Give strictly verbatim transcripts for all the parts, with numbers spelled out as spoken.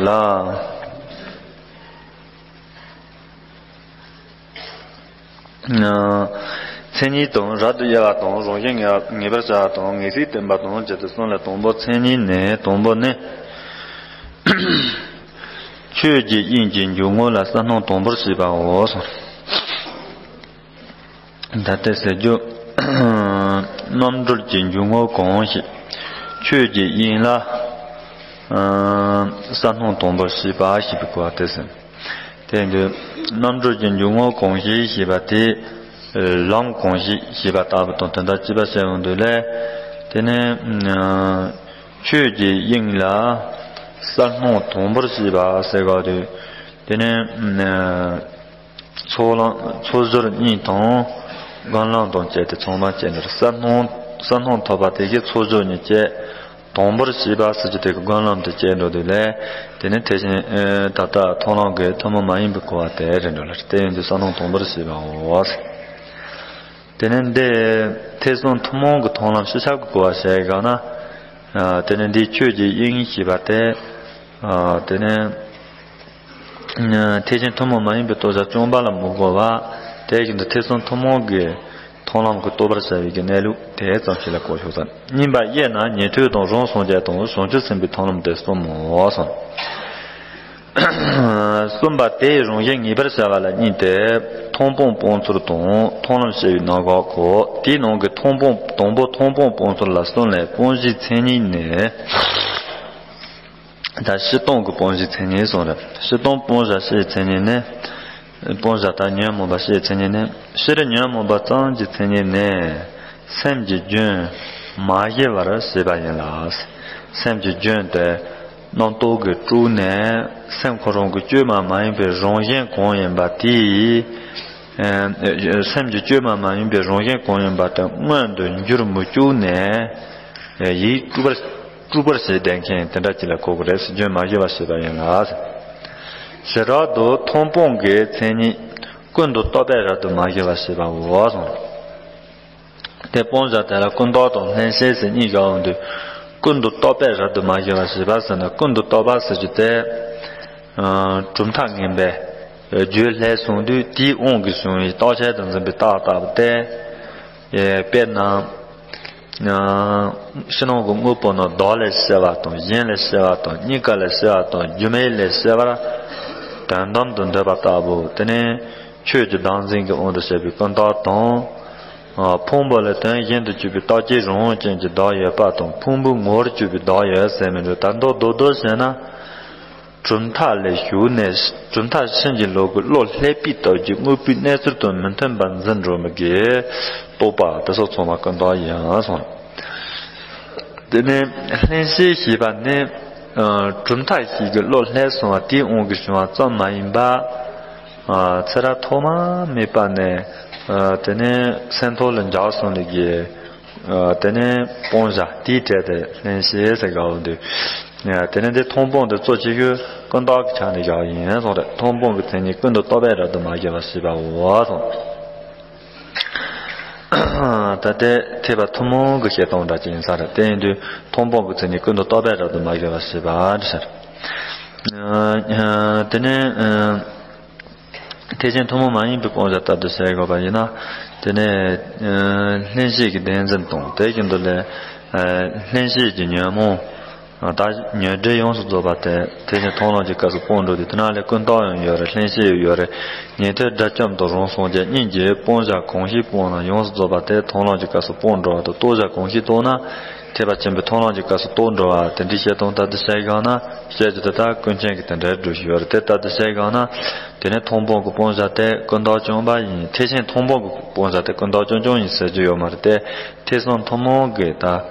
ལ། མཚན་ཉིད་དང་རབ་ཏུ་དབྱེ་བ་དང་། རང་བཞིན་ངེས་ངེས་པར་བྱ་བ་དང་། ངེས་ཤེས་བསྟན་པ་དང་བཅས་ཏེ་གསུམ་ལས། དང་པོ་མཚན་ཉིད་ནི། དང་པོ་ནི། ཆོས་ཀྱི་དབྱིངས་ཀྱི་འཇུག་ངོགས་ལ་གསལ་སྣང་དང་པོར་བྱེད་པའོ། ད་ལྟའི་ཟེར་རྒྱུ། རྣམ་གྲོལ་གྱི་འཇུག་ངོགས་གང་ཞིག་ཆོས་ཀྱི་དབྱིངས་ལ་གསལ་སྣང་དང་པོར་བྱེད་པ་ཞེས་པའི་གོ་བ་དེ་ཟེར། དེ་ཡིན་དུས་རྣམ་གྲོལ་གྱི་འཇུག་ངོགས་གང་ཞིག་ཞེས་པ་དེ། ལམ་གང་ཞིག་ཞེས་པ་ལྟ་བུ་དང་དོན་དག་གཅིག་པ་བཤད་ཡོང་དུས་ལས། དེ་ནི་ཆོས་ཀྱི་དབྱིངས་ལ་གསལ་སྣང་དང་པོར་བྱེད་པ་ཟེར་གོ་དུས། དེ་ནི། ཚོགས་ལམ་ཚོགས་སྦྱོར་གཉིས་དང་། སྒོམ་ལམ་དང་བཅས་ཏེ་ཚང་མ་བཅས་འགྲོ། གསལ་སྣང་གསལ་སྣང་ཐོབ་པ་དེ་གིས་ཚོགས་སྦྱོར་གཉིས་བཅས། དང་པོར་བྱེད་པ་ཟེར་རྒྱུ་དེ་གིས་སྒོམ་ལམ་དུ་བཅས་འགྲོ་དུས་ལས། དེ་ནི་ཐེག་ཆེན་ད་ལྟ་མཐོང་ལམ་གྱི་ཐུན་མོང་མ་ཡིན་པའི་གོ་བ་དེ་རེད་འགྲོ་ལ། དེ་ཡིན་དུས་གསལ་སྣང་དང་པོར་བྱེད་པའོ། དེ་ནི་འདི་ཐེག་གསུམ་ཐུན་མོང་གི་མཐོང་ལམ་ཤེས་བྱ་གི་གོ་བ་བཤད་གང་ན། དེ་ནི་འདིའི་ཆོས་ཀྱི་དབྱིངས་ཞེས་པ་དེ། དེ་ནི། ཐེག་ཆེན་ཐུན་མོང་མ་ཡིན་པའི་རྟོགས་བྱ་རྐྱང་པ་ལ་མི་གོ་བ། དེ་བཞིན་དུ་ཐེག་གསུམ་ཐུན་མོང་གི་མཐོང་ལམ་གྱི་རྟོགས་པར་བྱ་བའི་གི་གནས་ལུགས་དེ་ཙམ་ཞིག་ལ་གོ་ཆོག་ཙང་། གཉིས་པ་དབྱེ་ན་ཉན་ཐོས་དང་རང་སངས་རྒྱས་དང་བྱང་ཆུབ་སེམས་དཔའི་མཐོང་ལམ་སྟེ་གསུམ་མོ་གསུངས། གསུམ་པ་དེའི་རང་བཞིན་ངེས་པར་བྱ་བ་ལ་གཉིས་ཏེ། མཐོང་སྤང་སྤང་ཚུལ་དང་མཐོང་ལམ་བཤད་པའི་རྣམ་གཞག་གོ། དེའི་ནང་གི་མཐོང་སྤང་དང་པོ་མཐོང་སྤང་སྤང་ཚུལ་ལ་གསུམ་ལས། སྤང་བྱའི་མཚན་ཉིད་ནི། ད་སྤྱིར་བཏང་གི་སྤང་བྱའི་མཚན་ཉིད་གསུངས་རེད། སྤྱིར་བཏང་སྤང་བྱ་སྤྱིའི་མཚན་ཉིད་ནི། སྤང་བྱ་དང་ཉོན་མོངས་པ་སྤྱིའི་མཚན་ཉིད་ནི། སྤྱིར་ཉོན་མོངས་པ་ཙམ་གྱི་མཚན་ཉིད་ནི། སེམས་ཀྱི་རྒྱུན་མ་ཞི་བར་བྱེད་པ་ཡིན་ལ། སེམས་ཀྱི་རྒྱུན་དེ་རྣམ་རྟོག་གིས་དཀྲུགས་ནས་སེམས་ཁོ་རང་གི་བཅོས་མ་མ་ཡིན་པའི་རང་བཞིན་གང་ཡིན་པ་དེས། སེམས་ཀྱི་བཅོས་མ་མ་ཡིན་པའི་རང་བཞིན་གང་ཡིན་པ་དེ་མངོན་དུ་འགྱུར་མི་བཅུག་ནས། ཡིད་དཀྲུགས་པར་དཀྲུགས་པར་བྱེད་བསྡད་མཁན་དེ་འདྲ་ཅིག་ལ་གོ་དགོས་རེད། སེམས་རྒྱུན་མ་ཞི་བར་བྱེད་པ་ཡིན་ལ། ཞེ་དྲག་ཏུ་མཐོང་སྤང་གི་མཚན་ཉིད་ཀུན་ཏུ་རྟོག་པས་རབ་ཏུ་མ་ཞི་བར་བྱེད་པའོ་གསུངས། དེ་སྤང་བྱ་དེ་ལ་ཀུན་རྟོག་དང་བསླད་ཤེས་ཟེར་གཉིས་ཀ་འོང་དུས། ཀུན་ཏུ་རྟོག་པས་རབ་ཏུ་མ་ཞི་བར་བྱེད་པ་ཟེར་ན། ཀུན་ཏུ་རྟོག་པ་ཟེར་རྒྱུ་དེ། གྲུབ་མཐའ་ངན་པའི་རྒྱུ་ལྷས་སོང་དུས་དེའི་དབང་གིས་བྱུང་བའི་རྟག་ཆད་དུ་འཛིན་པའི་རྟགས་ལྟ་བུ་སྟེ། དཔེར་ན། ཕྱི་ནང་གི་དངོས་པོ་རྣམས་བདག་ལས་སྐྱེ་བ་དང་གཞན་ལས་སྐྱེ་བ་དང་གཉིས་ཀ་ལས་སྐྱེ་བ་དང་སྒྱུ་མའི་ལས་སྐྱེ་བར་དོན་དམ་དུ་འདོད་པ་ལྟ་བུ། དེ་ནི་ཆོས་ཀྱི་བདག་འཛིན་གྱི་དབང་དུ་བྱས་པའི་ཀུན་རྟོག་དང་། ཕུང་པོ་ལ་དོན་གཞན་དུ་གྱུར་པའི་རྟག་གཅིག་རང་དབང་ཅན་གྱི་བདག་ཡོད་པ་དང་། ཕུང་པོའི་ངོ་བོར་གྱུར་པའི་བདག་ཡོད་ཟེར་མི་འདུག་ད་མདོར་བསྡུས་བཤད་ན། གྲུབ་མཐའ་ལས་ཞུགས་ནས་གྲུབ་མཐའ་ཕྱིན་ཅི་ལོག་གི་བློ་བསླད་པའི་སྟོབས་ཀྱིས་དངོས་པོའི་གནས་ཚུལ་དང་མི་མཐུན་པར་འཛིན་འགྲོ་མི་དགོས། རྟོག་པ་དེ་སོགས་ཚང་མ་ཀུན་རྟོག་ཡིན་གསུངས། དེ་ནས་བསླད་ཤེས་ཞེས་པ་ནི། གྲུབ་མཐའ་ཞིག་གི་བློ་བསླད་སོང་བ་དེའི་དབང་གིས་བྱུང་བ་ཙམ་མ་ཡིན་པ། ཚེ་རབས་ཐོག་མ་མེད་པ་ནས། དེ་ནས་སེམས་ཐོག་ལ་འཇགས་སོང་ལས་ཀྱི། དེ་ནས་སྤང་བྱ་དེའི་གྲས་དེ་བསླད་ཤེས་ཟེར་གོ་འདུག་དེ་ནས་འདི་མཐོང་སྤང་དེ་གཙོ་ཆེ་ཤོས་ཀུན་རྟོག་གི་ཆ་ནས་བཞག་ཡིན་གསུངས་རེད། མཐོང་སྤང་གི་མཚན་ཉིད་ཀུན་ཏུ་རྟོག་པས་རབ་ཏུ་མ་ཞི་བར་བྱེད་པའོ་གསུངས། ད་ལྟའི་ཐེག་པ་ཐུན་མོང་གི་བཤད་སྟངས་འདྲ་ཅིག་ཡིན་ས་རེད། དེ་ཡིན་དུས་མཐོང་སྤང་གི་མཚན་ཉིད་ཀུན་ཏུ་རྟོག་པས་རབ་ཏུ་མ་ཞི་བར་བྱེད་པ་འདྲ་ཟེར། དེ་ནས། ཐེག་ཆེན་ཐུན་མོང་མ་ཡིན་པའི་སྤང་བྱ་ལྟར་དུ་བྱེད་དགོས་པ་ཡིན་ན། དེ་ནས་བསླད་ཤེས་ཀྱི་བདེན་འཛིན་དང་དེ་བཞིན་དུ་ལས། བསླད་ཤེས་ཀྱི་ཉོན་མོངས། ད་ཉོན་སྒྲིབ་ཡོངས་སུ་རྫོགས་པ་དེ་ཐེག་ཆེན་མཐོང་ལམ་གྱི་སྐབས་སུ་སྤོང་འགྲོ་དུས། དེ་ནང་ལས་ཀུན་རྟོག་ཡང་ཡོད་རེད། བསླད་ཤེས་ཡང་ཡོད་རེད། ཉན་ཐོས་དགྲ་བཅོམ་དང་རང་སངས་རྒྱས་གཉིས་ཀྱིས་སྤང་བྱ་གང་ཞིག་སྤངས་ན་ཡོངས་སུ་རྫོགས་པ་དེ་མཐོང་ལམ་གྱི་སྐབས་སུ་སྤོང་འགྲོ་བ་དང་། རྟོགས་བྱ་གང་ཞིག་རྟོགས་ན། ཐེག་པ་ཆེན་པོའི་མཐོང་ལམ་གྱི་སྐབས་སུ་རྟོགས་འགྲོ་བ་དེ་འདྲའི་བཤད་སྟངས་ལྟར་དུ་བཤད་གང་ན། བཤད་རྒྱུ་དེ་ལྟར་ཀུན་མཁྱེན་གྱིས་དེ་འདྲའི་སྒྲུབ་བཞིན་ཡོད་རེད། དེ་ལྟར་དུ་བཤད་གང་ན། དེ་ནས་མཐོང་སྤང་གི་སྤང་བྱ་དེ་ཀུན་རྟོག་རྐྱང་པ་ཡིན། ཐེག་ཆེན་མཐོང་སྤང་གི་སྤང་བྱ་དེ་ཀུན་རྟོག་རྐྱང་རྐྱང་ཡིན་ཟེར་རྒྱུ་ཡོད་མ་རེད་དེ། ཐེག་གསུམ་ཐུན་མོང་གི་ད་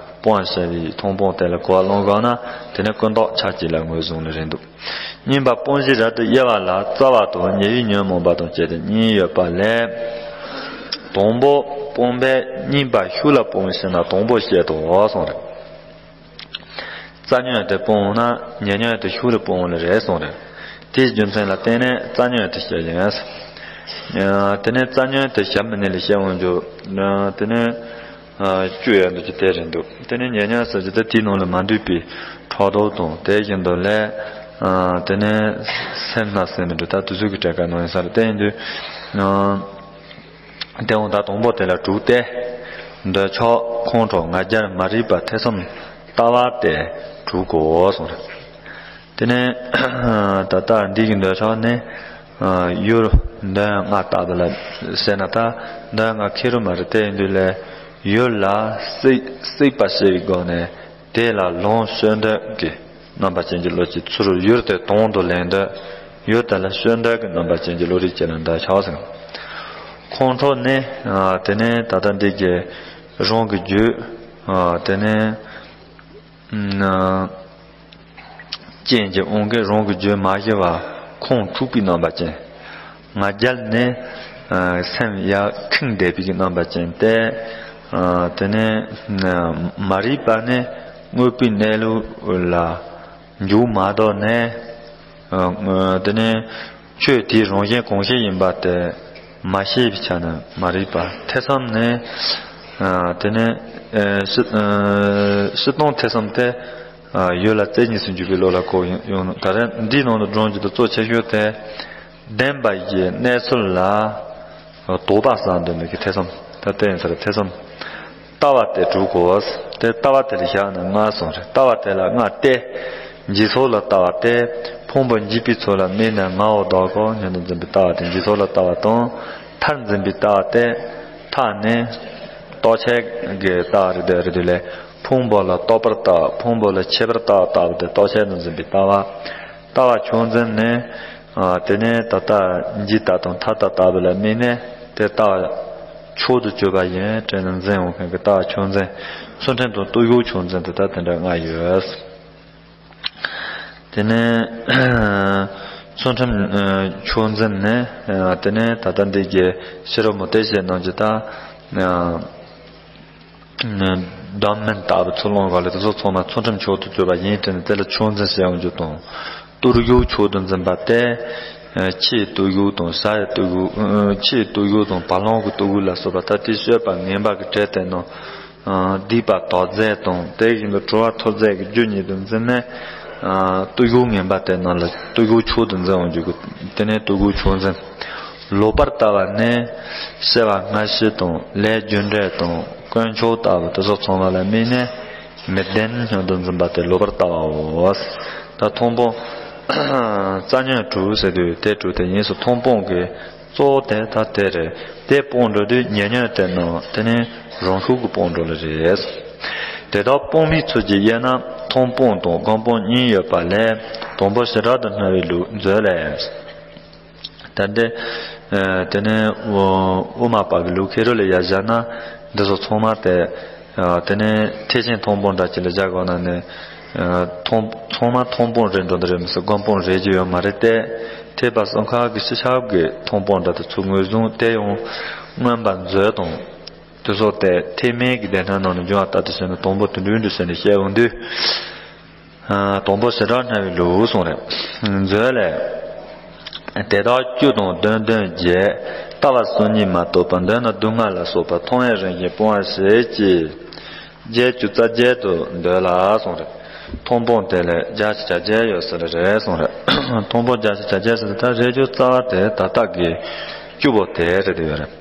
སྤང་བྱ་བའི་མཐོང་སྤང་དེ་ལ་གོ་བ་བླངས་གང་ན། དེ་ནས་ཀུན་རྟོག་ཆ་གཅིག་ལ་ངོས་བཟུང་ནི་རེད་འདུག་གཉིས་པ་སྤང་བྱའི་རབ་ཏུ་དབྱེ་བ་ལ་རྩ་བ་དང་ཉེ་བའི་ཉོན་མོངས་པ་དང་བཅས་ཏེ་གཉིས་ཡོད་པ་ལས། དང་པོ་སྤོང་བས་གཉིས་པ་ཤུགས་ལ་སྤོང་ཞེ་ན། དང་པོ་བཤད་དོ་གསུངས་རེད། རྩ་ཉོན་དེ་སྤོང་ན་ཉེ་ཉོན་དེ་ཤུགས་ལ་སྤོང་ལེ་རེད་གསུངས་རེད། དེའི་རྒྱུ་མཚན་ལ་བརྟེན་ནས་རྩ་ཉོན་དེ་བཤད་ཡིན། དེ་ནས་རྩ་ཉོན་དེ་ཞབས་མི་ནས་ལ་བཤད་འོང་རྒྱུ། དེ་ནས། བཅུ་ཡོད་འདུག་ཅི་དེ་རེད་འདུག་དེ་ནས་ཉེ་ཉོན་ཟེར་རྒྱུ་དེ་དེའི་ནང་ལ་མ་འདུས་པའི་ཕྲག་དོག་དང་། དེ་བཞིན་དུ་ལས། དེ་ནས་སེམས་ལ་སེམས་མི་འགྲོ་ད་དུས་ཚོད་ཀྱི་གྲལ་ཁ་ནང་ཡིན་ས་རེད། དེ་ཡིན་དུས། དེ་འོང་ད་དང་པོ་དེ་ལ་དྲུག་སྟེ། འདོད་ཆགས་ཁོང་ཁྲོ་ང་རྒྱལ་མ་རིག་པ་ཐེ་ཚོམ་ལྟ་བ་སྟེ་དྲུག་གོ་གསུངས་རེད། དེ་ནས་ད་ལྟ་འདི་གི་འདོད་ཆགས་ནི་ཡུལ་འདོད་ལྔ་ལྟ་བུ་ལ་ཟེར་ན་ད་འདོད་ལྔ་ཁེ་རུ་མ་རེད། དེ་ཡིན་དུས་ལས་ཡུལ་ལ་སྲེག་སྲེག་པ་ཞེས་པའི་སྒོ་ནས་དེ་ལ་ལོངས་སྤྱོད་འདོད་ཀྱི་རྣམ་པ་ཅན་གྱི་བློ་གཅིག་ཚུར་ཡུལ་དེ་དོན་དུ་ལེན་འདོད། ཡུལ་དེ་ལ་སྤྱོད་འདོད་ཀྱི་རྣམ་པ་ཅན་གྱི་བློ་རིག་ཅན་ལ་འདོད་ཆགས་ཟེར། ཁོང་ཁྲོ་ནི་དེ་ནས་ད་ལྟ་འདི་གི་རང་གི་རྒྱུད་དེ་ནས་ཅན་གྱི་དབང་གིས་རང་གི་རྒྱུད་མ་ཞི་བ་ཁོང་དཀྲུགས་པའི་རྣམ་པ་ཅན། ང་རྒྱལ་ནི་སེམས་ཡར་ཁེངས་བསྡད་པའི་རྣམ་པ་ཅན་ཏེ། དེ་ནས་མ་རིག་པ་ནི་དངོས་པོའི་གནས་ལུགས་ལ་འཇུག་མ་ལྡོག་ནས། དེ་ནས་ཆོས་དེའི་རང་བཞིན་གང་ཞིག་ཡིན་པ་དེ་མ་ཤེས་པའི་ཆ་ནས་མ་རིག་པ། ཐེ་ཚོམ་ནི། དེ་ནས་སྤྱིར་བཏང་ཐེ་ཚོམ་དེ་ཡུལ་ལ་རྩེ་གཉིས་སུ་འཇུག་པའི་བློ་ལ་གོ་ཡོང་། ད་རེས་འདིའི་ནང་དུ་སྒྲོམ་གྱི་དུ་གཙོ་ཆེ་ཤོས་དེ། བདེན་པ་ཡི་གནས་ཚུལ་ལ་དོགས་པ་ཟ་འདོད་མི་གི་ཐེ་ཚོམ། ད་ལྟ་ཡིན་ས་རེད་ཐེ་ཚོམ། ལྟ་བ་སྟེ་དྲུག་གོ། དེ་ལྟ་བ་དེ་ལ་བཞག་ན་ལྔ་སོང་རེད། ལྟ་བ་དེ་ལ་ལྔ་སྟེ། འཇིག་ཚོགས་ལ་ལྟ་བ་སྟེ། ཕུང་པོ་འཇིག་པའི་ཚོགས་ལ་དམིགས་ནས་ངའོ་བདག་གོ་སྙམ་དུ་འཛིན་པའི་ལྟ་བ་དེ་འཇིག་ཚོགས་ལ་ལྟ་བ་དང་། མཐར་འཛིན་པའི་ལྟ་བ་སྟེ། མཐའ་ནི། རྟོག་བཅས་ཀྱི་ལྟ་བ་རེད་དེ་རེད་དེ་ལས། ཕུང་པོ་ལ་རྟོག་པར་ལྟ་བ་ཕུང་པོ་ལ་ཆད་པར་ལྟ་བ་ལྟ་བུ་སྟེ་རྟོག་བཅས་དུ་འཛིན་པའི་ལྟ་བ། ལྟ་བ་ཕྱོགས་འཛིན་ནི། དེ་ནས་ད་ལྟ་འཇིག་ལྟ་དང་མཐར་ལྟ་ལྟ་བུ་ལ་དམིགས་ནས་དེ་ལྟ་བ་མཆོག་ཏུ་གྱུར་པ་ཡིན་དྲན་ནས་འཛིན་འོང་མཁན་གྱི་ལྟ་བ་ཕྱོགས་འཛིན། ཚུལ་ཁྲིམས་དང་བརྟུལ་ཞུགས་ཕྱོགས་འཛིན་དུ་ད་དེ་འདྲ་ལྔ་ཡོད། དེ་ནས་ཚུལ་ཁྲིམས་ཕྱོགས་འཛིན་ནི་དེ་ནས་ད་ལྟ་འདི་གའི་ཤེས་རབ་མུ་སྟེགས་བྱེད་རྣམས་ཀྱི་ད། བསྡོམས་མིན་ལྟ་བུ་ཚུར་ལོངས་ག་ལ་དེ་ཚོ་ཚང་མ་ཚུལ་ཁྲིམས་མཆོག་ཏུ་གྱུར་པ་ཡིན་དྲན་ནས་དེ་ལ་ཕྱོགས་འཛིན་ཟེར་ཡོང་རྒྱུ་དང་། བརྟུལ་ཞུགས་མཆོག་ཏུ་འཛིན་པ་སྟེ། ཕྱིའི་བརྟུལ་ཞུགས་དང་ས་ཡི་བརྟུལ་ཞུགས། ཕྱིའི་བརྟུལ་ཞུགས་དང་བ་ལང་གི་བརྟུལ་ཞུགས་ལ་སོགས་པ་ད་ལྟའི་སྤྱོད་པ་ངན་པ་གི་གྲས་དེ་རྣམས། སྡིག་པ་དག་མཛད་དང་དེ་བཞིན་དུ་གྲོལ་བ་ཐོབ་མཛད་ཀྱི་རྒྱུ་ཉིད་དུ་འཛིན་ནས། བརྟུལ་ཞུགས་ངན་པ་དེ་རྣམས་ལ་བརྟུལ་ཞུགས་མཆོག་ཏུ་འཛིན་འོང་རྒྱུ་གི་དེ་ནས་བརྟུལ་ཞུགས་མཆོག་འཛིན། ལོག་པར་ལྟ་བ་ནི། སྐྱེ་བ་སྔ་ཕྱི་དང་ལས་རྒྱུ་འབྲས་དང་དཀོན་མཆོག་ལྟ་བུ་དེ་ཚོ་ཚང་མ་ལ་དམིགས་ནས་མི་བདེན་སྙམ་དུ་འཛིན་པ་དེ་ལོག་པར་ལྟ་བའོ། ད་མཐོང་སྤང་། རྩ་ཉོན་དྲུག་ཟེར་དུས་དེ་དྲུག་དེ་ཡིན་སུ་མཐོང་སྤང་གི་གཙོ་བོ་དེ་ད་དེ་རེད། དེ་སྤོང་འགྲོ་དུས་ཉེ་ཉོན་དེ་ནང་དེ་ནི་རང་ཤུགས་ཀྱིས་སྤོང་འགྲོ་ལེ་རེད། དེ་དག་སྤོང་བའི་ཚུལ་གྱིས་དབྱེ་ན་མཐོང་སྤང་དང་སྒོམ་སྤང་གཉིས་ཡོད་པ་ལས་དང་པོ་བྱེ་བྲག་ཏུ་སྨྲ་བའི་ལུགས་མཛོད་ལས། ད་འདི། དེ་ནས་དབུ་མ་པ་གི་ལུགས་ཁེ་རུ་ལ་ཡར་བཞག་ན་འདི་ཚོ་ཚང་མ་དེ། དེ་ནས་ཐེག་ཆེན་མཐོང་སྤང་འདྲ་ཅིག་ལ་བཞག་དགོས་ན་ནི། མཐོང་ཚང་མ་མཐོང་སྤང་རེད་འགྲོ་འདི་རེད་མི་སྲིད་སྒོམ་སྤང་རེད་རྒྱུ་ཡོད་མ་རེད་དེ། ཐེག་པ་གསུམ་ཀ་གི་སྤྱི་ཁྱབ་ཀྱི་མཐོང་སྤང་འདྲ་དེ་ཚོ་ངོས་བཟུང་དེ་ཡང་མངོན་པ་མཛོད་དང་། དེ་སོགས་ཏེ་ཐེག་དམན་གྱི་སྡེ་སྣོད་ནང་ནས་འབྱུང་བ་ལྟར་དུ་བྱས་ནས་དང་པོ་དུད་འགྲོའི་འདུ་བྱེད་ནས་བཤད་འོང་དུས། དང་པོ་བྱེ་བྲག་སྨྲ་བའི་ལུགས་གསུངས་རེད། མཛོད་ལས། དེ་དག་བཅུ་དང་བདུན་བདུན་བརྒྱད། ལྟ་བ་སོ་གཉིས་མ་གཏོགས་པ་མདོར་ན་སྡུག་བསྔལ་ལ་སོགས་པ་མཐོང་བས་རང་བཞིན་སྤོང་བར་བྱེད་ཀྱི། བརྒྱད་ཅུ་རྩ་བརྒྱད་དུ་འདོད་ལ་གསུངས་རེད། མཐོང་སྤང་དེ་ལས་བརྒྱ་ཆ་བརྒྱད་ཡོད་ཟེར་རེད་གསུངས་རེད། མཐོང་སྤང་བརྒྱ་ཆ་བརྒྱད་ཟེར་ད་རེད་རྒྱུ་རྩ་བ་དེ་ད་ལྟ་གི་བཅུ་པོ་དེ་རེད་དེ་ཡོད་རེད།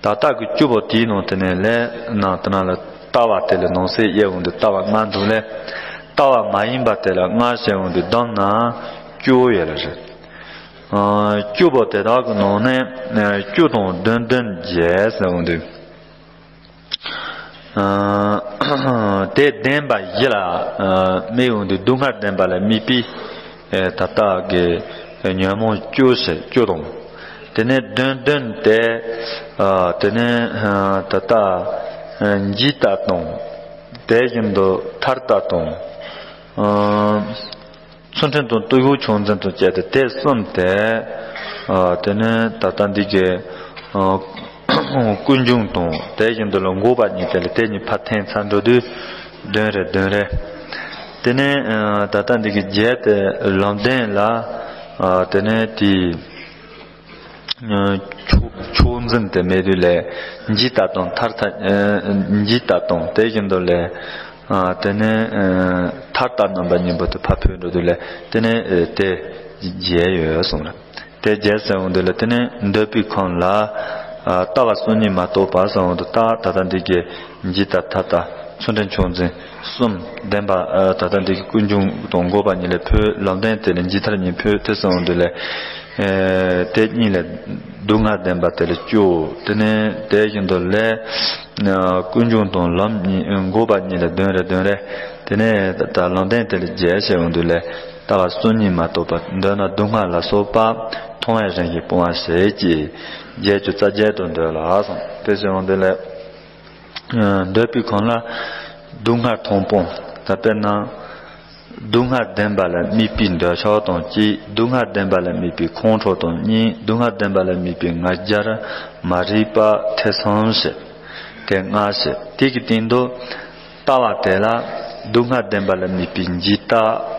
ད་ལྟ་གི་བཅུ་པོ་དེའི་ནང་དེ་ནས་ལས་ནང་དེ་ན་ལ་ལྟ་བ་དེ་ལས་ནང་གསེས་དབྱེ་འོང་དུས་ལྟ་བ་ལྔ་འདུག་ལས། ལྟ་བ་མ་ཡིན་པ་དེ་ལ་ལྔ་བཤད་འོང་དུས་བསྡོམས་ན་བཅུ་ཡོད་ལ་རེད། བཅུ་པོ་དེ་དག་གི་ནང་ནས་བཅུ་དང་བདུན་བདུན་བརྒྱད་ཟེར་འོང་དུས། དེ་བདེན་པ་བཞི་ལ་དམིགས་འོང་དུས་སྡུག་བསྔལ་བདེན་པ་ལ་དམིགས་པའི་ད་ལྟ་གི་ཉོན་མོངས་བཅུ་ཞེས་བཅུ་དང་། དེ་ནས་བདུན་བདུན་དེ། དེ་ནས་ད་ལྟ་འཇིག་ལྟ་དང་། དེ་བཞིན་དུ་མཐར་ལྟ་དང་། ཚུལ་ཁྲིམས་དང་བརྟུལ་ཞུགས་ཕྱོགས་འཛིན་དང་བཅས་ཏེ་དེ་གསུམ་སྟེ། དེ་ནས་ད་ལྟ་འདི་གའི་ཀུན་འབྱུང་དང་དེ་བཞིན་དུ་ལ་འགོག་པ་གཉིས་དེ་ལ་དེ་གཉིས་ཕར་འཐེན་ཚར་འགྲོ་དུས་བདུན་རེ་བདུན་རེ། དེ་ནས་ད་ལྟ་འདི་གའི་བརྒྱད་དེ་ལམ་བདེན་ལ། དེ་ནས་དེའི། ཕྱོགས་འཛིན་དེ་མེད་དུས་ལས་འཇིག་ལྟ་དང་མཐར་ཐ། འཇིག་ལྟ་དང་དེ་བཞིན་དུ་ལས། ཨ་དེ་ནས་ཨ་ཐར་ལྟ་རྣམ་པ་གཉིས་པོ་དེ་ཕར་ཕུལ་འགྲོ་དུས་ལས་དེ་ནས་ཨ་དེ་བརྒྱད་ཡོད་གསུངས་རེད། དེ་བརྒྱད་ཟེར་འོང་དུས་ལས་དེ་ནས་འདོད་པའི་ཁམས་ལ་ཨ་ལྟ་བ་གསུམ་གཉིས་མ་གཏོགས་པ་ཟེར་འོང་དུས་ལྟ་ད་ལྟ་འདི་གའི་འཇིག་ལྟ་ཐར་ལྟ་ཚུལ་ཁྲིམས་ཆོས་འཛིན་གསུམ་བདེན་པ་ཨ་ད་ལྟ་འདི་གའི་ཀུན་འབྱུང་དང་འགོག་པ་གཉིས་ལས་ཕུལ། ལམ་བདེན་དེ་ལས་འཇིག་མཐར་གཉིས་ཕུལ། དེ་ཟེར་འོང་དུས་ལས་ཨེ་དེ་གཉིས་ལས་སྡུག་བསྔལ་བདེན་པ་དེ་ལས་བཅུ། དེ་ནས་དེ་བཞིན་དུ་ལས་ཨ་ཀུན་འབྱུང་དང་ལམ་གཉིས་འགོག་པ་གཉིས་ལས་བདུན་རེ་བདུན་རེ། དེ་ནས་ད་ལམ་བདེན་དེ་ལས་བརྒྱད་ཟེར་འོང་དུས་ལས་ལྟ་བ་གསུམ་གཉིས་མ་གཏོགས་པ་འདོད་ན་སྡུག་བསྔལ་ལ་སོགས་པ་མཐོང་བས་རང་བཞིན་སྤོང་བ་ཞེས་བྱས་བརྒྱད་ཅུ་རྩ་བརྒྱད་དུ་འདོད་ལ་གསུངས། དེ་ཟེར་འོང་དུས་ལས་ཨ་འདོད་པའི་ཁམས་ལ་སྡུག་བསྔལ་མཐོང་སྤང་ད་དཔེར་ན། སྡུག་བསྔལ་བདེན་པ་ལ་དམིགས་པའི་འདོད་ཆགས་དང་གཅིག་སྡུག་བསྔལ་བདེན་པ་ལ་དམིགས་པའི་ཁོང་ཁྲོ་དང་གཉིས། སྡུག་བསྔལ་བདེན་པ་ལ་དམིགས་པའི་ང་རྒྱལ་མ་རིག་པ་ཐེ་ཚོམ་ཞེས་དེ་ལྔ་ཞེས། དེ་གི་སྟེང་དུ་ལྟ་བ་དེ་ལ་སྡུག་བསྔལ་བདེན་པ་ལ་དམིགས་པའི་འཇིག་ལྟ་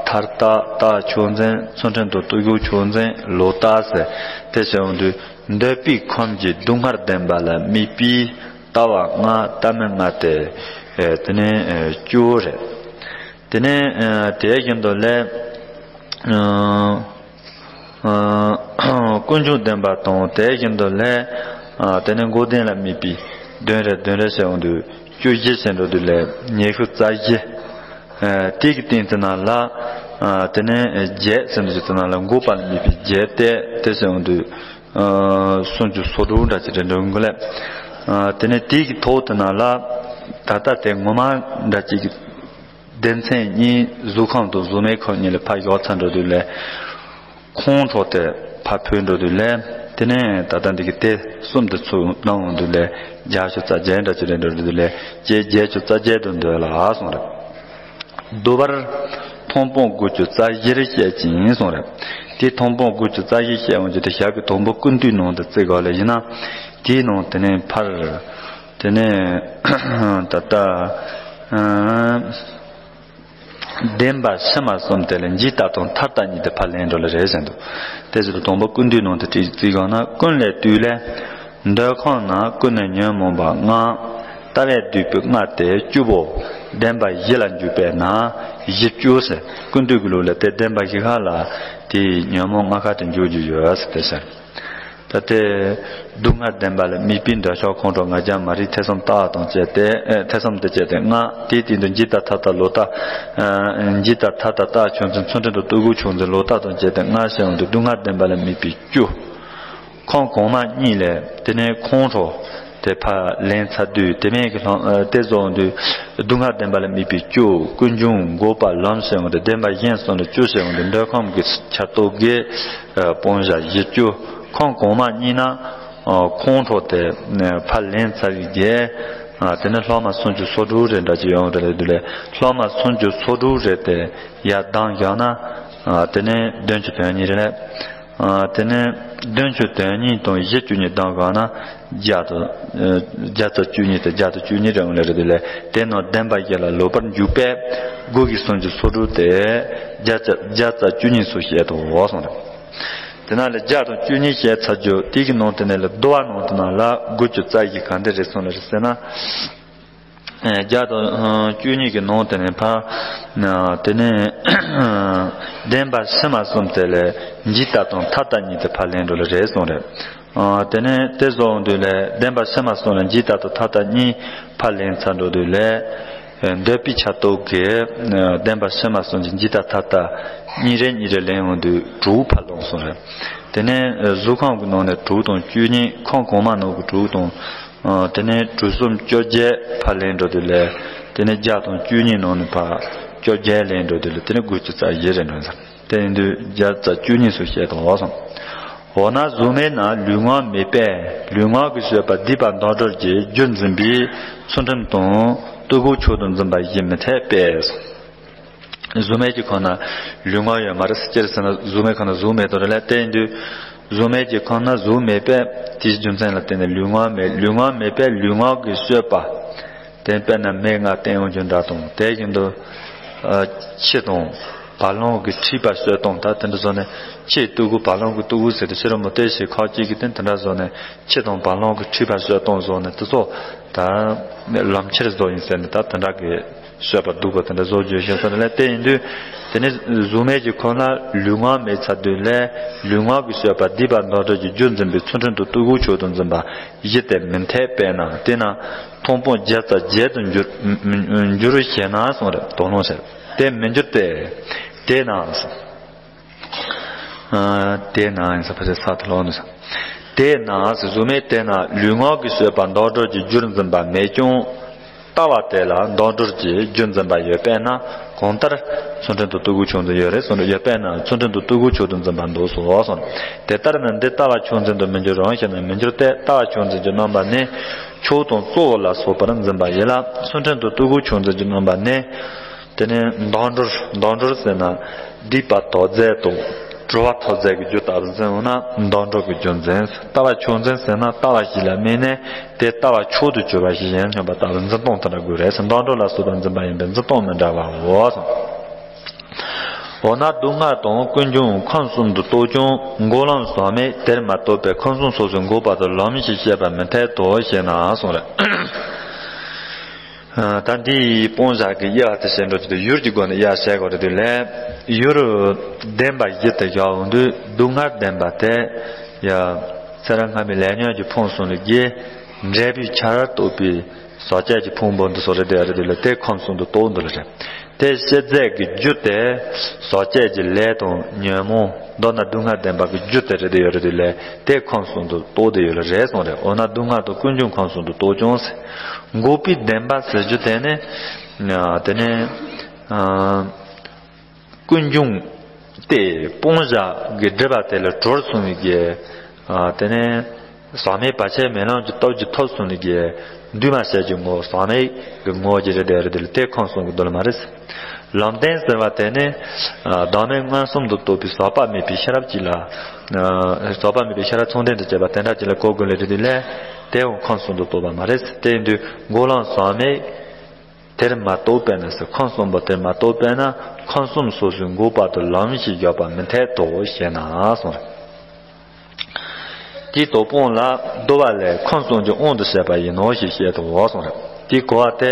ཐར་ལྟ་ལྟ་ཆོས་འཛིན་ཚུལ་ཁྲིམས་དང་བརྟུལ་ཞུགས་ཆོས་འཛིན་ལོག་ལྟ་ཟེར། དེ་བྱས་འོང་དུས་འདོད་པའི་ཁམས་ཀྱི་སྡུག་བསྔལ་བདེན་པ་ལ་དམིགས་པའི་ལྟ་བ་ལྔ་ལྟ་མིན་ལྔ་སྟེ་དེ་ནས་བཅུ་རེད། དེ་ནས་ཨ་དེ་བཞིན་དུ་ལས་ཨ་ཨ་ཀུན་འབྱུང་བདེན་པ་དང་དེ་བཞིན་དུ་ལས་ཨ་དེ་ནས་འགོག་བདེན་ལ་དམིགས་པའི་བདུན་རེ་བདུན་རེ་ཟེར་འོང་དུས་བཅུ་བཞི་ཟེར་འགྲོ་དུས་ལས་ཉི་ཤུ་རྩ་བཞི། ཨ་དེ་གི་སྟེང་དེ་ནང་ལ་ཨ་དེ་ནས་བརྒྱད་ཟེར་འགྲོ་དུས་དེ་ནང་ལ་འགོག་པ་ལ་དམིགས་པའི་བརྒྱད་དེ་དེ་ཟེར་འོང་དུས་ཨ་སུམ་ཅུ་སོ་དྲུག་འདྲ་ཅིག་རེད་འགྲོ་གི་ལས། ཨ་དེ་ནས་དེ་གི་ཐོག་དེ་ནང་ལ་ད་ལྟ་དེ་ངོ་མ་འདྲ་ཅིག་སྡེ་ཚན་གཉིས་གཟུགས་ཁམས་དང་གཟུགས་མེད་ཁམས་གཉིས་ལ་ཕར་བཞག་ཚར་འགྲོ་དུས་ལས་ཁོང་ཁྲོ་དེ་ཕར་ཕུལ་འགྲོ་དུས་ལས་དེ་ནས་ད་ལྟ་འདི་གི་དེ་གསུམ་དེ་ཚུར་བཏང་འོང་དུས་ལས་བརྒྱད་ཅུ་རྩ་བརྒྱད་འདྲ་ཅིག་རེད་འགྲོ་དུས་ལས་བརྒྱད་བརྒྱད་ཅུ་རྩ་བརྒྱད་དུ་འདོད་ལ་གསུངས་རེད། བསྡུ་བར་མཐོང་སྤང་དགུ་བཅུ་རྩ་བཞིར་བཤད་ཅིང་གསུངས་རེད། དེ་མཐོང་སྤང་དགུ་བཅུ་རྩ་བཞི་བཤད་འོང་དུས་དེ་ཞག་གི་དང་པོ་ཀུན་བཏུས་ནང་དུ་བརྩི་དགོས་ལ་ཡིན་ན་དེའི་ནང་དེ་ནས་ཕར། དེ་ནས་ད་ལྟ་ཨ་བདེན་པ་ཕྱི་མ་གསུམ་དེ་ལ་འཇིག་ལྟ་དང་ཐར་ལྟ་གཉིས་དེ་ཕར་ལེན་འགྲོ་ལ་རེད་ཟེར་འདུག་དེ་ཟེར་དུས་དང་པོ་ཀུན་བཏུས་ནང་དུ་བྲིས་བརྩིས་གང་ན་ཀུན་ལས་བཏུས་ལས། འདོད་ཁམས་ན་ཀུན་ནས་ཉོན་མོངས་པ་ལྔ། ལྟ་བས་བསྡུས་པའི་ལྔ་སྟེ་བཅུ་པོ། བདེན་པ་བཞི་ལ་འཇུག་པས་ན་བཞི་བཅུ་ཟེར། ཀུན་བཏུས་ཀྱི་ལུགས་ལ་དེ་བདེན་པ་བཞི་ཁ་ལ་དེའི་ཉོན་མོངས་ལྔ་ཁ་དེ་འཇུག་རྒྱུ་ཡོད་ཟེར་དེ་ཟེར། ད་ལྟའི་སྡུག་བསྔལ་བདེན་པ་ལ་དམིགས་པའི་འདོད་ཆགས་ཁོང་ཁྲོ་ང་རྒྱལ་མ་རིག་ཐེ་ཚོམ་ལྟ་བ་དང་བཅས་ཏེ་ཨེ་ཐེ་ཚོམ་དང་བཅས་ཏེ་ལྔ། དེའི་སྟེང་དུ་འཇིག་ལྟ་ཐར་ལྟ་ལོག་ལྟ། ཨ་འཇིག་ལྟ་ཐར་ལྟ་ལྟ་ཆོས་འཛིན་ཚུལ་ཁྲིམས་དང་བརྟུལ་ཞུགས་ཆོས་འཛིན་ལོག་ལྟ་དང་བཅས་ཏེ་ལྔ་ཟེར་འོང་དུས་སྡུག་བསྔལ་བདེན་པ་ལ་དམིགས་པའི་བཅུ། ཁམས་གོང་མ་གཉིས་ལས་དེ་ནས་ཁོང་ཁྲོ་དེ་ཕར་ལེན་ཚར་དུས་དེ་མིན་གྱི་ལྷག་ཨ་དེ་བཟོ་འོང་དུས་སྡུག་བསྔལ་བདེན་པ་ལ་དམིགས་པའི་བཅུ། ཀུན་འབྱུང་འགོག་པ་ལམ་ཟེར་འོང་དུས་བདེན་པ་གཞན་གསུམ་ལ་བཅུ་ཟེར་འོང་དུས་འདོད་ཁམས་ཀྱི་ཆར་གཏོགས་ཀྱི་ཨ་སྤང་བྱ་བཞི་བཅུ། ཁམས་གོང་མ་གཉིས་ན་ཨ་ཁོང་ཁྲོ་དེ་ཨ་ཕར་ལེན་ཚར་བའི་རྗེས་ཨ་དེ་ནས་ལྷག་མ་སུམ་ཅུ་སོ་དྲུག་རེ་འདྲ་ཅིག་ཡོང་རེད་ལབ་དུས་ལས་ལྷག་མ་སུམ་ཅུ་སོ་དྲུག་རེ་དེ་ཡར་ལྡང་བཞག་ན་ཨ་དེ་ནས་བདུན་ཅུ་དོན་གཉིས་རེད། ཨ་དེ་ནས་བདུན་ཅུ་དོན་གཉིས་དང་བཞི་བཅུ་གཉིས་ལྡང་བཞག་ན་བརྒྱ་དང་ཨ་བརྒྱ་རྩ་བཅུ་གཉིས་དང་བརྒྱ་དང་བཅུ་གཉིས་རེ་ཡོང་ལེ་རེད་དུས་ལས་དེ་ནང་བདེན་པ་བཞི་ལ་ལོག་པར་འཇུག་པས་དགུ་གི་སུམ་ཅུ་སོ་དྲུག་སྟེ་བརྒྱ་རྩ་བརྒྱ་རྩ་བཅུ་གཉིས་སུ་བཤད་དོ་གསུངས་རེད། དེ་ན་ལས་བརྒྱ་དང་བཅུ་གཉིས་བཤད་ཚར་རྒྱུ་དེ་གི་ནང་དེ་ནས་ལས་བསྡུ་བ་ནང་དེ་ན་ལ་དགུ་བཅུ་རྩ་བཞི་ག་འདྲ་རེད་གསུངས་ལེ་རེད་ཟེར་ན། བརྒྱ་དང་བཅུ་གཉིས་ཀྱི་ནང་དེ་ནས་ཕར། དེ་ནས་བདེན་པ་ཕྱི་མ་གསུམ་དེ་ལས་འཇིག་ལྟ་དང་ཐར་ལྟ་གཉིས་དེ་ཕར་ལེན་འགྲོ་ལེ་རེད་གསུངས་རེད། དེ་ནས་དེ་བཟོ་འོང་དུས་ལས་བདེན་པ་ཕྱི་མ་གསུམ་ལ་འཇིག་ལྟ་དང་ཐར་ལྟ་གཉིས་ཕར་ལེན་ཚར་འགྲོ་དུས་ལས། འདོད་པའི་ཆར་གཏོགས་ཀྱི་བདེན་པ་ཕྱི་མ་གསུམ་གྱི་འཇིག་ལྟ་ཐར་ལྟ་གཉིས་རེ་གཉིས་རེ་ལེན་འོང་དུས་དྲུག་ཕར་ལོངས་གསུངས་རེད། དེ་ནས་གཟུགས་ཁམས་ཀྱི་ནང་ནས་དྲུག་དང་བཅུ་གཉིས། ཁམས་གོང་མ་ནང་གི་དྲུག་དང་། ཨ་དེ་ནས་དྲུག་གསུམ་བཅོ་བརྒྱད་ཕར་ལེན་འགྲོ་དུས་ལས། དེ་ནས་བརྒྱ་དང་བཅུ་གཉིས་ནང་ནས་ཕར་བཅོ་བརྒྱད་ལེན་འགྲོ་དུས་ལས་དེ་ནས་དགུ་བཅུ་རྩ་བཞི་རེ་འགྲོ་ཚར། དེ་ཡིན་དུས་བརྒྱ་རྩ་བཅུ་གཉིས་སུ་བཤད་དོ་གསུངས། འོ་ན་གཟུགས་མེད་ན་ལུས་ངག་མེད་པས་ལུས་ངག་གི་སྤྱོད་པ་སྡིག་པ་འདོད་གྲོལ་གྱི་རྒྱུར་འཛིན་པའི་ཚུལ་ཁྲིམས་དང་བརྟུལ་ཞུགས་ཆོས་དང་འཛིན་པ་ཞི་མི་འཐད་པས། གཟུགས་མེད་ཀྱི་ཁོངས་ན་ལུས་ངག་ཡོད་མ་རེད། སྤྱིར་ཟེར་ན་གཟུགས་མེད་ཁོངས་ན་གཟུགས་མེད་དོ་རེད་ལ། དེ་ཡིན་དུས་གཟུགས་མེད་ཀྱི་ཁོངས་ན་གཟུགས་མེད་པས་དེའི་རྒྱུ་མཚན་ལ་བརྟེན་ནས་ལུས་ངག་མེད། ལུས་ངག་མེད་པས་ལུས་ངག་གི་སྤྱོད་པ། དེ་དཔེར་ན་མེ་ལྔ་བསྟན་འོང་རྒྱུ་འདྲ་དང་དེ་བཞིན་དུ་ཨ་ཁྱི་དང་བ་ལང་གི་འཁྲིག་པ་སྤྱོད་སྟངས་ད་དེ་འདྲ་བཟོ་ནས་ཁྱིའི་ལྟོ་གོས་བ་ལང་གི་ལྟོ་གོས་ཟེར་ཏེ་ཕྱི་རོལ་མོ་སྟོན་བྱེད་ཁག་ཅིག་གིས་དེ་དེ་འདྲ་བཟོ་ནས་ཁྱི་དང་བ་ལང་གི་འཁྲིག་པ་སྤྱོད་སྟངས་བཟོ་ནས་དེ་ཚོ་ད་ལམ་ཁྱེར་བཟོ་ཡིན་ཟེར་ནས་ད་དེ་འདྲ་གི་བཤད་པ་སྡུག་པ་དེ་འདྲ་བཟོ་རྒྱུ་བཤད་ས་རེད་ལ། དེ་ཡིན་དུས་དེ་ནི་གཟུགས་མེད་ཀྱི་ཁོ་ན་ལུས་ངག་མེད་ཚར་དུས་ལས་ལུས་ངག་གིས་བཤད་པ་སྡིག་པ་འདོར་གྲོལ་གྱི་རྒྱུར་འཛིན་པའི་ཚུལ་ཁྲིམས་དང་བརྟུལ་ཞུགས་མཆོག་ཏུ་འཛིན་པ་བཞི་དེ་མི་འཐད་པས་ན། དེས་ན་མཐོང་སྤང་བརྒྱ་རྩ་བརྒྱད་དུ་འགྱུར་འགྱུར་ཞེ་ན་གསུངས་རེད། དོགས་སློང་བྱས། དེ་མི་འགྱུར་ཏེ། དེས་ན། དེས་ན་ཡིན་ས་ཕལ་ཆེར་ས་དེ་ལོག་འདུག་ས། དེས་ན་གཟུགས་མེད་དེས་ན་ལུས་ངག་གིས་བཤད་པ་འདོར་གྲོལ་གྱི་རྒྱུར་འཛིན་པ་མེད་ཀྱང་། ལྟ་བ་དེ་ལ་འདོར་གྲོལ་གྱི་རྒྱུར་འཛིན་པ་ཡོད་པས་ན། གང་ལྟར་ཚུལ་ཁྲིམས་དང་བརྟུལ་ཞུགས་མཆོག་འཛིན་ཡོད་རེད་གསུངས། ཡོད་པས་ན་ཚུལ་ཁྲིམས་དང་བརྟུལ་ཞུགས་མཆོག་ཏུ་འཛིན་པ་འདུག་གསུངས་སོ། དེ་ལྟར་ན་འདི་ལྟ་བ་མཆོག་འཛིན་དུ་མི་འགྱུར་རམ་ཞེ་ན། མི་འགྱུར་ཏེ། ལྟ་བ་མཆོག་འཛིན་གྱི་རྣམ་པ་ནི་མཆོག་དང་གཙོ་བོ་ལ་སོགས་པར་འཛིན་པ་ཡིན་ལ། ཚུལ་ཁྲིམས་དང་བརྟུལ་ཞུགས་མཆོག་འཛིན་གྱི་རྣམ་པ་ནི། དེ་ནས་འདོར་གྲོལ། འདོར་གྲོལ་ཟེར་ན་སྡིག་པ་དོར་རྫས་དང་གྲོལ་བ་ཐོབ་རྫས་ཀྱི་རྒྱུ་ལྟ་བུ་འཛིན་འོང་ན་འདོར་གྲོལ་གྱི་རྒྱུར་འཛིན། ལྟ་བ་མཆོག་འཛིན་ཟེར་ན་ལྟ་བ་ཞིག་ལ་དམིགས་ནས་དེ་ལྟ་བ་མཆོག་ཏུ་གྱུར་པ་ཞིག་ཡིན་སྙམ་པ་ལྟ་བུ་འཛིན་སྟངས་དེ་འདྲ་དགོས་རེད་ཟེར། འདོར་གྲོལ་ལ་སོགས་པ་འཛིན་པ་ཡིན་པས་འཛིན་སྟངས་མི་འདྲ་བའོ། འོ་ན་སྡུག་བསྔལ་དང་ཀུན་འབྱུང་ཁམས་གསུམ་དུ་རྟོགས་ཀྱང་འགོག་ལམ་ཟག་མེད་དེར་མ་གཏོགས་པའི་ཁམས་གསུམ་སོ་སོའི་འགོག་པ་དང་ལམ་ཞིག་བཤད་པ་མི་འཐད་དོ་ཞེ་ན་གསུངས་རེད། ད་འདིའི་སྤོང་བྱ་གི་དབྱེ་བ་དེ་བཤད་འགྲོ་ཆེད་དུ་ཡུལ་གྱི་སྒོ་ནས་དབྱེ་བ་བཤད་དགོས་རེད་དུས་ལས། ཡུལ་བདེན་པ་བཞི་དེ་བཞག་འོང་དུས་སྡུག་བསྔལ་བདེན་པ་དེ་ཡ་ཚེ་རབས་སྔ་མའི་ལས་ཉོན་གྱིས་ཕུང་སོང་ལ་རྒྱུ་འབྲས་བུའི་ཆར་གཏོགས་པའི་ཟག་བཅས་ཀྱི་ཕུང་པོ་འདི་ཚོ་རེད་དེ་རེད་དུས་ལས་དེ་ཁམས་གསུམ་དུ་གཏོགས་འདུག་ལ་རེད། དེ་སྐྱེད་རྫས་ཀྱི་རྒྱུ་དེ་ཟག་བཅས་ཀྱི་ལས་དང་ཉོན་མོངས་མདོར་ན་སྡུག་བསྔལ་བདེན་པ་གི་རྒྱུ་དེ་རེད་དེ་ཡོད་རེད་དུས་ལས་དེ་ཁམས་གསུམ་དུ་གཏོགས་དེ་ཡོད་ལ་རེད་གསུངས་རེད། འོ་ན་སྡུག་བསྔལ་དང་ཀུན་འབྱུང་ཁམས་གསུམ་དུ་གཏོགས་ཀྱང་ཟེར། འགོག་པའི་བདེན་པ་ཟེར་རྒྱུ་དེ་ནི། དེ་ནི། ཀུན་འབྱུང་སྟེ་སྤོང་བྱ་གི་སྒྲིབ་པ་དེ་ལས་གྲོལ་སོང་བའི་གི། དེ་ནི་ཟག་མེད་བར་ཆད་མེད་ལམ་གྱི་སྟོབས་ཀྱིས་ཐོབ་སོང་བའི་གི་འདུས་མ་བྱས་ཀྱི་ངོ་བོ་ཟག་མེད་ཀྱི་ངོ་བོ་ཅིག་རེད་དེ་རེད་དེ་ལ་དེ་ཁམས་གསུམ་གྱི་འདུ་ལ་མ་རེད། ལམ་བདེན་ཟེར་བ་དེ་ནི་བདག་མེད་མངོན་སུམ་དུ་རྟོགས་པའི་ཟག་པ་མེད་པའི་ཤེས་རབ་ཅིག་ལ། ཟག་པ་མེད་པའི་ཤེས་རབ་མཚུངས་ལྡན་དུ་བྱས་པ་དེ་འདྲ་ཅིག་ལ་གོ་དགོས་ལེ་རེད་དེ་ལས་དེ་ཡང་ཁམས་གསུམ་དུ་གཏོགས་པ་མ་རེད། དེ་ཡིན་དུས་འགོག་ལམ་ཟག་མེད། དེར་མ་གཏོགས་པས་ན་ཟེར། ཁམས་གསུམ་པོ་དེར་མ་གཏོགས་པས་ན་ཁམས་གསུམ་སོ་སོའི་འགོག་པ་དང་ལམ་ཞིག་བཞག་པ་མི་འཐད་དོ་ཞེ་ན་གསུངས་རེད། དེའི་དོགས་སྤོང་ལ་བསྡུ་བ་ལས་ཁམས་གསུམ་གྱི་དབང་དུ་བྱས་པ་ཡིན་ནོ་ཞེས་བཤད་དོ་གསུངས་རེད། དེའི་གོ་བ་དེ་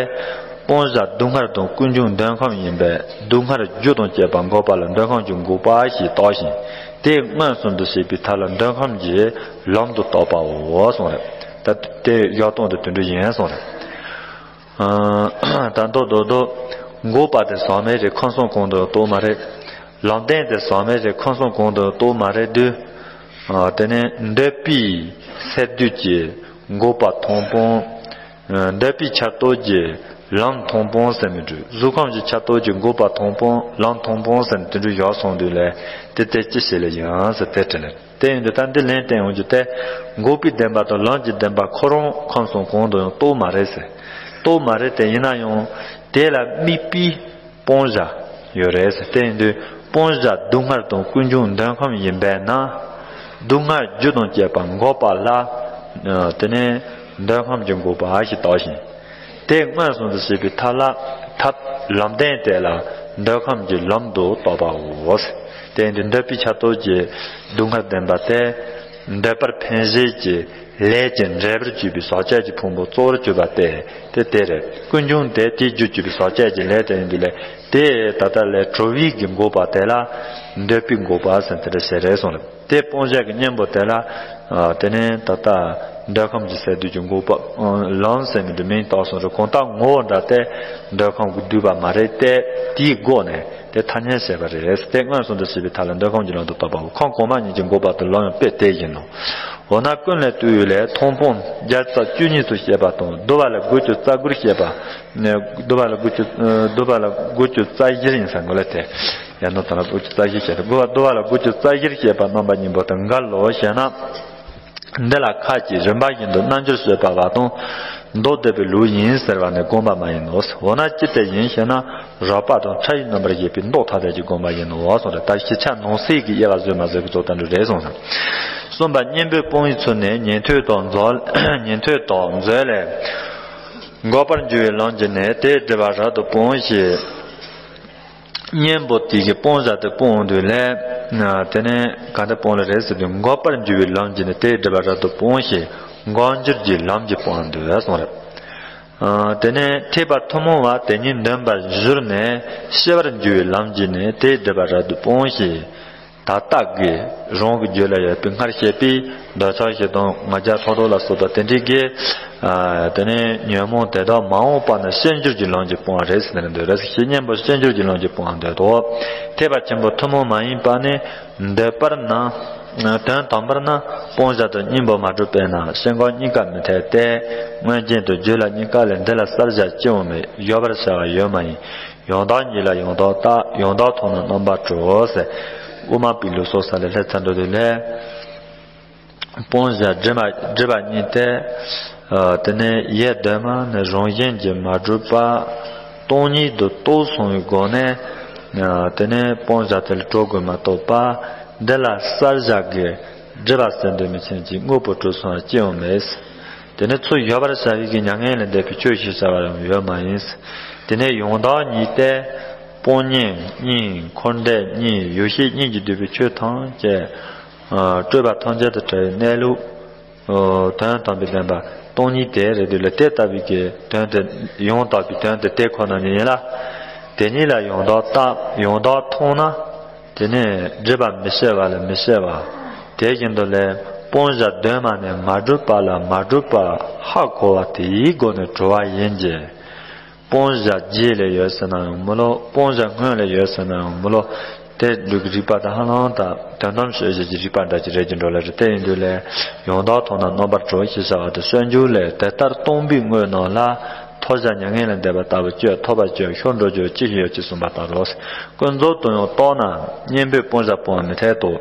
སྤོང་བྱ་སྡུག་བསྔལ་དང་ཀུན་འབྱུང་འདོད་ཁམས་ཡིན་པས་སྡུག་བསྔལ་རྒྱུ་དང་བཅས་པ་འགོག་པ་ལ་འདོད་ཁམས་ཀྱི་འགོག་པ་ཞེས་བཏགས་ཤིང་དེ་མངོན་སུམ་དུ་བྱེད་པའི་ཐབས་ལ་འདོད་ཁམས་ཀྱི་ལམ་དུ་བཏགས་པའོ་གསུངས་རེད། ད་དེ་བཞག་སྟངས་དེ་དེ་འདྲ་ཡིན་གསུངས་རེད། ད་མདོ་མདོ་མདོ། འགོག་པ་དེ་ཟག་མེད་རེད། ཁམས་གསུམ་གང་དུ་གཏོགས་མ་རེད། ལམ་བདེན་དེ་ཟག་མེད་རེད། ཁམས་གསུམ་གང་དུ་གཏོགས་མ་རེད་དུས། དེ་ནས་འདོད་པའི་སས་བསྡུས་ཀྱི་འགོག་པ་མཐོང་སྤང་། འདོད་པའི་ཆར་གཏོགས་ཀྱི་ལམ་མཐོང་སྤང་ཟེར་མི་འདུག་གཟུགས་ཁམས་ཀྱི་ཆར་གཏོགས་ཀྱི་འགོག་པ་མཐོང་སྤང་ལམ་མཐོང་སྤང་ཟེར་ནས་དེ་འདྲ་བཞག་སོང་དུས་ལས་དེ་དེ་ཅི་ཞིག་ལ་ཡིན་ཟེར་དེ་དྲིས་ལ། དེ་ཡིན་དུས་ད་འདི་ལན་བསྟན་ཡོང་རྒྱུ་དེ། འགོག་པའི་བདེན་པ་དང་ལམ་གྱི་བདེན་པ་ཁོ་རང་ཁམས་གསུམ་གང་དུ་ཡང་གཏོགས་མ་རེད་ཟེར། གཏོགས་མ་རེད་དེ་ཡིན་ན་ཡང་དེ་ལ་དམིགས་པའི་སྤོང་བྱ་ཡོད་རེད་ཟེར། དེ་ཡིན་དུས་སྤོང་བྱ་སྡུག་བསྔལ་དང་ཀུན་འབྱུང་འདོད་ཁམས་ཡིན་པས་ན། སྡུག་བསྔལ་རྒྱུ་དང་བཅས་པ་འགོག་པ་ལ། དེ་ནས་འདོད་ཁམས་ཀྱི་འགོག་པ་ཞེས་བཏགས་ཤིང་། དེ་མངོན་སུམ་དུ་བྱེད་པའི་ཐབས་ལ་ཐབས་ལམ་བདེན་དེ་ལ་འདོད་ཁམས་ཀྱི་ལམ་དུ་བཏགས་པའོ། དེ་ཡིན་དུས་འདོད་པའི་ཆར་གཏོགས་ཀྱི་སྡུག་བསྔལ་བདེན་པ་དེ་འདོད་པར་འཕེན་བྱེད་ཀྱི་ལས་ཀྱི་འབྲས་བུར་གྱུར་པའི་ཟག་བཅས་ཀྱི་ཕུང་པོ་གཙོ་བོར་གྱུར་པ་སྟེ་དེ་དེ་རེད། ཀུན་འབྱུང་དེ་དེའི་རྒྱུར་གྱུར་པའི་ཟག་བཅས་ཀྱི་ལས་དེ་ཡིན་དུས་ལས་དེ་ད་ལྟ་ལས་གྲོལ་བའི་གི་འགོག་པ་དེ་ལ་འདོད་པའི་འགོག་པ་ཟེར་དེ་འདྲ་ཞིག་རེད་གསུངས་རེད། དེ་སྤོང་བྱ་གི་གཉེན་པོ་དེ་ལ། དེ་ནས་ད་ལྟ་འདོད་ཁམས་ཀྱི་སས་བསྡུས་ཀྱི་འགོག་པ། ལམ་ཟེར་མི་འདི་མིང་བཏགས་སོང་རེད། གང་ལྟར་ངོ་བོ་འདྲ་སྟེ་འདོད་ཁམས་ཀྱིས་བསྡུས་པ་མ་རེད་དེ་དེའི་སྒོ་ནས་དེ་ཐ་སྙད་བྱས་པ་རེད། དེ་མངོན་སུམ་དུ་བྱེད་པའི་ཐབས་ལ་འདོད་ཁམས་ཀྱི་ལམ་དུ་བཏགས་པའོ། ཁམས་གོང་མ་གཉིས་ཀྱི་འགོག་པ་དང་ལམ་ཡང་དཔེ་དེ་བཞིན་ནོ། འོ་ན་ཀུན་ལས་བཏུས་ཡོད་ལས་མཐོང་སྤང་བརྒྱ་རྩ་བཅུ་གཉིས་སུ་བཤད་པ་དང་བསྡུ་བ་ལ་དགུ་བཅུ་རྩ་དགུར་བཤད་པ། བསྡུ་བ་ལ་དགུ་བཅུ་བསྡུ་བ་ལ་དགུ་བཅུ་རྩ་བཞིར་ཡིན་ས་འགོ་ལ་དེ། ཡང་ན་ད་ལ་དགུ་བཅུ་རྩ་བཞི་བཤད་དེ་དགུ་བ་བསྡུ་བ་ལ་དགུ་བཅུ་རྩ་བཞིར་བཤད་པ་རྣམ་པ་གཉིས་པོ་དང་འགལ་ལོ་ཞེ་ན། འདི་ལ་ཁ་ཅིག་རིམ་པ་བཞིན་དུ་རྣལ་འབྱོར་བྱེད་པ་བ་དང་མདོ་སྡེ་པའི་ལུགས་ཡིན་ཟེར་བ་ནི་དགོངས་པ་མ་ཡིན་ནོ། འོ་ན་ཅི་སྟེ་ཡིན་ཞེ་ན། རགས་པ་དང་ཕྲ་ཡི་རྣམ་པར་བཞེད་པའི་མདོ་ཐ་དད་ཀྱི་དགོངས་པ་ཡིན་ནོ་གསུངས་ཏེ། ད་ཤེས་བྱ་ནང་གསེས་ཀྱི་དབྱེ་བ་བཟོས་མ་བཟོས་ཀྱི་ཐོག་ལྟ་འགྲོ་རེད་གསུངས་སམ། གསུམ་པ་གཉེན་པོའི་སྤོང་བའི་ཚུལ་ནི་ཉན་ཐོས་དང་མཛོད་ཉན་ཐོས་དང་མཛོད་ལས། འགོག་པར་འགྱུར་བའི་ལམ་གྱིས་ནི་དེའི་སྒྲིབ་པ་རབ་ཏུ་སྤོང་ཞེས། གཉེན་པོ་དེ་གི་སྤོང་བྱ་དེ་སྤོང་འོང་དུས་ལས། དེ་ནས་ག་འདྲ་སྤོང་ལེ་རེད་ཟེར་དུས་འགོག་པར་འགྱུར་བའི་ལམ་གྱིས་ནི་དེའི་སྒྲིབ་པ་རབ་ཏུ་སྤོང་ཞེས་འགོག་འགྱུར་གྱི་ལམ་གྱིས་སྤོང་འདུག་གསུངས་རེད། དེ་ནས་ཐེག་པ་ཐུན་མོང་བ་དེ་ཉིད་འདོན་པར་གཞོལ་ནས་སྐྱེ་བར་འགྱུར་བའི་ལམ་གྱིས་ནི་དེའི་སྒྲིབ་པ་རབ་ཏུ་སྤོང་ཞིང་། ད་ལྟ་གི་རང་གི་རྒྱུད་ལ་ཡོད་པའི་སྔར་བཤད་པའི་འདོད་ཆགས་ཞེ་སྡང་ང་རྒྱལ་ཕྲག་དོག་ལ་སོགས་པ་དེ་འདྲའི་གི་དེ་ནས་ཉོན་མོངས་དེ་དག་མ་འོངས་པ་ན་ཕྱིར་འགྱུར་གྱི་ལམ་གྱིས་སྤོང་བ་རེད་ཟེར་ནས་འདོད་རེད། ཞེས་གཉེན་པོ་ཕྱིར་འགྱུར་གྱི་ལམ་གྱིས་སྤོང་བ་འདོད་དོ། ཐེག་པ་ཆེན་པོ་ཐུན་མོང་མ་ཡིན་པ་ནི། འདོད་པར་ན། དོན་དམ་པར་ན་སྤོང་བྱ་དང་གཉེན་པོ་མ་གྲུབ་པས་ན་སེམས་ཁམས་གཉིས་ཀ་མི་འཐད་དེ། མངོན་རྒྱན་དུ་རྒྱུད་ལ་གཉིས་ཀ་ལས་འདི་ལ་བསལ་བྱ་ཅི་ཡང་མེད། བཞག་པར་བྱ་བ་ཡོད་མ་ཡིན། ཡང་དག་ཉིད་ལ་ཡང་དག་བལྟ། ཡང་དག་མཐོང་ན་རྣམ་པར་གྲོལ་ཟེར། དབུ་མ་པའི་ལུགས་སོགས་ས་ལས་ལྷད་ཚར་འགྲོ་དུས་ལས། སྤོང་བྱ་སྒྲིབ་པ་སྒྲིབ་པ་གཉིས་ཏེ། དེ་ནས་ཡེ་གདོད་མ་ནས་རང་བཞིན་གྱིས་མ་གྲུབ་པ། སྟོང་ཉིད་དུ་རྟོགས་སོང་བའི་སྒོ་ནས། དེ་ནས་སྤོང་བྱ་དེ་ལ་གྲོལ་དགོས་མ་གཏོགས་པ། འདི་ལ་བསལ་བྱ་གི་སྒྲིབ་པ་སེལ་འདོད་མི་ཆེན་གྱི་དངོས་པོ་གྲུབ་སོང་བ་ཅི་ཡང་མེད། དེ་ནས་ཚུར་བཞག་པར་བྱ་བའི་གི་མྱ་ངན་ལས་འདས་པའི་ཆོས་ཞེས་བྱ་བ་ཡང་ཡོད་མ་ཡིན། དེ་ནས་ཡང་དག་ཉིད་ཏེ། སྤོང་གཉེན་གཉིས། འཁོར་འདས་གཉིས། ཡེ་ཤེས་གཉིས་ཀྱིས་བསྡུས་པའི་ཆོས་ཐམས་ཅད། སྤྲོས་པ་ཐམས་ཅད་དང་བྲལ་བའི་གནས་ལུགས། དོན་དམ་པའི་བདེན་པ་སྟོང་ཉིད་དེ་རེད་འདུག་ལ། དེ་ལྟ་བུའི་གི་དོན་དེ་ཡང་དག་པའི་དོན་དེ་དེ་ཁོ་ན་ཉིད་ཡིན་ལ། དེ་ཉིད་ལ་ཡང་དག་བལྟ། ཡང་དག་མཐོང་ན། དེ་ནས་སྒྲིབ་པ་མི་སྐྱེ་བ་ལ་མི་སྐྱེ་བ། དེ་བཞིན་དུ་ལས་སྤོང་བྱ་གདོད་མ་ནས་མ་གྲུབ་པ་ལ་མ་གྲུབ་པ་ཧ་གོ་བ་དེའི་སྒོ་ནས་གྲོལ་བ་ཡིན་གྱི། སྤོང་བྱ་རྗེས་ལས་ཡོད་ཟེར་ན་ཡང་མི་ལོ། སྤོང་བྱ་སྔོན་ལས་ཡོད་ཟེར་ན་ཡང་མི་ལོ། དེ་ལུགས་ཀྱི་རིགས་པ་དང་ཧ་ལམ་དང་དོན་དམ་དཔྱོད་བྱེད་ཀྱི་རིགས་པ་འདྲ་ཅིག་རེད་ཀྱི་འགྲོ་ལ་རེད། དེ་ཡིན་དུས་ལས་ཡང་དག་མཐོང་ན་རྣམ་པར་གྲོལ་ཞེས་བྱ་བ་དེ་སྤྱོད་འཇུག་ལས། དེ་ལྟར་སྟོང་པའི་དངོས་རྣམས་ལ། མཐོལ་བྱ་མྱ་ངན་ལས་འདས་པ་ལྟ་བུ་སྤྱོད། ཐོབ་པ་སྤྱོད་ཤོར་འགྲོ་རྒྱུ་ཅི་ཞིག་ཡོད་ཅེས་གསུངས་པ་ལྟར་རོ། ཀུན་རྫོབ་ཏུ་ཡང་རྟོགས་ན་གཉེན་པོས་སྤོང་བྱ་སྤོང་བ་མི་འཐད་དོ།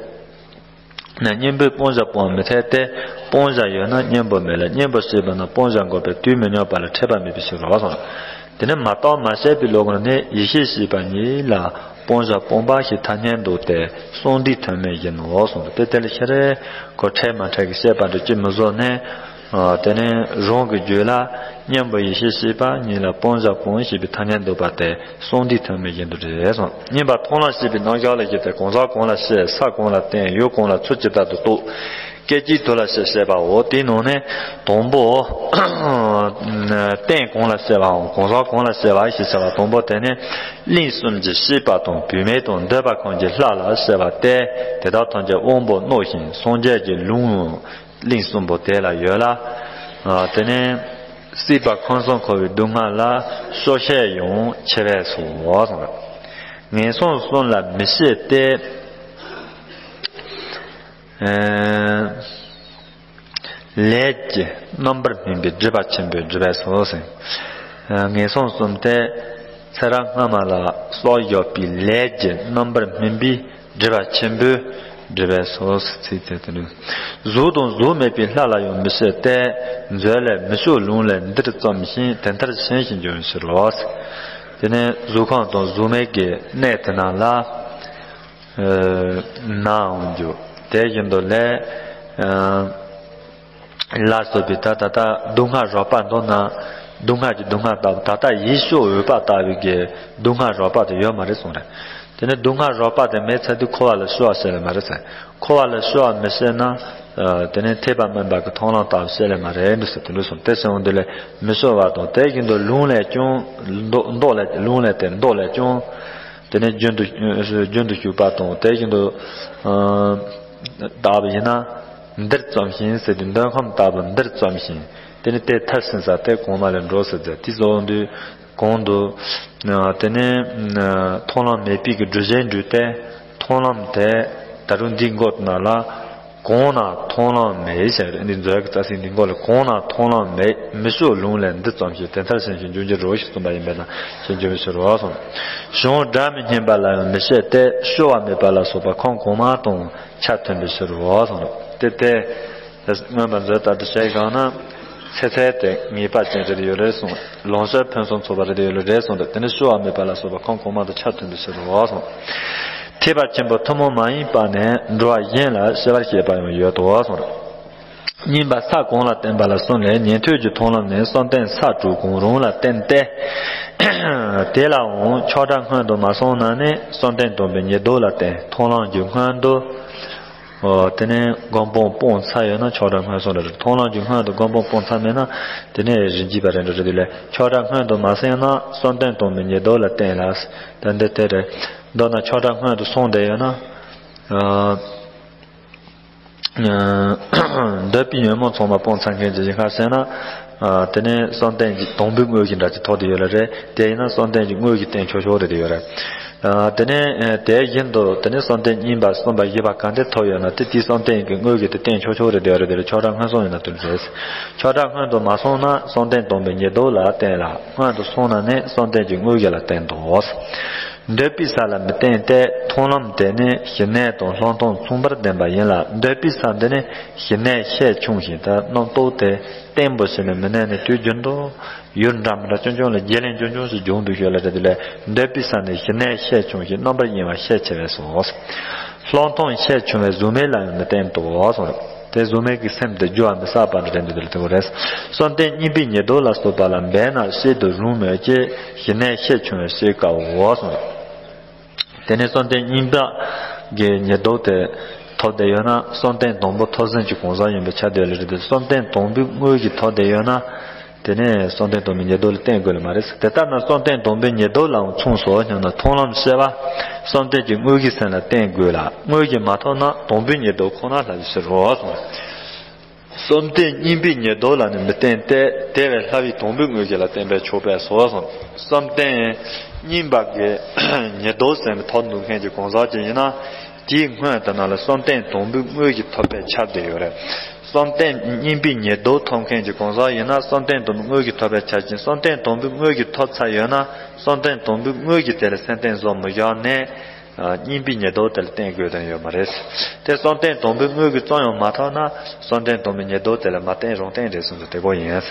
ན་གཉེན་པོས་སྤོང་བྱ་སྤོང་བ་མི་འཐད་དེ། སྤོང་བྱ་ཡོད་ན་གཉེན་པོ་མེད་ལ། གཉེན་པོ་སྐྱེས་པ་ན་སྤོང་བྱ་འགོག་པའི་དུས་མི་སྙོམས་པ་ལ་འཕྲད་པ་མེད་པའི་ཕྱིར་རོ་གསུངས། དེ་ནི་མ་རྟོགས་མ་དཔྱད་པའི་བློ་ངོར་ནི་ཡེ་ཤེས་ཞེས་པ་ཉིད་ལ་སྤོང་བྱ་སྤོང་པ་ཞེས་ཐ་སྙད་འདོགས་ཏེ་གསུངས་འདི་དོན་མེད་ཡིན་ནོ་གསུངས། དེ་དེ་ལ་ཤེས་རེ་གོ་འཕྲད་མ་འཕྲད་ཀྱི་བཤད་པ་འདི་ཅི་མི་བཟོ་ནས། དེ་ནི་རང་གི་རྒྱུད་ལ་གཉེན་པོ་ཡེ་ཤེས་ཞེས་པ་ཉིད་ལ་སྤོང་བྱ་སྤོང་ཞེས་པའི་ཐ་སྙད་འདོགས་པ་དེ། གསུངས་འདི་ཐོན་མི་བཞིན་དུ་རེད་གསུངས། གཉིས་པ་མཐོང་ལམ་ཞེས་པའི་རྣམ་གཞག་ལ་བཞེད་དེ། གང་ཟག་གང་ལ་བཤད། ས་གང་ལ་བསྟན། ཡུལ་གང་ལ་ཚུལ་ཇི་ལྟར་དུ་རྟོགས། སྐད་ཅིག་དུ་ལ་བཤད་བཤད་པའོ། དེའི་ནང་ནས་དང་པོ། རྟེན་གང་ལ་བཤད་པའམ་གང་ཟག་གང་ལ་བཤད་པ་ཞེས་བྱ་བ་དང་པོ་དེ་ནི། གླིང་གསུམ་གྱི་བཤད་པ་དང་བུད་མེད་དང་འདོད་པ་ཁམས་ཀྱི་ལྷ་ལ་བཤད་པ་སྟེ། དེ་དག་ཐམས་ཅད་དབང་པོ་རྣོ་ཞིང་སངས་རྒྱས་ཀྱི་ལུང་། གླིང་གསུམ་པོ་དེ་ལ་ཡོད་ལ། དེ་ནས་སྲིད་པ་ཁམས་གསུམ་འཁོར་བའི་སྡུག་བསྔལ་ལ་སྐྱོ་ཤས་ཡང་ཆེ་བས་སོ། ངན་སོང་གསུམ་ལ་མི་སྐྱེ་སྟེ། ལས་ཀྱི་རྣམ་པར་སྨིན་པའི་སྒྲིབ་པ་ཆེན་པོས་སྒྲིབ་པས་སོ་ཟེར། ངན་སོང་གསུམ་སྟེ། ཚེ་རབས་སྔ་མ་ལ་བསགས་ཡོད་པའི་ལས་ཀྱི་རྣམ་པར་སྨིན་པའི་སྒྲིབ་པ་ཆེན་པོས་སྒྲིབ་པས་སོ། ཚིག་དེ་དེ་ནི། གཟུགས་དང་གཟུགས་མེད་པའི་ལྷ་ལ་ཡང་མི་སྐྱེ་སྟེ། མཛོད་ལས་མི་ཆོག་ལུང་ལས་འདིར་བརྩམས་ཤིང་དེ་མཐར་ཕྱིན་ཞིང་འབྱུང་ཕྱིར་རོ། དེ་ནས་གཟུགས་ཁམས་དང་གཟུགས་མེད་ཀྱི་གནས་དེ་རྣམས་ལ་ནའང་འགྱུར། དེ་བཞིན་དུ་ལས། ལ་སོགས་པའི་ད་ད་ལྟ་སྡུག་བསྔལ་རགས་པ་མདོར་ན། སྡུག་བསྔལ་གྱི་སྡུག་བསྔལ་ལྟ་བུ་ད་ལྟ་ཡིད་སྤྱོད་འོས་པ་ལྟ་བུའི་གི་སྡུག་བསྔལ་རགས་པ་དེ་ཡོད་མ་རེད་གསུངས་རེད། དེ་ནི་སྡུག་བསྔལ་རགས་པ་དེ་མེད་ཚར་དུས་འཁོར་བ་ལ་སྐྱོ་བ་སྐྱེ་ལེ་མ་རེད་ཟེར། འཁོར་བ་ལ་སྐྱོ་བ་མི་སྐྱེ་ན། དེ་ནི་ཐེག་པ་དམན་པ་གི་མཐོང་ལམ་ལྟ་བུ་སྐྱེ་ལེ་མ་རེད་འདུག་ཟེར་དེ་འདྲ་གསུངས། དེ་སེམས་འོང་དུས་ལས་མི་སྐྱོ་བ་དང་། དེ་བཞིན་དུ་ལུང་ལས་ཀྱང་། མདོ་མདོ་ལས་ལུང་ལས་ཏེ་མདོ་ལས་ཀྱང་། དེ་ནི་རྒྱུན་དུ་རྒྱུན་དུ་ཞུགས་པ་དང་། དེ་བཞིན་དུ། ལྟ་བུ་ཡིན་ན། འདིར་བརྩམས་ཤིང་ཟེར་དུས་འདོད་ཁམས་ལྟ་བུ་འདིར་བརྩམས་ཤིང་། དེ་ནི་དེ་མཐར་ཕྱིན་ས་དེ་གོང་མ་ལས་འགྲོ་ཟེར་ཏེ་དེ་གསུངས་དུས་གོང་དུ། དེ་ནི་མཐོང་ལམ་མེད་པའི་གི་སྒྲུབ་བྱེད་འགྲུབ་སྟེ། མཐོང་ལམ་དེ་ད་རུང་འདིའི་མགོ་ན་ལ། གང་ན་མཐོང་ལམ་མེད་ཟེར། འདི་མཛོད་ཀྱི་རྩ་ཚིག་འདི་མགོ་ལ། གང་ན་མཐོང་ལམ་མེད། མི་སྐྱོ་ལུང་ལས་འདི་བརྩམས་ཤིང་དེ་མཐར་ཕྱིན་ཞིང་འབྱུང་འགྱུར་རོ་ཞེས་གསུངས་པ་ཡིན་པས་ན་ཞེས་འབྱུང་བའི་ཕྱིར་རོ་གསུངས། གཞུང་སྒྲ་མི་སྙན་པ་ལ་ཡང་མི་སྐྱེ་སྟེ། སྐྱོ་བ་མེད་པ་ལ་སོགས་པ་ཁམས་གོང་མ་དང་ཆ་མཐུན་པའི་ཕྱིར་རོ་གསུངས། དེ་སྟེ། མངོན་པ་མཛོད་ལྟར་དུ་བྱས་གང་ན། ཚེ་ཚད་དེ་ངེས་པ་ཅན་རེ་རེ་ཡོད་རེད་གསུངས། ལོངས་སྤྱོད་ཕུན་སུམ་ཚོགས་པ་རེ་རེ་ཡོད་རེད་གསུངས་ཏེ། དེ་ནི་སྐྱོ་བ་མེད་པ་ལ་སོགས་པ་ཁམས་གོང་མ་དང་ཆ་མཐུན་པའི་ཕྱིར་རོ་གསུངས། ཐེག་པ་ཆེན་པོ་ཐུན་མོང་མ་ཡིན་པ་ནས་འགྲོ་བ་གཞན་ལ་སྐྱེ་བར་བཤད་པ་ཡང་ཡོད་དོ་གསུངས། གཉིས་པ་ས་གང་ལ་བརྟེན་པ་ལ་གསུམ་ལས། ཉན་ཐོས་ཀྱི་མཐོང་ལམ་ནི་བསམ་གཏན་ས་དྲུག་གང་རུང་ལ་བརྟེན་ཏེ། དེ་ལའང་ཆགས་སྒྲ་སྔོན་དུ་མ་སོང་ན་ནི་བསམ་གཏན་དང་པོའི་ཉེར་བསྡོགས་ལ་བརྟེན། མཐོང་ལམ་གྱི་སྔོན་དུ། ཨོ། དེ་ནས་སྒོམ་སྤང་སྤངས་ཚར་ཡོད་ན་ཆགས་སྒྲ་སྔོན་སོང་རེད། མཐོང་ལམ་གྱི་སྔོན་དུ་སྒོམ་སྤང་སྤངས་ཚར་མེད་ན་དེ་ནས་རིམ་གྱིས་པ་རེད་འགྲོ་རེད་དེ་ལས་ཆགས་སྒྲ་སྔོན་དུ་མ་སོང་ན་བསམ་གཏན་དང་པོའི་ཉེར་བསྡོགས་ལ་བརྟེན་ལ། ད་འདི་དེ་རེད། མདོར་ན་ཆགས་སྒྲ་སྔོན་དུ་སོང་བསྡད་ཡོད་ན། ཨ། འདོད་པའི་ཉོན་མོངས་ཚང་མ་སྤངས་ཚར་མཁན་གྱི་ཡིན་ཁ་ཟེར་ན། ཨ། དེ་ནས་བསམ་གཏན་གྱི་དང་པོའི་དངོས་གཞི་འདྲ་ཅིག་ཐོབ་བསྡད་ཡོད་ལ་རེད། དེ་ཡིན་ན་བསམ་གཏན་གྱི་དངོས་གཞི་བསྟན་ཆོག་ཆོག་རེད་དེ་ཡོད་རེད། ཨ། དེ་ནས་དེ་བཞིན་དུ་དེ་ནས་བསམ་གཏན་གཉིས་པ་གསུམ་པ་བཞི་པ་གང་དེ་ཐོབ་ཡོད་ན་དེ་དེའི་བསམ་གཏན་གྱི་དངོས་གཞི་དེ་བསྟན་ཆོག་ཆོག་རེད་དེ་ཡོད་རེད། དེ་ལ་ཆགས་སྒྲ་སྔོན་སོང་ཡིན་ན་དེ་རེད། ཆགས་སྒྲ་སྔོན་དུ་མ་སོང་ན་བསམ་གཏན་དང་པོའི་ཉེར་བསྡོགས་ལ་བརྟེན་ལ། སྔོན་དུ་སོང་ན་ནི་བསམ་གཏན་གྱི་དངོས་གཞི་ལ་བརྟེན་ཏོ། འདོད་པའི་ས་ལ་མི་བརྟེན་ཏེ། མཐོང་ལམ་དེ་ནི་ཞི་གནས་དང་ལྷག་མཐོང་མཚུངས་པར་ལྡན་པ་ཡིན་ལ། འདོད་པའི་ས་འདི་ནི་ཞི་གནས་ཤས་ཆུང་ཞིང་། ད་རྣམ་རྟོག་དེ་བརྟན་པོ་ཞིག་ནི་མི་གནས་ནས་དུས་རྒྱུན་དུ་ཡུལ་འདྲ་མི་འདྲ་ཆུང་ཆུང་ལ་བརྗེ་ལེན་ཆུང་ཆུང་ཞིག་འབྱུང་འདུག་ཞུ་ལ་རེད་དེ་ལས། འདོད་པའི་ས་ནི་ཞི་གནས་ཤས་ཆུང་ཞིང་རྣམ་པར་གཡེང་བ་ཤས་ཆེ་བས་སོ། ལྷག་མཐོང་ཤས་ཆུང་བས་གཟུགས་མེད་ལ་ཡང་མི་བརྟེན་ཏོ་གསུངས། དེ་གཟུགས་མེད་ཀྱི་སེམས་དེ་རྒྱུ་བ་མི་བསགས་པ་འདྲ་རེད་འདུག་དེ་ལ་དེ་གོ་རེད། བསམ་གཏན་གཉིས་པའི་ཉེར་བསྡོགས་ལ་སོགས་པ་ལ་འབད་ན་བྱེད་དུ་རུང་མོད་ཀྱི། ཞི་གནས་ཤས་ཆུང་བས་བྱེད་དཀའོ་གསུངས། དེ་ནས་བསམ་གཏན་གཉིས་པ་གི་ཉེར་བསྡོགས་དེ་ཐོབ་བསྡད་ཡོད་ན་བསམ་གཏན་དང་པོ་ཐོབ་ཟིན་གྱི་གང་ཟག་ཡིན་པའི་ཆ་དེ་ལ་རེད་དེ། བསམ་གཏན་དང་པོའི་དངོས་གཞི་ཐོབ་བསྡད་ཡོད་ན། དེ་ནས་བསམ་གཏན་དང་པོའི་ཉེར་བསྡོགས་ལ་བརྟེན་དགོས་ལ་མ་རེད། དེ་ལྟར་ན་བསམ་གཏན་དང་པོའི་ཉེར་བསྡོགས་ལའང་མཚུངས་སོ་སྙམ་ན། མཐོང་ལམ་ཤེས་པ་བསམ་གཏན་གྱི་དངོས་གཞི་སེམས་ལ་བརྟེན་དགོས་ལ། དངོས་གཞི་མ་ཐོབ་ན་དང་པོའི་ཉེར་བསྡོགས་ཁོ་ན་ལྷག་པའི་ཕྱིར་རོ་གསུངས། བསམ་གཏན་གཉིས་པའི་ཉེར་བསྡོགས་ལ་ནི་མི་བརྟེན་ཏེ། དེ་བས་ལྷག་པའི་དང་པོའི་དངོས་གཞི་ལ་བརྟེན་པས་ཆོག་པས་སོ་གསུངས། བསམ་གཏན་གཉིས་པ་གི་ཉེར་བསྡོགས་ཟེར་ནས་ཐོབ་འདུག་མཁན་གྱི་གང་ཟག་ཅིག་ཡིན་ན། དེའི་སྔོན་དུ་ན་ལ་བསམ་གཏན་དང་པོའི་དངོས་གཞི་ཐོབ་པའི་ཆ་དེ་ཡོད་རེད། བསམ་གཏན་གཉིས་པའི་ཉེར་བསྡོགས་ཐོབ་མཁན་གྱི་གང་ཟག་ཡིན་ན་བསམ་གཏན་དང་པོའི་དངོས་གཞི་ཐོབ་པའི་ཆ་ཅན། བསམ་གཏན་དང་པོའི་དངོས་གཞི་ཐོབ་ཚར་ཡོད་ན་བསམ་གཏན་དང་པོའི་དངོས་གཞི་དེ་ལ་སེམས་གཏིང་བཟོ་མི་བཞག་ནས། ཨ། གཉིས་པའི་ཉེར་བསྡོགས་དེ་ལ་བརྟེན་དགོས་དོན་ཡོད་མ་རེད། དེ་བསམ་གཏན་དང་པོའི་དངོས་ཀྱི་ཙམ་ཡང་མ་ཐོབ་ན་བསམ་གཏན་དང་པོའི་ཉེར་བསྡོགས་དེ་ལ་མ་བརྟེན་རང་བརྟེན་རེད་གསུངས་ཏེ་དེ་གོ་ཡིན།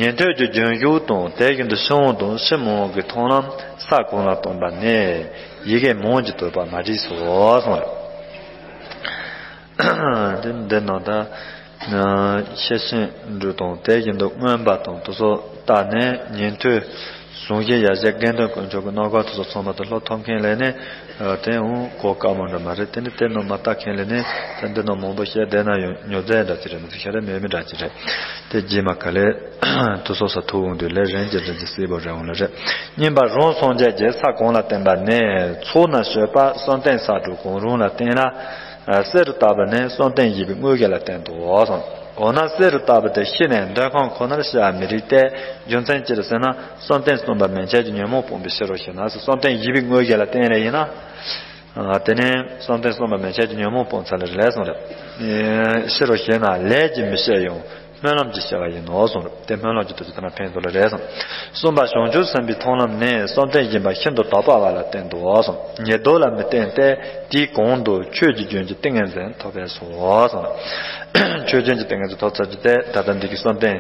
ཉན་ཐོས་ཀྱི་རྒྱུན་ཞུགས་དང་དེ་བཞིན་དུ་ཕྱིར་འོང་དང་ཕྱིར་མི་འོང་གི་མཐོང་ལམ་ས་གང་ལ་སྟོན་པ་ནི་ཡི་གེ་མངོན་གྱིས་དོད་པ་མ་བྲིས་སོ་གསུངས། དེ་འདི་ནང་ད། ཤེར་ཕྱིན་འབྲུ་དང་དེ་བཞིན་དུ་མངོན་པ་དང་དེ་སོགས་བལྟས་ནས་ཉན་ཐོས་ཟུང་འཇུག་ཡ་གྱལ་དགེ་འདུན་དཀོན་མཆོག་གི་རྣམ་གྲངས་དེ་ཚོ་ཚང་མ་དེ་སློབ་ཐོབ་མཁན་ལས་ནི། དེ་འོང་གོ་དཀའ་མོ་འདྲ་མ་རེད། དེ་ནི་དེ་རྣམས་མ་བལྟ་མཁན་ལས་ནི་དེ་འདི་རྣམས་མང་པོ་བཤད་བསྡད་ན་ཡང་ཉོབ་ཚད་འདྲ་ཅིག་རེད་མི་འདུག་ཤ་རེ་མེད་མི་འདྲ་ཅིག་རེད། དེ་རྗེས་མ་ག་ལེ་དེ་ཚོ་ས་ཐུག་འོང་དུས་ལས་རིམ་གྱིས་རིམ་གྱིས་གསལ་པོ་རེད་འོང་ལ་རེད། བསྙེན་པ་རང་སངས་རྒྱས་ཀྱི་ས་གང་ལ་བརྟེན་པ་ནི་ཚོགས་ན་སྤྱོད་པ་བསམ་གཏན་ས་དྲུག་གང་རུང་ལ་བརྟེན་ལ། གསེར་དུ་བཏགས་པ་ནི་བསམ་གཏན་བཞི་པའི་དངོས་གཞི་ལ་བརྟེན་ཏོ་གསུངས། འོ་ན་གསེར་དུ་བཏགས་པ་དེ་ཤི་ནས་འདོད་ཁམས་ཁོ་ནར་ཤི་བ་མི་རིགས་ཏེ། རྒྱུ་མཚན་ཅི་རེད་ཟེར་ན་བསམ་གཏན་གསུམ་པ་མན་ཆད་ཀྱི་ཉོན་མོངས་སྤངས་པའི་ཕྱིར་རོ་ཞེ་ན། བསམ་གཏན་བཞི་པའི་དངོས་གཞི་ལ་བརྟེན་ལས་ཡིན་ན། དེ་ནས་བསམ་གཏན་གསུམ་པ་མན་ཆད་ཀྱི་ཉོན་མོངས་སྤངས་ཚར་ལ་རེད་གསུངས་རེད། ཕྱིར་རོ་ཞེ་ན་ལས་ཀྱིས་མི་ཤེས་ཡང་། སྨོན་ལམ་གྱི་བྱ་བ་ཡིན་ནོ་གསུངས། དེ་སྨོན་ལམ་གྱི་དུས་ཚོད་དེ་ན་ཕན་ཐོགས་ལ་རེད་གསུངས། གསུམ་པ་བྱང་ཆུབ་སེམས་དཔའི་མཐོང་ལམ་ནི་བསམ་གཏན་བཞི་པ་ཤིན་ཏུ་དག་པ་བ་ལ་བརྟེན་ཏོ་གསུངས། ཉེར་བསྡོགས་ལ་མི་བརྟེན་ཏེ། དེའི་གོང་དུ་ཆོས་ཀྱི་རྒྱུན་གྱི་ཏིང་ངེ་འཛིན་ཐོབ་པས་སོ་གསུངས། ཆོས་རྒྱུན་གྱི་ཏིང་ངེ་འཛིན་ཐོབ་ཚར་གྱི་དེ་ད་ལྟ་འདི་གི་བསམ་གཏན་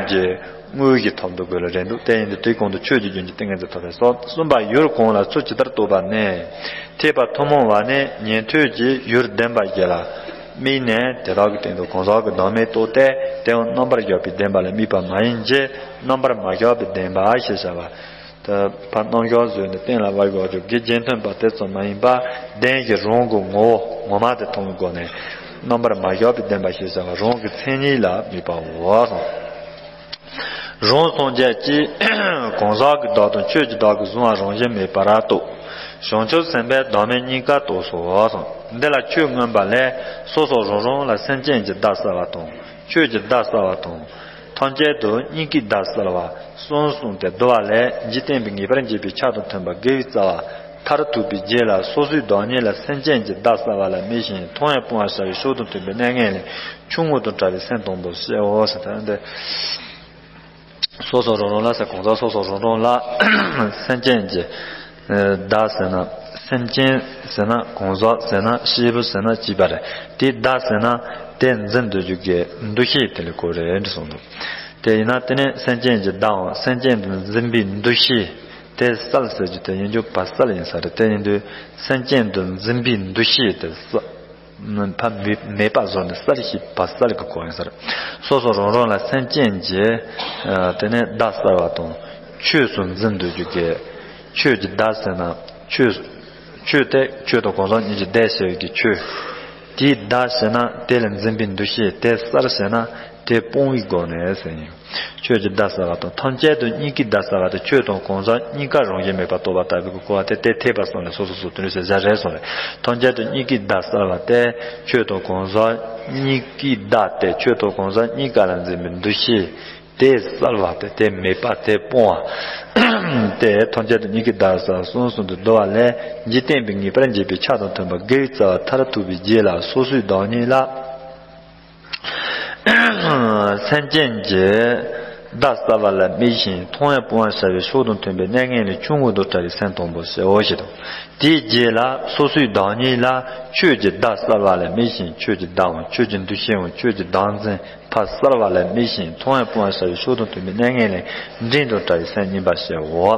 གྱི་དངོས་གཞི་ཐོབ་འདུག་དགོས་ལ་རེད་འདུག་དེ་ཡིན་དུས་དེའི་གོང་དུ་ཆོས་ཀྱི་རྒྱུན་གྱི་ཏིང་ངེ་འཛིན་ཐོབ་པས་སོ། གསུམ་པ་ཡུལ་གང་ལ་ཚུལ་ཇི་ལྟར་རྟོགས་པ་ནི། ཐེག་པ་ཐུན་མོང་བ་ནི་ཉན་ཐོས་ཀྱི་ཡུལ་བདེན་པ་བཞི་ལ་དམིགས་ནས་དེ་དག་གི་སྟེང་དུ་གང་ཟག་གི་བདག་མེད་རྟོགས་ཏེ། དེའང་རྣམ་པར་གཞག་པའི་བདེན་པ་ལ་དམིགས་པ་མ་ཡིན་གྱི་རྣམ་པར་མ་གཞག་པའི་བདེན་པ་ཞེས་བྱ་བ། ད་ཕར་རྣམ་གཞག་བཟོས་ནས་གཏན་ལ་དབབ་དགོས་ཀྱི་རྒྱུ་རྒྱུན་མཐུན་པ་དེ་ཙམ་མ་ཡིན་པར་བདེན་བཞི་རང་གི་ངོ་བོ་ངོ་མ་དེ་མཐོང་བའི་སྒོ་ནས་རྣམ་པར་མ་གཞག་པའི་བདེན་པ་ཞེས་བྱ་བ་རང་གི་མཚན་ཉིད་ལ་དམིགས་པའོ། རང་སངས་རྒྱས་ཀྱིས་གང་ཟག་གི་བདག་དང་ཆོས་ཀྱི་བདག་གི་གཟུང་བ་རང་བཞིན་མེད་པར་རྟོགས། བྱང་ཆུབ་སེམས་དཔས་བདག་མེད་གཉིས་ཀ་རྟོགས་སོ་གསུངས། འདི་ལ་ཆོས་མངོན་པ་ལས་སོ་སོ་རང་རང་ལ་སེམས་ཅན་གྱི་བདག་གསལ་བ་དང་ཆོས་ཀྱི་བདག་གསལ་བ་དང་། ཐམས་ཅད་དུ་གཉིས་ཀའི་བདག་གསལ་བ་གསུམ་གསུངས་ཏེ་བསྡུ་བ་ལས་འཇིག་རྟེན་པའི་ངེས་པར་འབྱེད་པའི་ཆ་དང་མཐུན་པ་དགེ་བའི་རྩ་བ་མཐར་ཐུག་པའི་རྗེས་ལ་སོ་སོའི་བདག་ཉིད་ལ་སེམས་ཅན་གྱི་བདག་གསལ་བ་ལ་དམིགས་ཤིང་མཐོང་བས་སྤང་བར་བྱ་བའི་ཕྱོགས་དང་མཐུན་པའི་གནས་ངན་ལས་ཆུང་ངུ་དང་བྲལ་བའི་སེམས་དང་པོ་ཞེའོ་ཟེར་ཏེ། སོ་སོ་རང་རང་ལ་ཟེར་གང་ཟག་སོ་སོ་རང་རང་ལ་སེམས་ཅན་གྱི་བདག་ཟེར་ན་སེམས་ཅན་ཟེར་ན་གང་ཟག་ཟེར་ན་སྐྱེས་བུ་ཟེར་ན་སྐྱེས་པ་རེད། དེའི་བདག་ཟེར་ན་དེ་འཛིན་སྡོད་རྒྱུ་གི་འདུ་ཤེས་དེ་ལ་གོ་རེད་གསུངས་འདུག་དེ་ཡིན་ན་དེ་ནས་སེམས་ཅན་གྱི་བདག་འམ་སེམས་ཅན་དུ་འཛིན་པའི་འདུ་ཤེས་དེ་བསལ་ཟེར་རྒྱུ་དེ་ཡིན་རྒྱུ་བ་བསལ་ཡིན་ས་རེད། དེ་ཡིན་དུས་སེམས་ཅན་དུ་འཛིན་པའི་འདུ་ཤེས་དེ་བསལ། ཕ་མེད་མེད་པ་བཟོ་ནས་བསལ་ཞིང་བ་བསལ་གྱི་གོ་ཡིན་ཟེར། སོ་སོ་རང་རང་ལ་སེམས་ཅན་གྱི་དེ་ནས་བདག་གསལ་བ་དང་ཆོས་སུ་འཛིན་སྡོད་རྒྱུ་གི་ཆོས་ཀྱི་བདག་ཟེར་ན་ཆོས་ཆོས་དེ་ཆོས་དང་གང་ཟག་གཉིས་ཀྱི་བདག་ཟེར་བའི་གི་ཆོས། དེའི་བདག་ཞེ་ན་དེ་ལ་འཛིན་པའི་འདུ་ཤེས་དེ་གསལ་ཞེ་ན་དེ་སྤོང་བའི་སྒོ་ནས་ཟེར་ཡིན། ཆོས་ཀྱི་བདག་གསལ་བ་དང་ཐམས་ཅད་དུ་གཉིས་ཀའི་བདག་གསལ་བ་དེ་ཆོས་དང་གང་ཟག་གཉིས་ཀ་རང་བཞིན་མེད་པར་རྟོགས་པ་ལྟ་བུའི་གོ་བ་དེ་དེ་ཐེག་པ་གསུམ་ལས་སོ་སོ་སོ་དོན་ཟེར་བཞག་རེད་གསུངས་རེད། ཐམས་ཅད་དུ་གཉིས་ཀའི་བདག་གསལ་བ་དེ་ཆོས་དང་གང་ཟག་གཉིས་ཀའི་བདག་སྟེ་ཆོས་དང་གང་ཟག་གཉིས་ཀ་ལ་འཛིན་པའི་འདུ་ཤེས། དེ་གསལ་བ་སྟེ་དེ་མེད་པ་དེ་སྤོང་བ། དེ་ཐམས་ཅད་དུ་གཉིས་ཀའི་བདག་གསལ་གསུམ་གསུམ་དུ་བསྡུ་བ་ལས་འཇིག་རྟེན་པའི་ངེས་པར་འབྱེད་པའི་ཆ་དང་མཐུན་པ་དགེ་བའི་རྩ་བ་མཐར་ཐུག་པའི་རྗེས་ལ་སོ་སོའི་བདག་ཉིད་ལ། སེམས་ཅན་གྱི་བདག་གསལ་བ་ལ་དམིགས་ཤིང་མཐོང་བས་སྤོང་བར་བྱ་བའི་ཕྱོགས་དང་མཐུན་པའི་གནས་ངན་ལས་ཆུང་ངུ་དུ་བྲལ་བའི་སེམས་དང་པོ་ཞེའོ་ཞེས་དང་། དེའི་རྗེས་ལ་སོ་སོའི་བདག་ཉིད་ལ་ཆོས་ཀྱི་བདག་གསལ་བ་ལ་དམིགས་ཤིང་ཆོས་ཀྱི་བདག་དབང་ཆོས་ཀྱི་འདུ་ཤེས་དབང་ཆོས་ཀྱི་བདག་འཛིན་ཕར་གསལ་བ་ལ་དམིགས་ཤིང་མཐོང་བས་སྤོང་བར་བྱ་བའི་ཕྱོགས་དང་མཐུན་པའི་གནས་ངན་ལས་འབྲིང་དུ་བྲལ་བའི་སེམས་གཉིས་པ་ཞེའོ།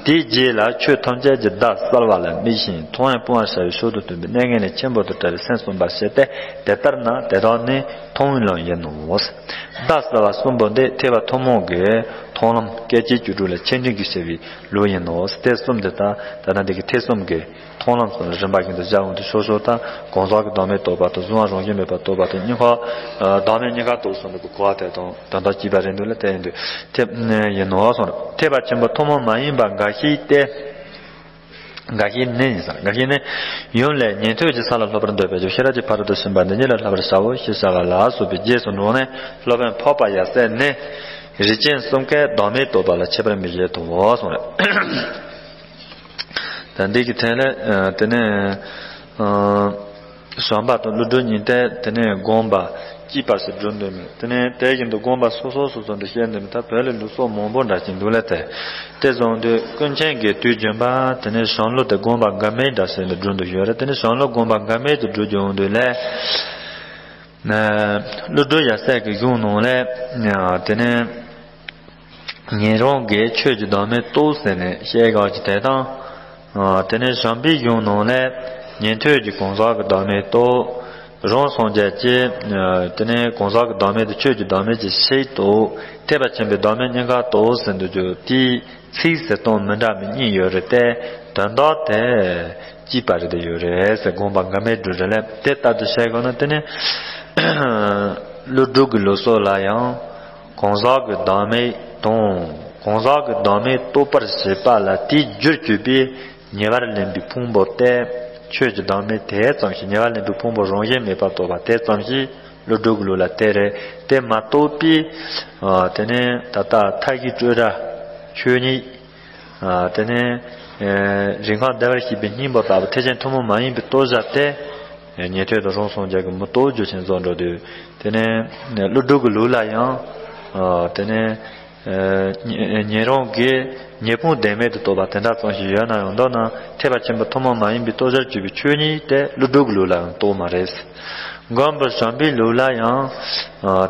དེའི་རྗེས་ལ་ཆོས་ཐམས་ཅད་ཀྱི་བདག་གསལ་བ་ལ་དམིགས་ཤིང་མཐོང་བས་སྤོང་བར་བྱ་བའི་ཕྱོགས་དང་མཐུན་པའི་གནས་ངན་ལས་ཆེན་པོ་དུ་བྲལ་བའི་སེམས་གསུམ་པ་ཞེས་ཏེ། དེ་ལྟར་ན་དེ་དག་ནི་མཐོང་བའི་ལམ་ཡིན་ནོ། བདག་གསལ་བ་གསུམ་པོ་འདི་ཐེག་པ་ཐུན་མོང་གི་མཐོང་ལམ་སྐད་ཅིག་བཅུ་དྲུག་ལ་ཆེ་འབྲིང་གིས་ཕྱེ་བའི་ལུགས་ཡིན་ནོ། དེ་གསུམ་འདི་དག་ད་ལྟ་འདི་གི་ཐེག་གསུམ་གྱི་མཐོང་ལམ་སོགས་ལ་རིམ་པ་བཞིན་དུ་བཞག་འོང་དུས་སོ་སོ་དང་གང་ཟག་གི་བདག་མེད་རྟོགས་པ་དང་གཟུང་བ་རང་བཞིན་མེད་པར་རྟོགས་པ་དང་གཉིས་ཁ་བདག་མེད་གཉིས་ཁ་རྟོགས་གསུམ་པོ་གི་གོ་བ་དེ་དང་དོན་དག་གཅིག་པ་རེད་འདུག་ལ་དེ་ཡིན་དུས་ཐེག་ཡིན་ནོ་གསུངས། ཐེག་པ་ཆེན་པོ་ཐུན་མོང་མ་ཡིན་པ་འགའ་ཞིག་སྟེ། འགའ་ཞིག་ནི་ཡིན་ས། འགའ་ཞིག་ནི་ཡུམ་ལས་ཉན་ཐོས་ཀྱི་ས་ལ་སློབ་པར་འདོད་པའི་རྒྱུ་ཤེས་རབ་ཀྱི་ཕ་རོལ་ཏུ་ཕྱིན་པ་འདི་ཉིད་ལ་བསླབ་པར་བྱའོ་ཞེས་བྱ་བ་ལ་སོགས་པའི་རྗེས་སུ་འབྲངས་ནས་སློབ་དཔོན་འཕགས་པ་ཡབ་སྲས་ནི་རིགས་ཅན་གསུམ་ཀའི་བདག་མེད་རྟོགས་པ་ལ་ཁྱད་པར་མི་བཞེད་དོ་གསུངས་རེད། ད་འདི་གི་ཐད་ལ་དེ་ནས་བྱམས་པ་དང་ཀླུ་སྒྲུབ་གཉིས་ཏེ་དེ་ནས་དགོངས་པ་གཅིག་པར་སུ་སྒྲུབ་འདོད་མེད། དེ་ནས་དེ་བཞིན་དུ་དགོངས་པ་སོ་སོ་སོ་སོ་འདི་བཤད་འདོད་མེད། ད་བོད་ལ་ལུགས་སྲོལ་མང་པོ་འདྲ་ཅིག་འདུག་ལ་དེ་དེ་བཟུང་དུས་ཀུན་མཁྱེན་གྱི་དུས་རྒྱུན་པ་དེ་ནས་བྱང་ལུགས་དེ་དགོངས་པ་འགལ་མེད་འདྲ་ཟེར་ནས་སྒྲུབ་འདོད་ཡོད་རེད། དེ་ནས་བྱང་ལུགས་དགོངས་པ་འགལ་མེད་དུ་སྒྲུབ་རྒྱུ་འོང་དུས་ལས། ཀླུ་སྒྲུབ་ཡབ་སྲས་ཀྱི་གཞུང་ནང་ལས་དེ་ནས། ཉན་རང་གིས་ཆོས་ཀྱི་བདག་མེད་རྟོགས་ཟེར་ནས་བཤད་དགོས་ཀྱི་དེ་དང་། དེ་ནས་བྱམས་པའི་གཞུང་ནང་ལས་ཉན་ཐོས་ཀྱི་གང་ཟག་གི་བདག་མེད་རྟོགས། རང་སངས་རྒྱས་ཀྱིས་དེ་ནས་གང་ཟག་གི་བདག་མེད་དེ་ཆོས་ཀྱི་བདག་མེད་ཀྱི་ཕྱིར་རྟོགས། ཐེག་པ་ཆེན་པོའི་བདག་མེད་གཉིས་ཀ་རྟོགས་ཟེར་འདུག་རྒྱུ་དེའི་ཚིག་ཟེར་སྟངས་མི་འདྲ་མི་གཉིས་ཡོད་རེད་དེ། དོན་དག་དེ་གཅིག་པ་རེད་དེ་ཡོད་རེད་ཟེར་དགོངས་པ་འགལ་མེད་སྒྲུབ་རེད་ལ་དེ་ལྟར་དུ་བཤད་དགོས་ན་དེ་ནས་ཀླུ་སྒྲུབ་ཀྱི་ལུགས་སྲོལ་ལ་ཡང་། གང་ཟག་གི་བདག་མེད་དང་གང་ཟག་གི་བདག་མེད་རྟོགས་པར་བྱེད་པ་ལ་དེའི་རྒྱུར་གྱུར་པའི་ཉེ་བར་ལེན་པའི་ཕུང་པོ་སྟེ། ཆོས་ཀྱི་བདག་མེད་དེ་ཙམ་ཞིག་ཉེ་བར་ལེན་པའི་ཕུང་པོ་རང་བཞིན་མེད་པར་རྟོགས་པ་དེ་ཙམ་ཞིག་ཀླུ་སྒྲུབ་ཀྱི་ལུགས་ལ་དེ་རེད། དེ་མ་རྟོགས་པའི་དེ་ནས་ད་ལྟ་མཐའ་བཞི་སྤྲོས་བྲལ་ཆོས་ཉིད། དེ་ནས་རིགས་ཁམས་བདེ་བར་གཤེགས་པའི་སྙིང་པོ་ལྟ་བུ་ཐེག་ཆེན་ཐུན་མོང་མ་ཡིན་པའི་རྟོགས་བྱ་སྟེ། ཉན་ཐོས་དང་རང་སངས་རྒྱས་ཀྱིས་མི་རྟོགས་རྒྱུ་ཅན་བཟོ་འགྲོ་དུས། དེ་ནས་ཀླུ་སྒྲུབ་ཀྱི་ལུགས་ལ་ཡང་། དེ་ནས་ཉན་རང་གིས་ཉེ་ཕུང་བདེན་མེད་དུ་རྟོགས་པ་དེ་འདྲ་ཙམ་ཞིག་ཡོད་ན་ཡང་མདོར་ན་ཐེག་པ་ཆེན་པོ་ཐུན་མོང་མ་ཡིན་པའི་རྟོགས་བྱར་གྱུར་པའི་ཆོས་ཉིད་དེ་ཀླུ་སྒྲུབ་ཀྱི་ལུགས་ལ་ཡང་རྟོགས་མ་རེད། མགོན་པོ་བྱམས་པའི་ལུགས་ལ་ཡང་།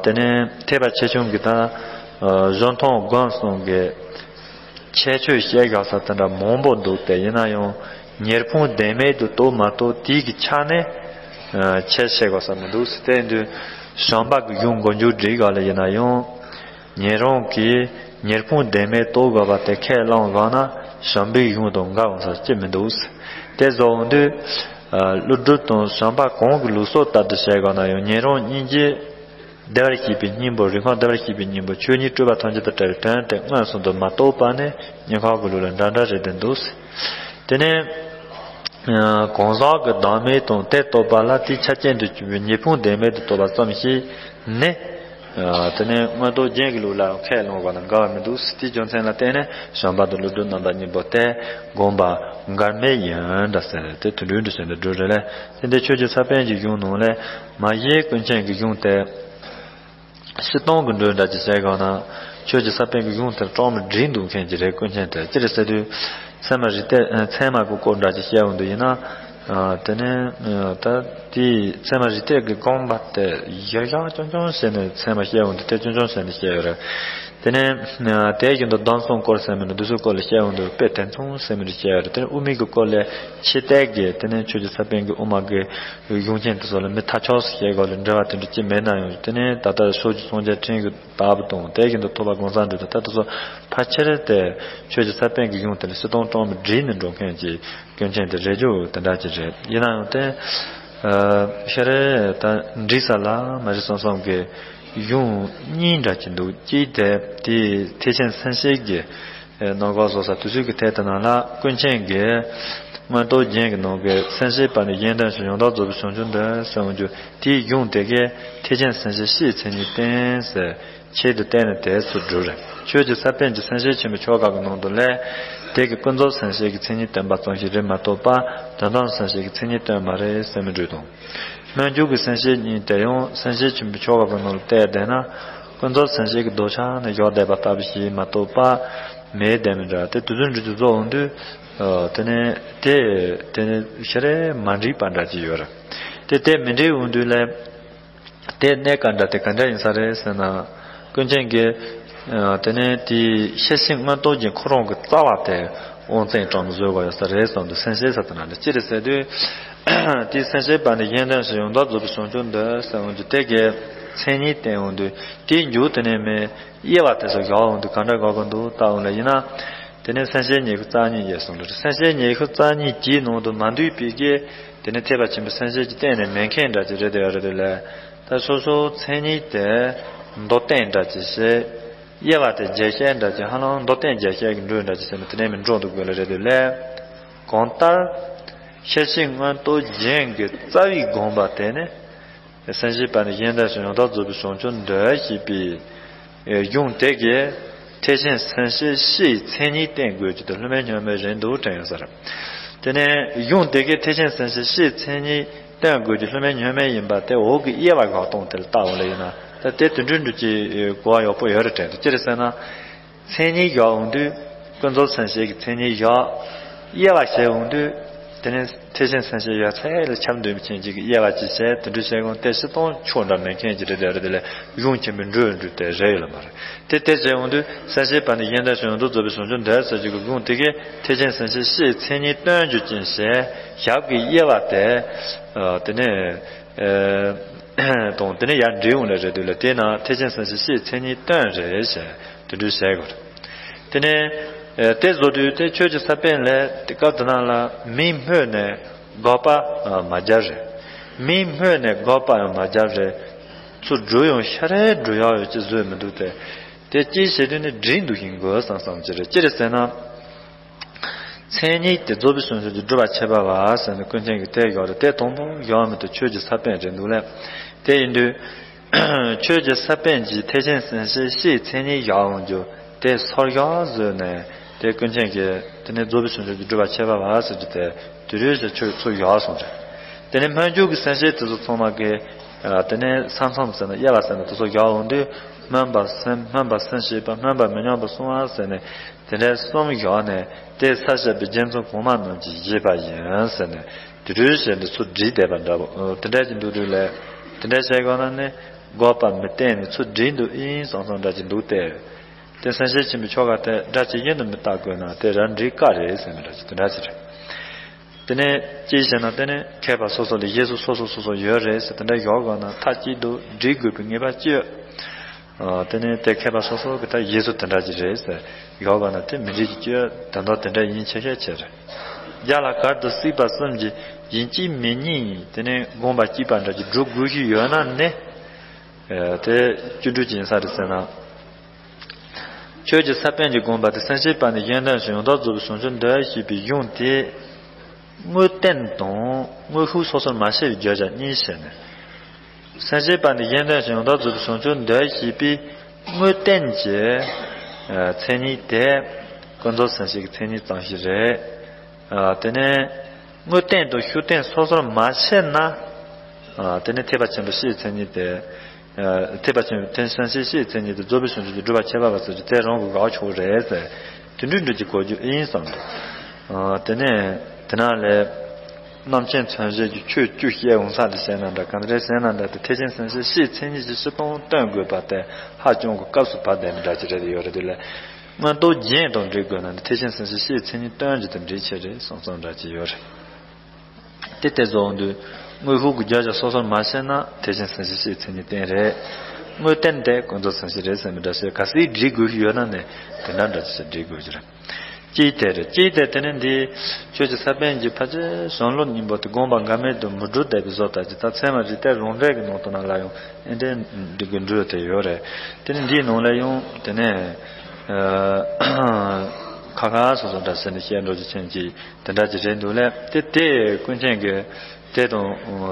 དེ་ནས་ཐེག་པ་ཆེ་ཆུང་གི་ད། གཞུང་མཐོང་སྒོམ་གསུམ་གྱི། ཁྱད་ཆོས་བཤད་དགོས་ས་དེ་འདྲ་མང་པོ་འདུག་སྟེ་ཡིན་ན་ཡང་ཉེ་ཕུང་བདེན་མེད་དུ་རྟོགས་མ་རྟོགས་དེའི་གི་ཆ་ནས་ཁྱད་བཤད་དགོས་ས་མི་འདུག་ཟེར་དེ་འདུག་བྱམས་པ་གི་གཞུང་མགོ་མཇུག་སྒྲིལ་དགོས་ལ་ཡིན་ན་ཡང་ཉན་རང་གིས་ཉེ་ཕུང་བདེན་མེད་རྟོགས་དགོས་པ་དེ་ཁས་བླངས་དགོས་ན་བྱམས་པའི་གཞུང་དང་འགལ་འོང་ས་ཅི་མི་འདུག་ཟེར་དེ་བཟོ་འོང་དུས་ཀླུ་སྒྲུབ་དང་བྱམས་པ་གང་གི་ལུགས་སྲོལ་ལྟར་དུ་བཤད་དགོས་ན་ཡང་ཉན་རང་སྙིང་རྗེ། བདེ་བར་གཤེགས་པའི་སྙིང་པོ་རིགས་ཁམས་བདེ་བར་གཤེགས་པའི་སྙིང་པོ་ཆོས་ཉིད་སྤྲོས་པ་ཐམས་ཅད་དང་བྲལ་བའི་དོན་དེ་མངོན་སུམ་དུ་མ་རྟོགས་པ་ནི་སྙན་ཁག་གི་ལུགས་ལ་འདྲ་འདྲ་རེད་དེ་འདུག་དེ་ནས་གང་ཟག་གི་བདག་མེད་དང་དེ་རྟོགས་པ་ལ་དེའི་ཆ་རྐྱེན་དུ་གྱུར་པའི་ཉེ་ཕུང་བདེན་མེད་དུ་རྟོགས་པ་ཙམ་ཞིག་ནི། དེ་ནས་མངོན་རྟོགས་རྒྱན་གྱི་ལུགས་ལའང་ཁས་བླངས་པ་དང་འགལ་བ་མི་འདུག་དེའི་རྒྱུ་མཚན་ལ་བརྟེན་ནས་བྱམས་པ་དང་ཀླུ་སྒྲུབ་རྣམ་པ་གཉིས་པོ་དེ་དགོངས་པ་འགལ་མེད་ཡིན་འདྲ་ཟེར་དེ་དུ་ལུས་འདྲ་ཟེར་འདི་འགྲོ་རེད་ལས་དེ་འདི་ཆོས་ཀྱི་ས་པཎ་གྱི་གཞུང་ནང་ལས། མ་གཞི་ཀུན་མཁྱེན་གྱི་གཞུང་དེ། སྤྱིར་བཏང་གི་འགྲོས་འདྲ་ཅིག་བྱས་གང་ན། ཆོས་ཀྱི་ས་པཎ་གྱི་གཞུང་དེར་གྲངས་མི་འགྲིག་འདུག་མཁན་ཅིག་རེད། ཀུན་མཁྱེན་དེ་ཅི་རེད་ཟེར་དུས། ཚད་མ་རིགས་གཏེར་ཚད་མ་གི་སྐོར་འདྲ་ཅིག་བཤད་འོང་དུས་ཡིན་ན། དེ་ནས་ད་དེའི་ཚད་མ་རིགས་གཏེར་གྱི་དགོངས་པ་དེ་ཡར་ཡང་ཆུང་ཆུང་བྱས་ནས་ཚད་མ་བཤད་འོང་དུས་དེ་ཆུང་ཆུང་བྱས་ནས་བཤད་ཡོད་རེད། དེ་ནས་དེ་བཞིན་དུ་སྡོམ་གསུམ་སྐོར་ཟེར་མི་འདུག་འདི་ཚོའི་སྐོར་ལ་བཤད་འོང་དུས་དཔེ་དེ་མཚུངས་ཟེར་མི་འདུག་བཤད་ཡོད་རེད། དེ་ནས་དབུ་མའི་གི་སྐོར་ལ་ཕྱི་བལྟས་ཀྱི་དེ་ནས་ཆོས་ཀྱི་ས་པཎ་གྱི་དབུ་མ་གི་གཞུང་ཆེན་དེ་ཚོ་ལ་མི་ཐ་ཆོག་ཟེར་བཤད་དགོས་ལ་འབྲེལ་བ་དེ་འདྲ་ཅི་མེད་ན་ཡང་དེ་ནས་ད་ལྟ་ཕྱོགས་ཀྱི་སངས་རྒྱས་ཕྲེང་གི་ལྟ་བུ་དང་དེ་བཞིན་དུ་ཐོབ་པ་གང་ཟག་འདྲ་དང་ད་དེ་ཚོ་ཕལ་ཆེར་དེ་ཆོས་ཀྱི་ས་པཎ་གྱི་གཞུང་དེ་ལ་སྤྱིར་བཏང་གྲངས་མི་འགྲིག་ནས་འགྲོ་མཁན་གྱི་སྐྱོན་ཅན་དེ་རེད་རྒྱུ་དེ་འདྲ་ཅིག་རེད། ཡིན་ན་ཡང་དེ་ ཤ་རེ་ད་འདྲི་ས་ལ་མ་རེད་བསམ་བསམ་གི་གཞུང་གཉིས་འདྲ་གྱི་འདུག་གཅིག་དེ་དེའི་ཐེག་ཆེན་སེམས་བསྐྱེད་ཀྱི་རྣམ་གཞག་བཟོ་ས་དུས་ཚོད་ཀྱི་ཐད་དུ་ན་ལ་ཀུན་མཁྱེན་གྱི་མངོན་རྟོགས་རྒྱན་གྱི་ནང་གི་སེམས་བསྐྱེད་པ་ནི་གཞན་དོན་ཞིང་ཡང་དག་རྫོགས་པའི་བྱང་ཆུབ་འདོད་གསལ་བའི་རྒྱུ་དེའི་གཞུང་དེ་གའི་ཐེག་ཆེན་སེམས་བསྐྱེད་ཕྱིའི་མཚན་ཉིད་བསྟན་ཟེར། ཆེད་དུ་བསྟན་ནས་དེ་ཚུར་བསྒྲུབས་རེད། ཆོས་ཀྱི་ས་པཎ་གྱི་སེམས་བསྐྱེད་ཆེན་པོའི་ཆོ་ག་གི་ནང་དུ་ལས། དེ་གིས་ཀུན་རྫོབ་སེམས་བསྐྱེད་ཀྱི་མཚན་ཉིད་བསྟན་པ་ཙམ་ཞིག་རེད་མ་གཏོགས་པ། དོན་དམ་སེམས་བསྐྱེད་ཀྱི་མཚན་ཉིད་བསྟན་པ་མ་རེད་ཟེར་མི་འགྲོ་དང་། སྨོན་འཇུག་གི་སེམས་བསྐྱེད་གཉིས་དེ་ཡང་སེམས་བསྐྱེད་ཆེན་པོའི་ཆོ་ག་གི་ནང་ལ་བལྟས་བསྡད་ན། ཀུན་རྫོབ་སེམས་བསྐྱེད་ཀྱི་ལྡོག་ཆ་ནས་བཞག་བསྡད་པ་ལྟ་བུ་ཞིག་མ་གཏོགས་པ། མེད་བསྡད་མི་འདྲ་དེ་དུས་ཚོད་འགྲུབ་ཀྱི་བཟོ་འོང་དུས། དེ་ནས་དེ་དེ་ནས་ཞེ་རེ་མ་འགྲིག་པ་འདྲ་ཅིག་ཡོད་རེད། དེ་དེ་མི་འགྲིག་འོང་དུས་ལས། དེ་གནད་ག་འདྲ་དེ་ག་འདྲ་ཡིན་ས་རེད་ཟེར་ན། ཀུན་མཁྱེན་གྱིས། ཨ། དེ་ནས་དེའི་ཤེར་ཕྱིན་མངོན་རྟོགས་རྒྱན་ཁོ་རང་གི་རྩ་བ་དེ་དབང་བཙན་དྲངས་བཟོས་པ་ཡོད་ས་རེད་བསམ་དུས་སེམས་ཤེས་ས་དེ་ན་འདི་ཅི་རེད་ཟེར་དུས། དེའི་སེམས་ཤེས་པ་ནི་གཞན་དོན་ཞིང་ཡང་དག་རྫོགས་པའི་བྱང་ཆུབ་འདོད་གསལ་བའི་རྒྱུ་དེ་གའི་མཚན་ཉིད་བསྟན་འོང་དུས་དེའི་མཇུག་དེ་ནས་མི་དབྱེ་བ་དེ་ཚོ་བཞག་འོང་དུས་ག་འདྲ་དགོས་ཀྱི་འདུག་ལྟ་འོང་ལ་ཡིན་ན། དེ་ནས་སེམས་ཤེས་ཉི་ཤུ་རྩ་གཉིས་ཡོད་གསུངས་རེད། སེམས་ཤེས་ཉི་ཤུ་རྩ་གཉིས་ཀྱི་ནང་དུ་མ་འདུས་པའི་གི་དེ་ནི་ཐེག་པ་ཆེན་པོའི་སེམས་བསྐྱེད་ཀྱི་སྟེང་ནས་མེད་མཁན་འདྲ་ཅིག་རེད་དེ་ཡོད་རེད་དེ་ལས། ད་སོ་སོའི་མཚན་ཉིད་དེ་མདོར་བསྟན་འདྲ་ཅིག་བྱས། དབྱེ་བ་དེ་རྒྱས་བཤད་འདྲ་ཅིག་ཧ་ལམ་མདོར་བསྟན་རྒྱས་བཤད་ཀྱི་འགྲོས་འདྲ་ཅིག་བྱས་ནས་དེ་ནས་མི་འགྲོ་འདུག་དགོས་ལ་རེད་དེ་ལས། གང་ལྟར། ཤེར་ཕྱིན་མངོན་རྟོགས་རྒྱན་གྱི་རྩ་བའི་དགོངས་པ་དེ་ནི། སེམས་བསྐྱེད་པ་ནི་གཞན་དོན་ཞིང་ཡང་དག་རྫོགས་པའི་བྱང་ཆུབ་འདོད་ཞེས་པའི་གཞུང་དེ་གའི་ཐེག་ཆེན་སེམས་བསྐྱེད་ཕྱིའི་མཚན་ཉིད་བསྟན་དགོས་ཀྱི་དེ་སློབ་མའི་སྙོམས་མེད་རེད་འདུག་དྲན་ཡོད་ས་རེད། དེ་ནས་གཞུང་དེ་གའི་ཐེག་ཆེན་སེམས་བསྐྱེད་ཕྱིའི་མཚན་ཉིད་བསྟན་དགོས་ཀྱི་སློབ་མའི་སྙོམས་མེད་ཡིན་པ་དེ་འོག་གི་དབྱེ་བ་བཞག་སྟངས་དེ་ལ་བལྟ་འོང་ལ་ཡིན་ན་ད་དེ་དུད་འགྲོ་འགྲོ་ཀྱི་གོ་བ་ཡག་པོ་ཡོད་རེད་དྲན་འདུག་ཅི་རེད་ཟེར་ན། མཚན་ཉིད་བཞག་འོང་དུས། ཀུན་རྫོབ་སེམས་བསྐྱེད་ཀྱི་མཚན་ཉིད་བཞག་དབྱེ་བ་བྱས་འོང་དུས། དེ་ནས་ཐེག་ཆེན་སེམས་བསྐྱེད་ཡོད་ཚད་ལ་ཁྱབ་འདོད་མཁན་ཅིག་གི་དབྱེ་བ་ཅིག་བྱས་དེ་འདྲ་བྱས་འོང་དེ་སྤྱིར་བཏང་ཕྱོགས་འདྲ་མེད་མཁན་ཅིག་རེད་དེ་རེད་དེ་ལས་གཞུང་ཆེན་པོའི་འགྲོས་འགྲོས་དེ་རེད་ཡོད་ལ་མ་རེད། དེ་དེ་བྱས་འོང་དུས་སེམས་བསྐྱེད་པ་ནི་གཞན་དོན་ཞིང་ཡང་དག་རྫོགས་པའི་བྱང་ཆུབ་འདོད་ཟེར་གྱི་གི་གཞུང་དེ་གའི་ཐེག་ཆེན་སེམས་བསྐྱེད་ཕྱིའི་མཚན་ཉིད་སྟོན་རྒྱུ་ཅན་ཞེས་ཞབས་ཀྱི་དབྱེ་བ་དེ། དེ་ནས། དང་དེ་ནས་ཡར་འདྲིས་འོང་ལ་རེད་འདུག་ལ་དེས་ན་ཐེག་ཆེན་སེམས་བསྐྱེད་ཕྱིའི་མཚན་ཉིད་སྟོན་རེད་ཞེས་དེ་འདྲ་བྱས་དགོས། དེ་ནས་དེ་བཟོ་དུས་དེ་ཆོས་ཀྱི་ས་པཎ་ལས་དེ་སྐབས་དེ་ན་ལ་མིང་སྨོས་ནས་དགག་པ་མ་རྒྱབ་རེད། མིང་སྨོས་ནས་དགག་པ་ཡང་མ་རྒྱབ་རེད། ཚུར་སྒྲུབ་ཡང་ཤ་རེ་སྒྲུབ་ཡག་ཡོད་ཅེས་བཟོས་མི་འདུག་སྟེ། དེ་ཅིའི་ཕྱིར་དུ་ནི་འགྲིག་འདུག་ཤིང་དགོས་བསམ་བསམ་ཅི་རེད་ཅི་རེད་ཟེར་ན། མཚན་ཉིད་དེ་རྫོགས་པའི་བྱང་ཆུབ་ཀྱི་སྒྲུབ་པར་བྱེད་པ་བ་ཟེར་ནས་ཀུན་མཁྱེན་གྱིས་དེ་བཞག་རེད་དེ་དང་པོ་བཞག་མི་དེ་ཆོས་ཀྱི་ས་པཎ་རེད་འདུག་ལས། དེ་ཡིན་དུས། ཆོས་ཀྱི་ས་པཎ་གྱིས་ཐེག་ཆེན་སེམས་བསྐྱེད་ཕྱིའི་མཚན་ཉིད་བཞག་འོང་རྒྱུ་དེ་སོར་བཞག་བཟོས་ནས་དེ་ཀུན་མཁྱེན་གྱིས་དེ་ནས་རྫོགས་པའི་བྱང་ཆུབ་ཀྱི་སྒྲུབ་པར་བྱེད་པ་བ་ཟེར་རྒྱུ་དེ་དེ་རུས་སུ་ཆོས་ཚུར་བཞག་སོང་རེད། དེ་ནས་སྨོན་འཇུག་གི་སེམས་བསྐྱེད་དེ་ཚོ་ཚང་མ་གི། དེ་ནས་ས་མཚམས་ཟེར་ན་དབྱེ་བ་ཟེར་ན་དེ་ཚོ་བཞག་འོང་དུས་སྨོན་པ་སེམས་སྨོན་པ་སེམས་བསྐྱེད་པ་སྨོན་པ་མི་ཉམས་པ་སྲུང་བ་ཟེར་ནས། དེ་འདྲའི་གསུམ་བཞག་ནས་དེ་ས་བཤད་པའི་རྒྱན་མཚན་གོང་མ་རྣམས་ཀྱིས་བཞེད་པ་ཡིན་ཟེར་ནས་དེ་འདྲའི་བཤད་འདི་ཚུར་བསྒྲིགས་བསྡད་པ་འདྲ་བོ་དེ་འདྲ་ཅིག་འདུག་དུས་ལས་དེ་འདྲ་བཤད་དགོས་ན་ནི་དགག་པ་མི་བསྟན་ནས་ཚུར་བསྒྲིགས་འདུག་ཨིན་སོང་སོང་འདྲ་ཅིག་འདུག་སྟེ། དེ་སེམས་བསྐྱེད་ཆེན་པོའི་ཆོ་ག་དེ་སྒྲ་ཇི་བཞིན་དུ་མི་བལྟ་དགོས་ན་དེ་རང་འགྲིག་ཀ་རེད་ཟེར་ནས་འདྲ་ཅིག་དེ་འདྲ་ཅིག་རེད། དེ་ནས་ཅི་ཞེ་ན་དེ་ནི་མཁས་པ་སོ་སོ་ལ་བཞེད་སྲོལ་སོ་སོ་སོ་སོ་ཡོད་རེད་ཟེར་དེ་འདྲ་ཡོད་དགོས་ན་མཐའ་གཅིག་ཏུ་འགྲིག་དགོས་པའི་ངེས་པ་ཅི་ཡོད། དེ་ནས་དེ་མཁས་པ་སོ་སོ་གི་ད་བཞེད་སྲོལ་དེ་འདྲ་ཅིག་རེད་ཟེར་ཡོད་དགོས་ན་དེ་མི་འགྲིག་ཅི་ཡོད་དོན་དག་དེ་འདྲ་ཡིན་ཆེ་ཤས་ཆེ་རེད། རྒྱ་ལ་གར་དུ་སྲིད་པ་གསུམ་གྱི་ཡིན་གཅིག་མིན་གཉིས་དེ་ནས་དགོངས་པ་གཅིག་པ་འདྲ་ཅིག་སྒྲུབ་དགོས་ཀྱི་ཡོད་ན་ནི། དེ་བཅུ་དྲུག་ཅིག་ཡིན་ས་རེད་ཟེར་ན། ཆོས་ཀྱི་ས་པཎ་གྱི་དགོངས་པ་དེ་སེམས་བསྐྱེད་པ་ནི་གཞན་དོན་ཞིང་ཡང་དག་རྫོགས་པའི་བྱང་ཆུབ་འདོད་ཞེས་པའི་གཞུང་དེ། དངོས་བསྟན་དང་དངོས་ཤུགས་སོ་སོར་མ་ཕྱེ་བའི་བརྗོད་བྱ་གཉིས་བྱས་ནས། སེམས་བསྐྱེད་པ་ནི་གཞན་དོན་ཞིང་ཡང་དག་རྫོགས་པའི་བྱང་ཆུབ་འདོད་ཞེས་པའི་དངོས་བསྟན་གྱི་མཚན་ཉིད་དེ་ཀུན་རྫོབ་སེམས་བསྐྱེད་ཀྱི་མཚན་ཉིད་ཙམ་ཞིག་རེད། དེ་ནས་དངོས་བསྟན་དང་ཤུགས་བསྟན་སོ་སོར་མ་ཕྱེ་ན། དེ་ནས་ཐེག་པ་ཆེན་པོ་ཕྱིའི་མཚན་ཉིད་དེ། ཐེག་པ་ཆེན་པོའི་སེམས་བསྐྱེད་ཕྱིའི་མཚན་ཉིད་དེ་རྫོགས་པའི་བྱང་ཆུབ་ཀྱི་སྒྲུབ་པར་བྱེད་པ་བ་ཟེར་གྱི་དེ་རང་གི་དགག་ཆོག་རེད་ཟེར། དེ་འདྲའི་འགྲོ་གི་གོ་རྒྱུ་ཨིན་བསམ་འདུག་དེ་ནས་དེ་ན་ལས། རྣམ་མཁྱེན་མཚོན་བྱེད་ཀྱི་ཆོས་བཅུ་བཤད་འོང་ས་དེ་བཤད་ན་འདྲ་གང་འདྲ་བཤད་ན་འདྲ་དེ་ཐེག་ཆེན་སེམས་བསྐྱེད་ཕྱིའི་མཚན་ཉིད་ཀྱི་སྤྱིར་བཏང་སྟོན་དགོས་པ་དེ་ཧ་ཅང་གི་སྐབས་སུ་བབས་བསྡད་ནི་འདྲ་ཅིག་རེད་ཡོད་རེད་དེ་ལས། མངོན་རྟོགས་རྒྱན་དང་འགྲིག་དགོས་ན་འདི་ཐེག་ཆེན་སེམས་བསྐྱེད་ཕྱིའི་མཚན་ཉིད་སྟོན་རྒྱུ་དེ་འགྲིག་ཆེ་རེད་བསམ་བསམ་འདྲ་ཅིག་ཡོད་རེད། དེ་ལྟར་བཟོ་འོང་དུས་དངོས་ཤུགས་ཀྱི་བརྗོད་བྱ་སོ་སོར་མ་ཕྱེ་ན་ཐེག་ཆེན་སེམས་བསྐྱེད་ཕྱིའི་མཚན་ཉིད་བསྟན་རེད། དངོས་བསྟན་དེ་ཀུན་རྫོབ་སེམས་བསྐྱེད་རེད་ཟེར་མི་འདྲ་ཞིག་གལ་སྲིད་འགྲིག་དགོས་ཀྱི་ཡོད་ན་ནི་དེ་འདྲ་འདྲ་ཅིག་འགྲིག་དགོས་ཀྱི་རེད། གཅིག་དེ་རེད། གཅིག་དེ་དེ་ནི་འདི་ཆོས་ཀྱི་ས་པཎ་གྱི་ཕལ་ཆེར་གཞུང་ལུགས་སྙིང་པོ་དེ་དགོངས་པ་འགལ་མེད་དུ་མི་སྒྲུབ་བསྡད་པའི་བཟོ་ལྟ་ཅི། ད་ཚད་མ་རིགས་གཏེར་རང་འགྲེལ་གྱི་ནང་དུ་ན་ལ་ཡང་ཨེ་འདྲའི་འདི་གི་འགྲོས་དེ་ཡོད་རེད། དེ་ནི་འདིའི་ནང་ལ་ཡང་དེ་ནས་ཁ་ཁ་སོ་སོ་འདྲ་ཟེར་ནས་བཤད་འགྲོ་རྒྱུ་ཆེན་གྱི་དེ་འདྲ་ཅིག་རེད་འདུག་ལས། དེ་དེ་ཀུན་མཁྱེན་གྱི་དེ་དང་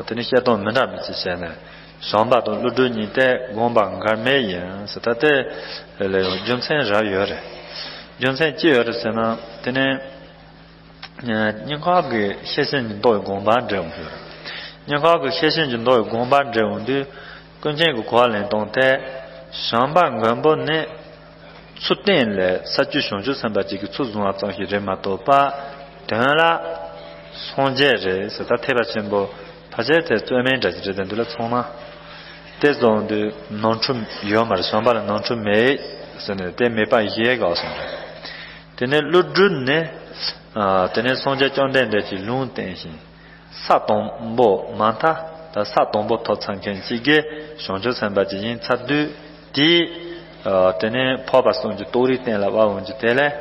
དེ་ནི་བཤད་སྟངས་མི་འདྲ་མི་ཅིག་བྱས་ནས། བྱམས་པ་དང་ཀླུ་སྒྲུབ་གཉིས་ཏེ་དགོངས་པ་འགལ་མེད་ཡིན་ཟེར། ད་དེ་ལ་ཡང་རྒྱུ་མཚན་རབ་ཡོད་རེད། རྒྱུ་མཚན་ཅི་ཡོད་རེད་ཟེར་ན། དེ་ནས་སྙན་ངག་གི་ཤེར་ཕྱིན་གྱི་མདོ་ཡི་དགོངས་པ་འགྲེལ་འོང་གི་ཡོད་རེད། སྙན་ངག་གི་ཤེར་ཕྱིན་གྱི་མདོ་ཡི་དགོངས་པ་འགྲེལ་འོང་དུས། ཀུན་མཁྱེན་གྱི་གོ་བ་ལེན་སྟངས་དེ། བྱམས་པ་མགོན་པོ་ནི། ཚུལ་བསྟན་ལས་ས་བཅུའི་བྱང་ཆུབ་སེམས་དཔའ་གཅིག་གི་ཚུལ་བཟུང་བ་ཙམ་ཞིག་རེད་མ་གཏོགས་པ། དོན་ལ་སངས་རྒྱས་རེད་ཟེར། ད་ཐེག་པ་ཆེན་པོ་ཕལ་ཆེར་དེ་རྩོད་མེད་འདྲ་ཞིག་རེད་དེ། འདི་ལ་ཚང་མ་དེ་བཟུང་དུས་ནོར་འཁྲུལ་ཡོད་མ་རེད། བྱམས་པ་ལ་ནོར་འཁྲུལ་མེད་ཟེར་ནས་དེ་མེད་པ་བཞེད་དགོས་སོང་རེད། དེ་ནས་ཀླུ་སྒྲུབ་ནི། དེ་ནས་སངས་རྒྱས་བཅོམ་ལྡན་འདས་ཀྱིས་ལུང་བསྟན་ཞིང་། ས་དང་པོ་མ་མཐའ་ད་ས་དང་པོ་ཐོབ་ཚར་མཁན་གཅིག་གིས་བྱང་ཆུབ་སེམས་དཔའ་ཅིག་ཡིན་ཚར་དུས། དེས་དེ་ནས་འཕགས་པ་གསུམ་གྱི་རྟོགས་རིགས་གཏན་ལ་དབབ་འོང་རྒྱུ་དེ་ལས་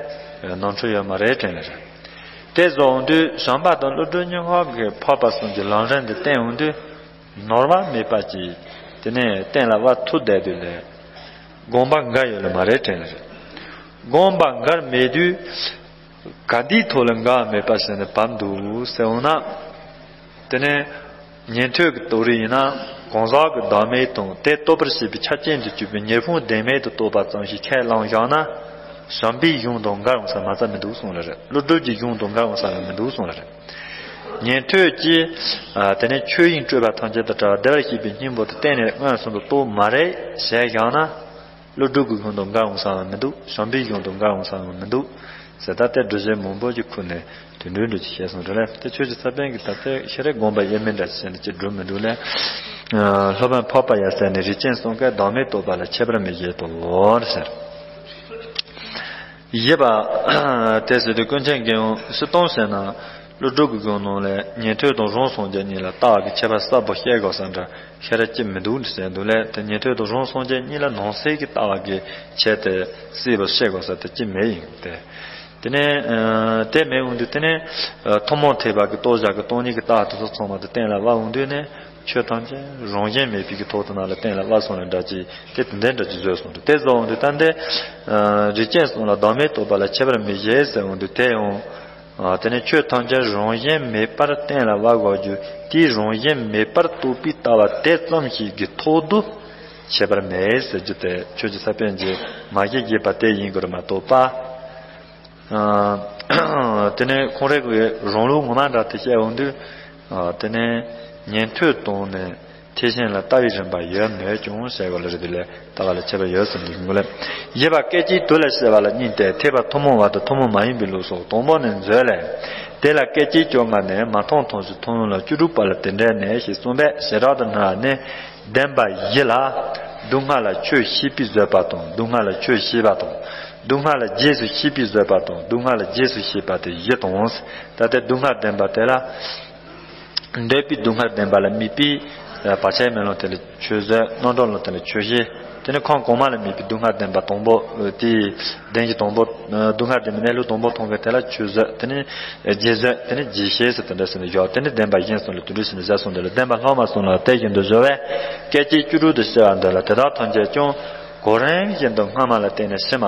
ནོར་འཁྲུལ་ཡོད་མ་རེད་དྲན་ལེ་རེད། དེ་བཟུང་དུས་བྱམས་པ་དང་ཀླུ་སྒྲུབ་གཉིས་ཀ་གིས་འཕགས་པ་གསུམ་གྱི་ལམ་རིམ་འདི་བསྟན་འོང་དུས། ནོར་བ་མེད་པ་ཅིག་དེ་ནས་གཏན་ལ་དབབ་ཐུབ་བསྡད་དུས་ལས། དགོངས་པ་འགལ་ཡོད་ལེ་མ་རེད་དྲན་ལེ་རེད། དགོངས་པ་འགལ་མེད་དུས། ག་འདིའི་ཐོག་ལ་འགལ་བ་མེད་པ་ཟེར་ནས་བབས་འདུག་ཟེར་འོང་ན། དེ་ནས་ཉན་ཐོས་ཀྱི་རྟོགས་རིགས་ཡིན་ན་གང་ཟག་གི་བདག་མེད་དང་དེ་རྟོགས་པར་བྱེད་པའི་ཆ་རྐྱེན་དུ་གྱུར་པའི་ཉེར་ཕུང་བདེན་མེད་དུ་རྟོགས་པ་ཙམ་ཞིག་ཁས་བླངས་བཞག་ན། བྱམས་པའི་གཞུང་དང་འགལ་འོང་ས་མ་རྩ་མི་འདུག་གསུངས་ལེ་རེད། ཀླུ་སྒྲུབ་ཀྱི་གཞུང་དང་འགལ་འོང་ས་ལ་མི་འདུག་གསུངས་ལེ་རེད། ཉན་ཐོས་ཀྱིས་དེ་ནས་ཆོས་དབྱིངས་སྤྲོས་པ་ཐམས་ཅད་དང་བྲལ་བ་བདེ་བར་གཤེགས་པའི་སྙིང་པོ་དེ་གཏན་ནས་མངོན་སུམ་དུ་རྟོགས་མ་རེད་ཟེར་བཞག་ན། ཀླུ་སྒྲུབ་ཀྱི་གཞུང་དང་འགལ་འོང་ས་ཡང་མི་འདུག། བྱམས་པའི་གཞུང་དང་འགལ་འོང་ས་ཡང་མི་འདུག་ཟེར། ད་ལྟའི་སྒྲུབ་བྱེད་མང་པོ་ཞིག་ཁུར་ནས་དེ་འདྲའི་འགྲོ་ཅིག་བཤད་སོང་རེད་ལ། དེ་ཆོས་ཀྱི་ས་པཎ་གྱི་ད་ལྟའི་ཤེས་རབ་དགོངས་པ་དབྱེར་མེད་འདྲ་ཞིག་བྱས་ནས་ཅིག་སྒྲུབ་མི་འདུག་ལ། སློབ་དཔོན་འཕགས་པ་ཡབ་སྲས་ནས་རིགས་ཅན་གསུམ་ཀའི་བདག་མེད་རྟོགས་པ་ལ་ཁྱད་པར་མི་བཞེད་དོ་ཟེར། བཞི་པ། དེ་ཟེར་དུས་ཀུན་མཁྱེན་གྱིས་ཡང་སྤྱིར་བཏང་བཤད་ན། ཀླུ་སྒྲུབ་ཀྱི་སྒོ་ནང་ལས་ཉན་ཐོས་དང་རང་སངས་རྒྱས་གཉིས་ལ་ལྟ་བ་གི་ཁྱད་པར་གསལ་པོ་བཤད་དགོས་ས་འདྲ་ཤེས་རབ་ཅིག་མི་འདུག་ཟེར་འདུག་ལས། དེ་ཉན་ཐོས་དང་རང་སངས་རྒྱས་གཉིས་ལ་ནང་གསེས་ཀྱི་ལྟ་བ་གི་ཆེད་དུ་གསལ་པོ་བཤད་དགོས་ས་དེ་ཅི་མེད་ཡིན་ཏེ། དེ་ནས་དེ་མེད་འོང་དུས་དེ་ནས་ཐུན་མོང་ཐེག་པ་གི་རྟོགས་བྱ་གི་སྟོང་ཉིད་ཀྱི་ལྟ་བ་དེ་ཚོ་ཚང་མ་དེ་གཏན་ལ་དབབ་འོང་དུས་ནས། ཆོས་ཐམས་ཅད་རང་བཞིན་མེད་པའི་གི་ཐོག་ཏུ་ན་ལ་གཏན་ལ་དབབ་སོང་ལ་འདྲ་ཅིག་དེ་དེ་འདྲ་འདྲ་ཅིག་བཟོས་སོང་དུས། དེ་བཟོ་འོང་དུས་ད་འདི་རིགས་ཅན་གསུམ་ལ་བདག་མེད་རྟོགས་པ་ལ་ཁྱད་པར་མི་བཞེད་ཟེར་འོང་དུས། དེ་ཡང་དེ་ནི་ཆོས་ཐམས་ཅད་རང་བཞིན་མེད་པར་གཏན་ལ་དབབ་དགོས་རྒྱུ། དེའི་རང་བཞིན་མེད་པར་རྟོགས་པའི་ལྟ་བ་དེ་ཙམ་ཞིག་གི་ཐོག་ཏུ་ཁྱད་པར་མེད་ཟེར་རྒྱུ་དེ་ཆོས་ཀྱི་ས་པཎ་གྱིས་མ་བཞེད་བཞེད་པ་དེ་ཡིན་དགོས་རེད་མ་གཏོགས་པ། དེ་ནས་ཁོང་རང་གི་རང་ལུགས་ངོ་མ་འདྲ་དེ་བཤད་འོང་དུས། དེ་ནས་ཉན་ཐོས་དང་ནི་ཐེག་ཆེན་ལ་ལྟ་བའི་རིམ་པ་ཡོད་མོད་ཀྱང་ཟེར་བ་ལ་རེད། དེ་ལས་ལྟ་བ་ལ་ཁྱད་པར་ཡོད་ཟེར་འདུག་གོ་ལེ། བཞི་པ་སྐད་ཅིག་དུ་ལ་བཤད་པ་ལ་གཉིས་ཏེ། ཐེག་པ་ཐུན་མོང་བ་དང་ཐུན་མོང་མ་ཡིན་པའི་ལུགས་སོ། དང་པོ་ནི་མཛོད་ལས། དེ་ལ་སྐད་ཅིག་བཅོ་ལྔ་ནས་མ་མཐོང་ཐམས་ཅད་མཐོང་ལམ་ལ་བཅུ་དྲུག་པ་ལ་དེ་འདྲ་ནས་ཞེས་གསུངས་པས། བྱེ་བྲག་ཏུ་སྨྲ་བ་ནི། བདེན་པ་བཞི་ལ། སྡུག་བསྔལ་ལ་ཆོས་ཤེས་པའི་བཟོད་པ་དང་། སྡུག་བསྔལ་ལ་ཆོས་ཤེས་པ་དང་། སྡུག་བསྔལ་ལ་རྗེས་སུ་ཤེས་པའི་བཟོད་པ་དང་། སྡུག་བསྔལ་ལ་རྗེས་སུ་ཤེས་པ་དེ་བཞི་དང་། ད་ལྟའི་སྡུག་བསྔལ་བདེན་པ་དེ་ལ། འདོད་པའི་སྡུག་བསྔལ་བདེན་པ་ལ་དམིགས་པའི་བར་ཆད་མེད་ལམ་དེ་ལ་ཆོས་བཟོད། རྣམ་གྲོལ་ལམ་དེ་ལ་ཆོས་ཤེས། དེ་ནི་ཁམས་གོང་མ་ལ་དམིགས་པའི་སྡུག་བསྔལ་བདེན་པ་དང་པོ་དེའི་བདེན་བཞི་དང་པོ། སྡུག་བསྔལ་བདེན་པའི་གནས་ལུགས་དང་པོ་མཐོང་མཁན་དེ་ལ་ཆོས་བཟོད། དེ་ནི་རྗེས་བཟོད། དེ་ནི་རྗེས་ཤེས་ཟེར་དེ་འདྲ་ཟེར་ནས་བཞག་དེ་ནི་བདེན་པ་གཞན་གསུམ་ལ་དེ་འདྲ་ཟེར་ནས་བཞག་སོང་དེ་ལ། བདེན་པ་ལྷག་མ་གསུམ་ལ་དེ་བཞིན་དུ་བཟོད་པས། སྐད་ཅིག་བཅུ་དྲུག་ཏུ་བཤད་པ་འདི་ལ་དེ་དག་ཐམས་ཅད་ཀྱང་གོ་རིམ་བཞིན་དུ་སྔ་མ་ལ་བརྟེན་ནས་ཕྱི་མ།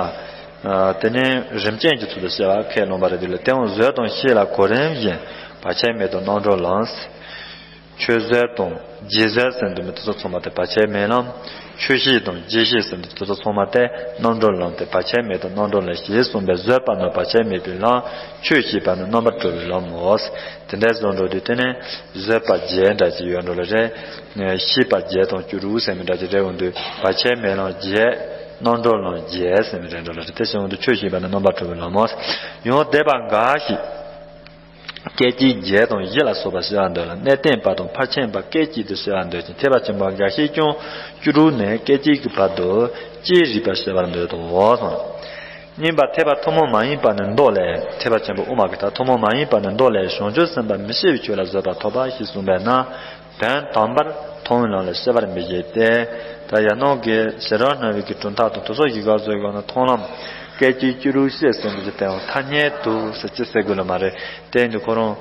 དེ་ནས་རིམ་ཅན་གྱི་ཚུལ་དུ་བཤད་པ་ཁས་བླངས་པ་རེད། དེ་ལ་དེའང་བཟོད་དང་ཤེས་ལ་གོ་རིམ་བཞིན་བར་ཆད་མེད་དང་རྣམ་གྲོལ་ལམ། ཆོས་བཟོད་དང་རྗེས་བཟོད་ཟེར་འདུག་མི་དེ་ཚོ་ཚང་མ་དེ་བར་ཆད་མེད་ལམ། ཆོས་ཤེས་དང་རྗེས་ཤེས་ཟེར་འདུག་དེ་ཚོ་ཚང་མ་དེ་རྣམ་གྲོལ་ལམ་སྟེ་བར་ཆད་མེད་དང་རྣམ་གྲོལ་ལམ་ཞེས་གསུངས་པས། བཟོད་པ་ནི་བར་ཆད་མེད་པའི་ལམ། ཆོས་ཤེས་པ་ནི་རྣམ་པར་གྲོལ་བའི་ལམ་མོ། དེ་འདྲའི་བཟོ་འགྲོ་དུས་དེ་ནས་བཟོད་པ་བརྒྱད་འདྲ་ཅིག་ཡོད་འགྲོ་ལ་རེད། ཤེས་པ་བརྒྱད་དང་བཅུ་དྲུག་ཟེར་མི་འདྲ་ཅིག་རེད་འོང་དུས་བར་ཆད་མེད་ལམ་བརྒྱད། རྣམ་གྲོལ་ལམ་བརྒྱད་ཟེར་མི་རེད་འགྲོ་ལ་རེད། དེ་བཞིན་འོང་དུས་ཆོས་ཤེས་པ་ནི་རྣམ་པར་གྲོལ་བའི་ལམ་མོ། ཡང་སྡེ་པ་འགའ་ཞིག་སྐད་ཅིག་བརྒྱད་དང་བཞི་ལ་སོགས་པ་བཤད་པར་འདོད་ལ། གནས་བརྟན་པ་དང་ཕར་ཕྱིན་པ་སྐད་ཅིག་ཏུ་བཤད་པར་འདོད་ཅིང་། ཐེག་པ་ཆེན་པོ་འགའ་ཞིག་ཀྱང་བཅུ་དྲུག་ནས་སྐད་ཅིག་གི་བར་དུ་ཅི་རིགས་པར་བཤད་པར་འདོད་དོ་གསུངས། གཉིས་པ་ཐེག་པ་ཐུན་མོང་མ་ཡིན་པ་ནི་མདོ་ལས། ཐེག་པ་ཆེན་པོ་དབུ་མ་གི་ཐ་ཐུན་མོང་མ་ཡིན་པ་ནི་མདོ་ལས། བྱང་ཆུབ་སེམས་དཔའ་མི་སྐྱེ་བའི་ཆོས་ལ་བཟོད་པ་ཐོབ་པ་ཞེས་གསུངས་པས་ན། དོན་དམ་པར་མཐོང་བའི་ལམ་ལ་བཤད་པར་མི་བྱེད་དེ། ད་ཡང་ནང་གི་ཞེ་སྡང་སྣང་བའི་གི་གྲུབ་མཐའ་དང་དེ་ཚོ་ཞིག་ག་བཟོས་དགོས་ན་མཐོང་ལམ། སྐད་ཅིག་བཅུ་དྲུག་བཤད་ཟིན་པའི་དོན་ཐ་སྙད་དུ་ཟེར་ཅི་ཟེར་དགོས་ལ་མ་རེད། དེ་ཡིན་དུས་ཁོ་རང་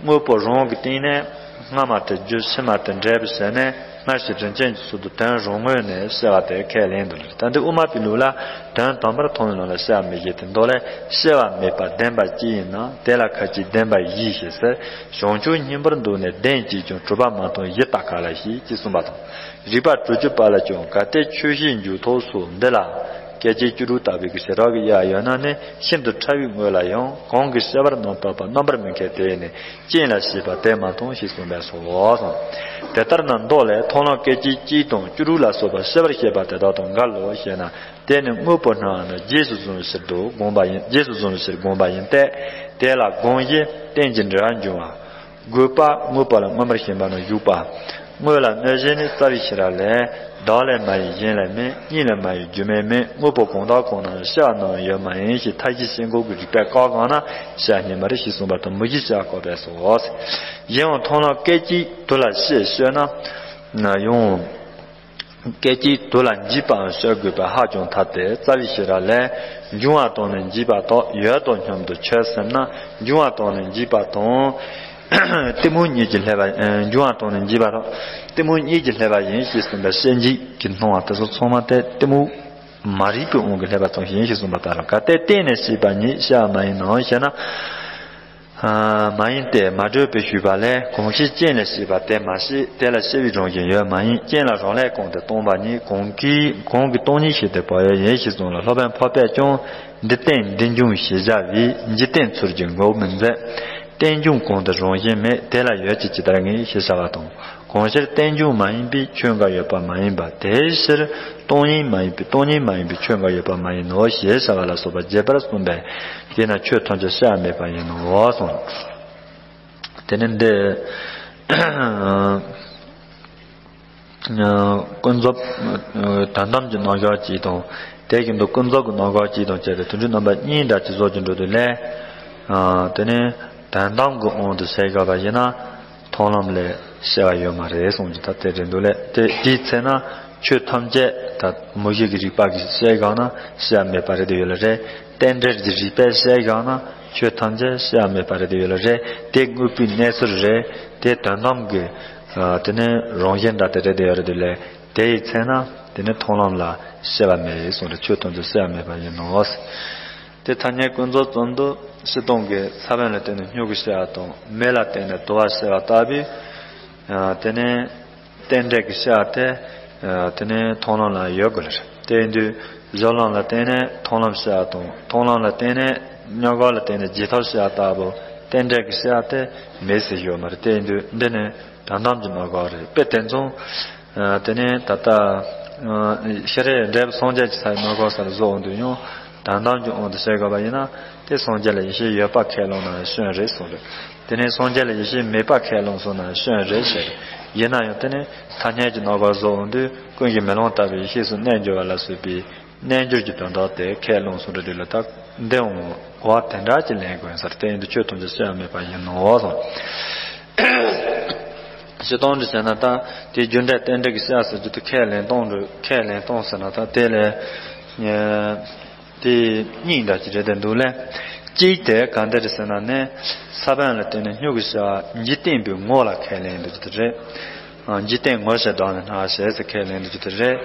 དངོས་པོ་རང་གི་སྟེང་ནས་སྔ་མ་དེ་རྒྱུ་ཕྱི་མ་དེ་འབྲས་བུ་ཟེར་ནས་སྔར་བྱས་དོན་ཅན་གྱི་ཚུལ་དུ་དོན་རང་ངོས་ནས་བཤད་པ་དེ་ཁས་ལེན་འདུག་ལ། ད་འདི་དབུ་མ་པའི་ལུགས་ལ་དོན་དམ་པར་མཐོང་བའི་ལམ་ལ་བཤད་པ་མི་བཞེད་དེ། མདོ་ལས་བཤད་པ་མེད་པ་བདེན་པ་གཅིག་ཡིན་ན་དེ་ལ་ཁ་ཅིག་བདེན་པ་བཞི་ཞེས་ཟེར། བྱང་ཆུབ་སྙིང་པོར་འདུག་ནས་བདེན་གཅིག་ཀྱང་གྲུབ་པ་མ་མཐོང་བཞི་ལྟ་ག་ལ་ཞིག་ཅེས་གསུངས་པ་དང་། རིགས་པ་དྲུག་ཅུ་པ་ལ་ཀྱང་གལ་ཏེ་ཆོས་བཞིའི་འཇུག་ཐོགས་སུ་འདི་ལ་སྐད་ཅིག་བཅུ་དྲུག་ལྟ་བུའི་གི་བྱེ་བྲག་གི་དབྱེ་བ་ཡོད་ན་ནི་ཤིན་ཏུ་ཕྲ་བའི་དངོས་ལ་ཡང་གང་གིས་བཤད་པར་རྣམ་བརྟག་པ་རྣམ་པར་མི་འཁྲུལ་དེ་ནི་རྐྱེན་ལ་ཞེན་པ་དེ་མ་མཐོང་ཞེས་གསུངས་པས་སོ། དེ་ལྟར་ན་མདོ་ལས་མཐོང་ལམ་སྐད་ཅིག་གཅིག་དང་བཅུ་དྲུག་ལ་སོགས་པ་བཤད་པར་བྱེད་པ་དེ་དག་དང་འགལ་ལོ་ཞེ་ན། དེ་ནི་དངོས་པོ་སྣང་བ་ནི་རྗེས་སུ་བཟུང་བའི་ཕྱིར་དུ་དགོངས་པ་ཡིན། རྗེས་སུ་བཟུང་བའི་ཕྱིར་དགོངས་པ་ཡིན་ཏེ། དེ་ལ་དགོངས་གཞི་རྟེན་ཅིང་འབྲེལ་བར་འབྱུང་བ། དགོས་པ་དངོས་པོ་ལ་མངོན་པར་ཞེན་པ་ན་ཞུགས་པ། དངོས་ལ་གནོད་བྱེད་ནི་རྩ་བའི་ཤེས་རབ་ལས། བདག་ལས་མ་ཡིན་གཞན་ལས་མིན། གཉིས་ལས་མ་ཡིན་རྒྱུ་མེད་མིན། དངོས་པོ་གང་དག་གང་རྣམས་བྱ་བ་རྣམས་ཡོད་མ་ཡིན་ཞེས་མཐའ་བཞི་ཤེས་འགོག་གི་རིགས་པས་བཀག་གང་ན་བྱ་སྙེད་མ་རེད་ཞེས་གསུངས་པ་དང་མུ་བཞི་བྱ་བཀག་པས་སོ། ཡིན་ཡང་མཐོང་ལམ་སྐད་ཅིག་དུ་ལ་ཤེས་ཤོད་ན། ཡང་། སྐད་ཅིག་དུ་ལ་འཇིག་པའང་བཤད་དགོས་པས་ཧ་ཅང་ཐལ་ཏེ། རྩ་བའི་ཤེས་རབ་ལས། འབྱུང་བ་དང་ནི་འཇིག་པ་དག་ཡོད་དོ་སྙམ་དུ་ཆོས་སེམས་ན། འབྱུང་བ་དང་ནི་འཇིག་པ་དང་། གཏི་མུག་གཉིས་ཀྱིས་བསླད་པ། འབྱུང་བ་དང་ནི་འཇིག་པ་དང་། གཏི་མུག་གཉིས་ཀྱིས་བསླད་པ་ཡིན་ཞེས་གསུངས་པའི་ཤེས་འཇིག་གི་སྣང་བ་དེ་ཚོ་ཚང་མ་དེ་གཏི་མུག་མ་རིག་པའི་དབང་གིས་བསླད་པ་ཙམ་ཞིག་ཡིན་ཞེས་གསུངས་པ་ལྟར། གལ་ཏེ་རྟེན་ནས་སྐྱེས་པ་ཉིད་བྱ་བ་མ་ཡིན་ནོ་ཞེ་ན། མ་ཡིན་ཏེ་མ་གྲུབ་པའི་ཞུས་པ་ལས། གང་ཞིག་རྐྱེན་ལས་སྐྱེས་པ་དེ་མ་སྐྱེས། དེ་ལ་སྐྱེ་བའི་རང་བཞིན་ཡོད་མ་ཡིན། རྐྱེན་ལ་རང་ལས་གང་དེ་སྟོང་པ་ཉིད། གང་གིས་གང་གི་སྟོང་ཉིད་ཞེས་དེ་བབ་ཡོད་ཡིན་ཞེས་གསུངས་ལ། སློབ་དཔོན་འཕགས་པས་ཀྱང་འདི་རྟེན་འདི་འབྱུང་ཞེས་བྱ་བའི་འཇིག་རྟེན་ཚུལ་གྱིས་འགོག་མི་མཛད། རྟེན་འབྱུང་གང་དེ་རང་བཞིན་མེད། དེ་ལ་ཡོད་ཅེས་ཇི་ལྟར་ངེས་ཞེས་བྱ་བ་དང་། གང་ཕྱིར་རྟེན་འབྱུང་མ་ཡིན་པའི་ཆོས་འགའ་ཡོད་པ་མ་ཡིན་པ། དེའི་ཕྱིར་སྟོང་ཉིད་མ་ཡིན་པའི་སྟོང་ཉིད་མ་ཡིན་པའི་ཆོས་འགའ་ཡོད་པ་མ་ཡིན་ནོ་ཞེས་བྱ་བ་ལ་སོགས་པ་རྒྱས་པར་གསུངས་པས། དེས་ན་ཆོས་ཐམས་ཅད་བྱ་བ་མེད་པ་ཡིན་ནོ་གསུངས། དེ་ནི་འདི་ཀུན་རྫོབ་དོན་དམ་གྱི་རྣམ་གཞག་གཅིག་དང་། དེ་བཞིན་དུ་ཀུན་རྫོབ་ཀྱི་རྣམ་གཞག་གཅིག་དང་བཅས་ཏེ་དོན་སྒྲུབ་རྣམ་པ་གཉིས་འདྲ་གཅིག་བཟོ་གྱི་འགྲོ་དུས་ལས། དེ་ནི་དོན་དམ་གྱི་དབང་དུ་བྱས་དགོས་པ་ཡིན་ན། མཐོང་ལམ་ལས་བཤད་པ་ཡོད་མ་རེད་གསུངས་ཀྱི་ད་དེ་རེད་འདུག་ལས། དེ་དེའི་ཚེ་ན་ཆོས་ཐམས་ཅད་ད་མུ་བཞི་གི་རིགས་པ་གིས་བཤད་དགོས་ན་བཤད་པ་མེད་པ་རེད་དེ་ཡོད་ལ་རེད། རྟེན་འབྲེལ་གྱི་རིགས་པས་བཤད་དགོས་ན་ཆོས་ཐམས་ཅད་བཤད་པ་མེད་པ་རེད་དེ་ཡོད་ལ་རེད། དེ་དངོས་པོའི་གནས་ཚུལ་རེད། དེ་དོན་དམ་གྱི་དེ་ནི་རང་བཞིན་འདྲ་དེ་རེད་དེ་ཡོད་རེད་དེ་ལས། དེ་ཡི་ཚེ་ན་དེ་ནི་མཐོང་ལམ་ལ་བཤད་པ་མེད་གསུངས་རེད། ཆོས་ཐམས་ཅད་བཤད་པ་མེད་པ་ཡིན་ནོ། དེ་ཐ་སྙད་ཀུན་རྫོབ་ཙམ་དུ་སྤྱིར་བཏང་གི་ས་བོན་ལ་བརྟེན་ནས་སྨྱུ་གུ་བཤད་པ་དང་མེ་ལ་བརྟེན་ནས་དུ་བ་བཤད་པ་ལྟ་བུའི། དེ་ནི་རྟེན་འབྲེལ་གྱི་བཤད་པ་དེ། དེ་ནི་མཐོང་ལམ་ལ་ཡོད་དགོས་ལ་རེད། དེ་ཡིན་དུས་སྦྱོར་ལམ་ལ་བརྟེན་ནས་མཐོང་ལམ་བཤད་པ་དང་མཐོང་ལམ་ལ་བརྟེན་ནས་མྱོང་བ་ལ་བརྟེན་ནས་རྗེས་ཐོབ་བཤད་པ་ལྟ་བུ་རྟེན་འབྲེལ་གྱི་བཤད་པ་དེ་མེད་ཟེར་ཡོད་མ་རེད། དེ་ཡིན་དུས་འདི་ནི་དོན་དམ་གྱི་རྣམ་གཞག་རེད། དཔེ་དེ་མཚུངས། དེ་ནས་ད་ལྟ་ཤེས་རབ་འབྲས་བུ་སངས་རྒྱས་ཀྱི་ས་ཡི་རྣམ་གཞག་ས་ལ་བཟོ་འོང་དུས་ཡང་དོན་དམ་གྱི་དབང་དུ་བྱས་དགོས་པ་ཡིན་ན། དེ་སངས་རྒྱས་ལ་ཡེ་ཤེས་ཡོད་པ་ཁས་བླངས་ན་སྐྱོན་རེད་གསུངས་རེད། དེ་ནས་སངས་རྒྱས་ལ་ཡེ་ཤེས་མེད་པ་ཁས་བླངས་སོང་ན་སྐྱོན་རེད་ཟེར། ཡིན་ན་ཡང་དེ་ནས་ཐ་སྙད་ཀྱི་རྣམ་གཞག་བཟོ་འོང་དུས་ཀུན་གཞི་མེ་ལོང་ལྟ་བུའི་ཡེ་ཤེས་སུ་གནས་འགྱུར་བ་ལ་སོགས་པའི་རྣལ་འབྱོར་གྱི་དོན་དག་དེ་ཁས་བླངས་སོང་རེད་དུས་ལ་ད་འདི་འོང་བ་དེ་འདྲ་ཅིག་ལེན་དགོས་ཡིན་ས་རེད། དེ་ཡིན་དུས་ཆོས་ཐམས་ཅད་བཤད་པ་མེད་པ་ཡིན་ནོ་གསུངས། སྤྱིར་བཏང་དུ་བྱས་ན་ད་དེའི་རྒྱུ་འབྲས་རྟེན་འབྲེལ་གྱི་བཤད་ཟེར་རྒྱུ་དེ་ཁས་ལེན་སྟངས་རེད། ཁས་ལེན་སྟངས་ཟེར་ན་ད་དེ་ལས་དེ་གཉིས་འདྲ་ཅིག་རེད་དེ་འདུག་ལས། གཅིག་དེ་ག་འདྲ་རེད་ཟེར་ན་ནི་ས་བོན་ལ་བརྟེན་ནས་སྨྱུ་གུ་བྱ་བ་འཇིག་རྟེན་པའི་ངོ་ལ་ཁས་ལེན་འདུག་རྒྱུ་དེ་རེད། འཇིག་རྟེན་ངོ་ཞེས་བསྒྲགས་ནས་སྣང་བ་ཞེས་ཟེར་ཁས་ལེན་འདུག་རྒྱུ་དེ་རེད།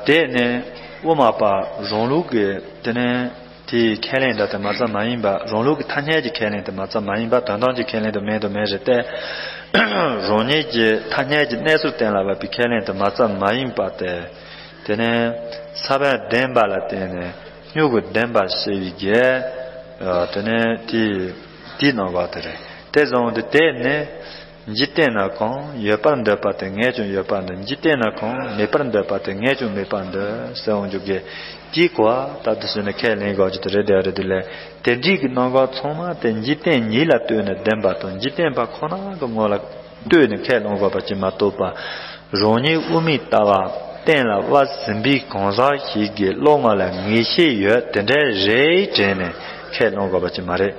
དེ་ནི་དབུ་མ་པ་རང་ལུགས་ཀྱི་དེ་ནི། དེའི་ཁས་ལེན་འདྲ་དེ་མ་རྩ་མ་ཡིན་པ། རང་ལུགས་ཀྱི་ཐ་སྙད་ཀྱི་ཁས་ལེན་དེ་མ་རྩ་མ་ཡིན་པ། དོན་དམ་གྱི་ཁས་ལེན་དེ་མེད་དུ་མེད་རེད་དེ། རང་ཉིད་ཀྱི་ཐ་སྙད་ཀྱི་གནས་ཚུལ་གཏན་ལ་ཕབ་པའི་ཁས་ལེན་དེ་མ་རྩ་མ་ཡིན་པ་སྟེ། དེ་ནས་ས་བོན་བདེན་པ་ལ་བརྟེན་ནས་སྨྱུ་གུ་བདེན་པར་ཤེས་པའི་གེགས། དེ་ནས་དེའི་དེའི་རྣམ་གཞག་དེ་རེད། དེ་བཟུང་སྟེ་དེ་ནི། འཇིག་རྟེན་ན་གང་ཡོད་པར་འདོད་པ་དེ་ངས་ཀྱང་ཡོད་པར་འདོད། འཇིག་རྟེན་ན་གང་མེད་པར་འདོད་པ་དེ་ངས་ཀྱང་མེད་པར་འདོད་ཟེར་འོང་རྒྱུ་གི་དེའི་གོ་བ་ལྟར་དུ་བྱས་ནས་ཁས་ལེན་དགོས་ཀྱི་དེ་རེད་དེ་རེད་དེ་ལས། དེ་འདྲའི་གི་རྣམ་གཞག་ཚང་མ་དེ་འཇིག་རྟེན་ཉིད་ལ་ལྟོས་ནས་བདེན་པ་དང་འཇིག་རྟེན་པ་ཁོ་ན་གི་ངོ་ལ་ལྟོས་ནས་ཁས་ལེན་དགོས་པ་ཅིག་མ་གཏོགས་པ། རང་ཉིད་དབུ་མའི་ལྟ་བ་གཏན་ལ་ཕབ་ཟིན་པའི་གང་ཟག་ཞིག་གི་བློ་ངོ་ལ་ངེས་ཤེས་ཡོད་དེ་འདྲའི་རེད་དྲན་ནས་ཁས་ལེན་དགོས་པ་ཅིག་མ་རེད།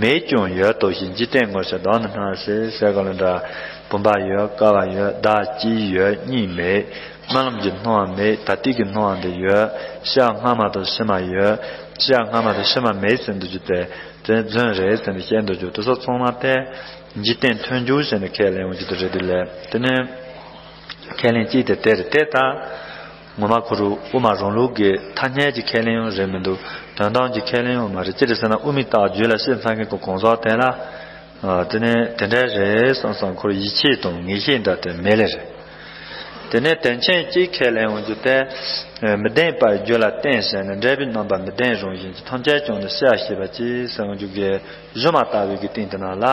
མེད་ཀྱང་ཡོད་དོ་ཞེས་འཇིག་རྟེན་ངོ་ཞེས་བདག་ནི་སྣང་ཞེས་ཟེར་ག་ལ་འདྲ། བུམ་པ་ཡོད། ཀ་བ་ཡོད། བདག་གཅིག་ཡོད་གཉིས་མེད། རྨི་ལམ་གྱི་སྣང་བ་མེད། ད་ལྟའི་གི་སྣང་བ་འདི་ཡོད། ཕྱི་ཡ་སྔ་མ་དང་ཕྱི་མ་ཡོད། ཕྱི་ཡ་སྔ་མ་དང་ཕྱི་མ་མེད་ཟེར་འདུག་རྒྱུ་དེ་དེ་རྫུན་རེད་ཟེར་ནས་བཤད་འདུག་རྒྱུ་དེ་ཚོ་ཚང་མ་དེ་འཇིག་རྟེན་མཐུན་འཇུག་ཟེར་ནས་ཁས་ལེན་ཡོང་རྒྱུ་དེ་རེད་འདུག་ལས། དེ་ནས་ཁས་ལེན་གཅིག་དེ་དེ་རེད། དེ་ད་ངོ་མ་ཁོ་རུ་དབུ་མ་རང་ལུགས་ཀྱི་ཐ་སྙད་ཀྱི་ཁས་ལེན་ཡང་རེད་མི་འདུག་དོན་དམ་གྱི་ཁས་ལེན་ཡང་མ་རེད། ཅི་རེད་ཟེར་ན་དབུ་མའི་རྟགས་རྒྱུད་ལ་བཤད་ཚང་མཁན་གྱི་གང་ཟག་དེ་ལ། ཨ། དེ་ནས་དེ་འདྲ་རེད་བསམ་བསམ་ཁོར་ཡིད་ཆེས་དང་ངེས་ཤེས་འདྲ་དེ་མེད་ལེ་རེད། དེ་ནས་དོན་ཆེན་གཅིག་ཁས་ལེན་འོང་རྒྱུ་དེ། མི་ལྡན་པ་རྒྱུད་ལ་བརྟེན་ཞེས་ནས་འབྲས་བུའི་རྣམ་པ་མི་ལྡན་རང་བཞིན་གྱི་ཐམས་ཅད་ཀྱང་ནི་ཤེས་པར་བྱེད་པ་ཅིག་ཟེར་འོང་རྒྱུ་གི་སྒྱུ་མ་ལྟ་བུའི་གི་སྟེང་དེ་ན་ལ།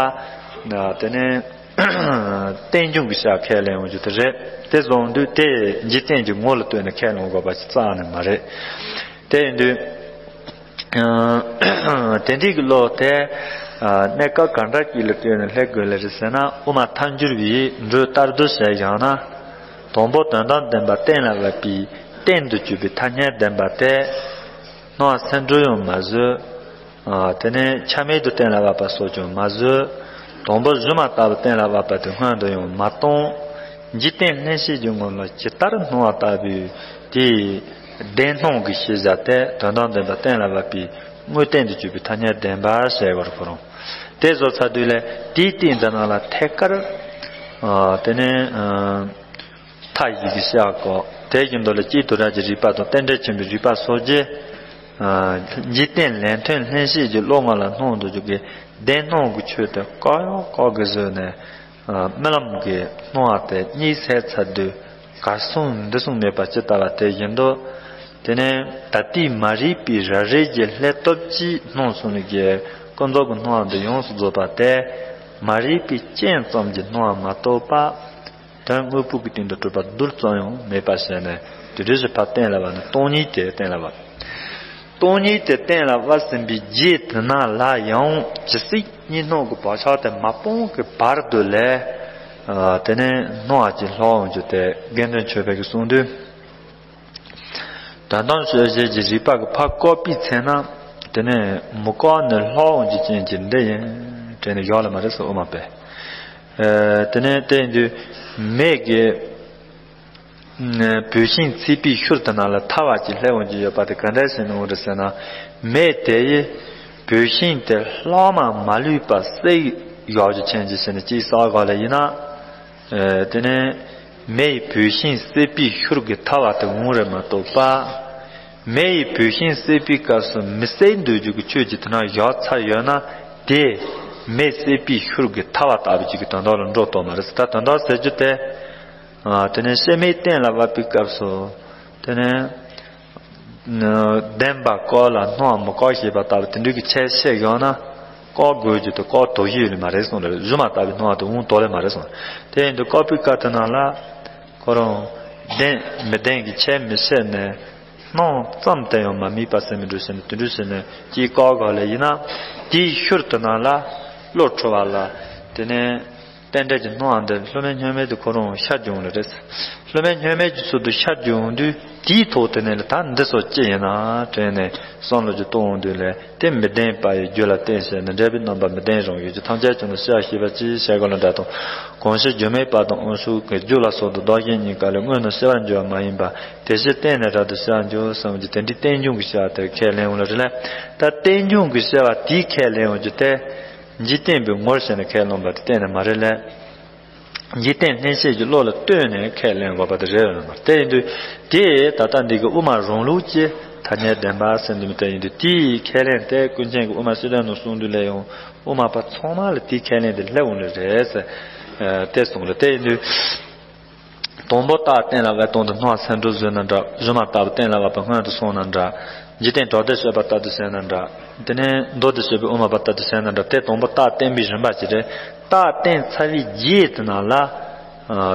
དེ་ནས་རྟེན་འབྱུང་གི་ཤ་ཁས་ལེན་འོང་རྒྱུ་དེ་རེད། དེ་བཟུང་དུས་དེ་འཇིག་རྟེན་གྱི་ངོ་ལ་ལྟོས་ནས་ཁས་ལེན་དགོས་པ་ཞིག་རྩ་ནས་མ་རེད། དེ་ཡིན་དུས། དེ་འདྲའི་གི་བློ་དེ་གནས་སྐབས་གང་འདྲ་ཅིག་ལ་སྤྲད་ནས་སླེབས་དགོས་ལེ་རེད་ཟེར་ན། དབུ་མ་ཐལ་འགྱུར་བའི་འགྲོས་ལྟར་དུ་བྱས་ཀྱང་ན། དང་པོ་དོན་དམ་བདེན་པ་གཏན་ལ་དབབ་པའི་རྟེན་དུ་གྱུར་པའི་ཐ་སྙད་བདེན་པ་དེ་སྣང་བ་སེམས་འགྲོས་ཡང་མ་བཟོད། དེ་ནས་ཆ་མེད་དུ་གཏན་ལ་དབབ་པ་སོགས་ཀྱང་མ་བཟོད། དང་པོ་སྒྱུ་མ་ལྟ་བུ་གཏན་ལ་དབབ་པ་དེ་སྔོན་དུ་ཡང་མ་བཏང་། འཇིག་རྟེན་ལྷན་སྐྱེས་ཀྱི་ངོ་ལ་ཇི་ལྟར་སྣང་བ་ལྟ་བུའི་དེའི་བདེན་སྣང་གི་ཤེས་བྱ་དེ་དོན་དམ་བདེན་པ་གཏན་ལ་དབབ་པའི་དངོས་བསྟན་དུ་གྱུར་པའི་ཐ་སྙད་བདེན་པ་ཞེས་པར་གོ་རུང་། དེ་བཟོ་ཚར་དུས་ལས་དེའི་སྟེང་དུ་ན་ལ་ཐད་ཀར། དེ་ནས། མཐའ་བཞི་གི་ཤ་གོ། དེ་བཞིན་དུ་ལ་སྐྱེས་དུ་ར་གྱི་རིགས་པ་དང་རྟེན་འབྲེལ་ཆེན་པོའི་རིགས་པ་སོགས་ཀྱི། འཇིག་རྟེན་ལས་མཐུན་ལྷན་སྐྱེས་ཀྱི་བློ་ངོ་ལ་སྣང་དུ་འཇུག་གི་བདེན་སྣང་གི་ཆོས་དེ་བཀག་ཡང་བཀག་གི་བཟོས་ནས། རྨི་ལམ་གྱི་སྣང་བ་དེ་གཉིད་སད་ཚར་དུས་གར་སོང་འདི་སོང་མེད་པ་ཇི་ལྟ་བ་དེ་བཞིན་དུ། དེ་ནས་ད་ལྟའི་མ་རིག་པའི་རབ་རིབ་ཀྱི་ལྷའི་སྟོབས་ཀྱིས་སྣང་སོང་ནས་ཀྱི་ཀུན་རྫོབ་ཀྱི་སྣང་བ་འདི་ཡོངས་སུ་རྫོགས་པ་དེ་མ་རིག་པའི་རྐྱེན་ཙམ་གྱིས་སྣང་བ་མ་གཏོགས་པ། དོན་དངོས་པོ་གི་སྟེང་དུ་གྲུབ་པ་རྡུལ་ཙམ་ཡང་མེད་པར་བྱས་ནས་དེ་འདྲའི་ཞིག་ཕར་གཏན་ལ་དབབ་ནས་སྟོང་ཉིད་དེ་གཏན་ལ་དབབ། སྟོང་ཉིད་དེ་གཏན་ལ་དབབ་ཟིན་པའི་རྗེས་དེ་ན་ལ་ཡང་ཇི་སྲིད་གཉིས་སྣང་གི་བག་ཆགས་དེ་མ་སྤངས་ཀྱི་བར་དུ་ལས། དེ་ནས་སྣང་བ་ཅིག་ལྷག་འོང་རྒྱུ་དེ་དགེ་འདུན་ཆོས་འཕེལ་གྱིས་གསུངས་དུས། དོན་དམ་དཔྱོད་བྱེད་ཀྱི་རིགས་པ་གི་ཕར་བཀོད་པའི་ཚེ་ན། དེ་ནས་མི་བཀག་ནས་ལྷག་འོང་རྒྱུ་ཅན་གྱི་འདི་ཡིན། དྲན་ནས་ཡོད་ལ་མ་རེད་ཟེར་དབུ་མ་པས། དེ་ནས་དེ་ཡིན་དུས་མེ་གི་བུད་ཤིང་ཚིག་པའི་ཤུལ་དེ་ན་ལ་ཐལ་བ་ཅིག་སླེབས་འོང་རྒྱུ་ཡོད་པ་དེ་ག་འདྲ་ཞིག་ནི་འོང་རེད་ཟེར་ན། མེ་དེ་ཡིས་བུད་ཤིང་དེ་ལྷག་མ་མ་ལུས་པ་བསྲེག་ཡོད་རྒྱུ་ཅན་གྱི་ཞིག་ནི་ཅིག་བསགས་དགོས་ལ་ཡིན་ན། དེ་ནས་མེ་ཡིས་བུད་ཤིང་བསྲེགས་པའི་ཤུལ་གྱི་ཐལ་བ་དེ་འོང་རེད་མ་གཏོགས་པ། མེ་ཡིས་བུད་ཤིང་བསྲེགས་པའི་སྐབས་སུ་མི་བསྲེག་འདོད་རྒྱུ་གི་ཆོས་ཅིག་དེ་ན་ཡོད་ཚར་ཡོད་ན། དེ་མེ་བསྲེགས་པའི་ཤུལ་གྱི་ཐལ་བ་ལྟ་བུ་ཅིག་གི་དོན་དག་ལ་འགྲོ་གཏོང་མ་རེད་ཟེར། ད་དོན་དག་ཟེར་རྒྱུ་དེ། དེ་ནས་ཤེས་མེད་གཏན་ལ་དབབ་པའི་སྐབས་སུ། དེ་ནས། བདེན་པ་བཀག་ལ་སྣང་བ་མི་བཀག་ཞེས་པ་ལྟ་བུ་དེ་འདྲའི་གི་ཁྱད་བཤད་ཡོད་ན། བཀག་དགོས་རྒྱུ་དེ་བཀག་དོགས་ཡོད་ལེ་མ་རེད་གསུངས་རེད། སྒྱུ་མ་ལྟ་བུའི་སྣང་བ་དེ་འོང་དོགས་ལེ་མ་རེད་གསུངས། དེ་ཡིན་དུས་བཀག་པའི་སྐབས་དེ་ན་ལ། ཁོ་རང་བདེན་མི་བདེན་གྱི་ཁྱད་མི་བཤད་ནས། སྣང་ཙམ་དུ་ཡང་མ་དམིགས་པ་ཟེར་མི་འགྲོ་ཞེས་ནས་དེ་འདྲ་ཞེས་ནས་ཅིག་བཀག་དགོས་ལེ་ཡིན་ན། དེའི་ཤུལ་དེ་ན་ལ་བློ་འཁྲུལ་བ་ལ། དེ་ནས། རྟེན་འབྲེལ་གྱི་སྣང་བ་འདི་བསླུ་མེད་བསྙོན་མེད་དུ་ཁོ་རང་ཤར་འགྱོ་འོང་ལེ་རེད། བསླུ་མེད་བསྙོན་མེད་ཀྱི་ཚུལ་དུ་ཤར་འགྱོ་འོང་དུས་དེའི་ཐོག་དེ་ནས་ལ་ད་འདི་སོགས་ཅི་ཡིན་ན་དྲན་ནས་བསམ་བློ་ཅིག་གཏོང་འོང་དུས་ལས་དེ་མི་བདེན་པ་ཡི་རྒྱུད་ལ་བརྟེན་བྱས་ནས་འབྲས་བུའི་རྣམ་པ་མི་བདེན་རང་ཡོད་ཀྱི་ཐམས་ཅད་ཀྱང་ནི་ཤེས་པར་བྱེད་པ་ཅིག་བྱས་གོ་ལ་འདྲ་དང་། གང་ཕྱིར་རྒྱུ་མེད་པ་དང་དབང་ཕྱུག་གི་རྒྱུ་ལ་སོགས་དང་བདག་གཞན་གཉིས་ཀ་ལས་དངོས་ནི་ཤེས་པར་འགྱུར་བ་མ་ཡིན་པ་དེ་ཕྱིར་བརྟེན་ནས་རབ་ཏུ་ཤར་འགྱོ་བསམ་གྱི་དེ་འདྲའི་རྟེན་འབྱུང་གི་ཤར་དེ་ཁས་ལེན་འོང་ལ་རེ་ལས། ད་རྟེན་འབྱུང་གི་ཤར་བ་དེའི་ཁས་ལེན་འོང་རྒྱུ་དེ། འཇིག་རྟེན་པའི་ངོར་བྱས་ནས་ཁས་བླངས་པ་དེ་གཏན་ནས་མ་རེད་ལས། འཇིག་རྟེན་ལྷན་སྐྱེས་ཀྱི་བློ་ལ་ལྟོས་ནས་ཁས་ལེན་དགོས་པ་དེ་རེད་ལ། དེ་ཡིན་དུས་དེ་ད་ལྟ་འདི་གི་དབུ་མ་རང་ལུགས་ཀྱི་ཐ་སྙད་བདེན་པ་ཟེར་འདུག་མི་དེ་ཡིན་དུས་དེའི་ཁས་ལེན་དེ་ཀུན་མཁྱེན་གྱི་དབུ་མ་སྤྱི་དོན་ནང་གསུངས་དུས་ལས་ཡང་དབུ་མ་པ་ཚང་མ་ལ་དེའི་ཁས་ལེན་དེ་སླེབས་འོང་ནི་རེད་ཟེར། དེ་གསུངས་ལ་དེ་ཡིན་དུས། དང་པོ་རྟགས་གཏན་ལ་དབབ་སྟངས་དེ་སྣང་བ་སེམས་འགྲོས་བཟོས་ན་འདྲ། སྒྱུ་མ་ལྟ་བུ་གཏན་ལ་དབབ་པ་སྔོན་དུ་སོང་ན་འདྲ། འཇིག་རྟེན་གྲོལ་སྡེ་བཤད་པ་ལྟར་དུ་བྱས་ན་འདྲ། དེ་ནས་མདོ་སྡེ་བཤད་པའི་དབུ་མ་པ་ལྟར་དུ་བྱས་ན་འདྲ། དེ་དང་པོ་རྟགས་བསྟན་པའི་རིམ་པ་ཅིག་རེད། རྟགས་བསྟན་ཚར་བའི་རྗེས་དེ་ན་ལ།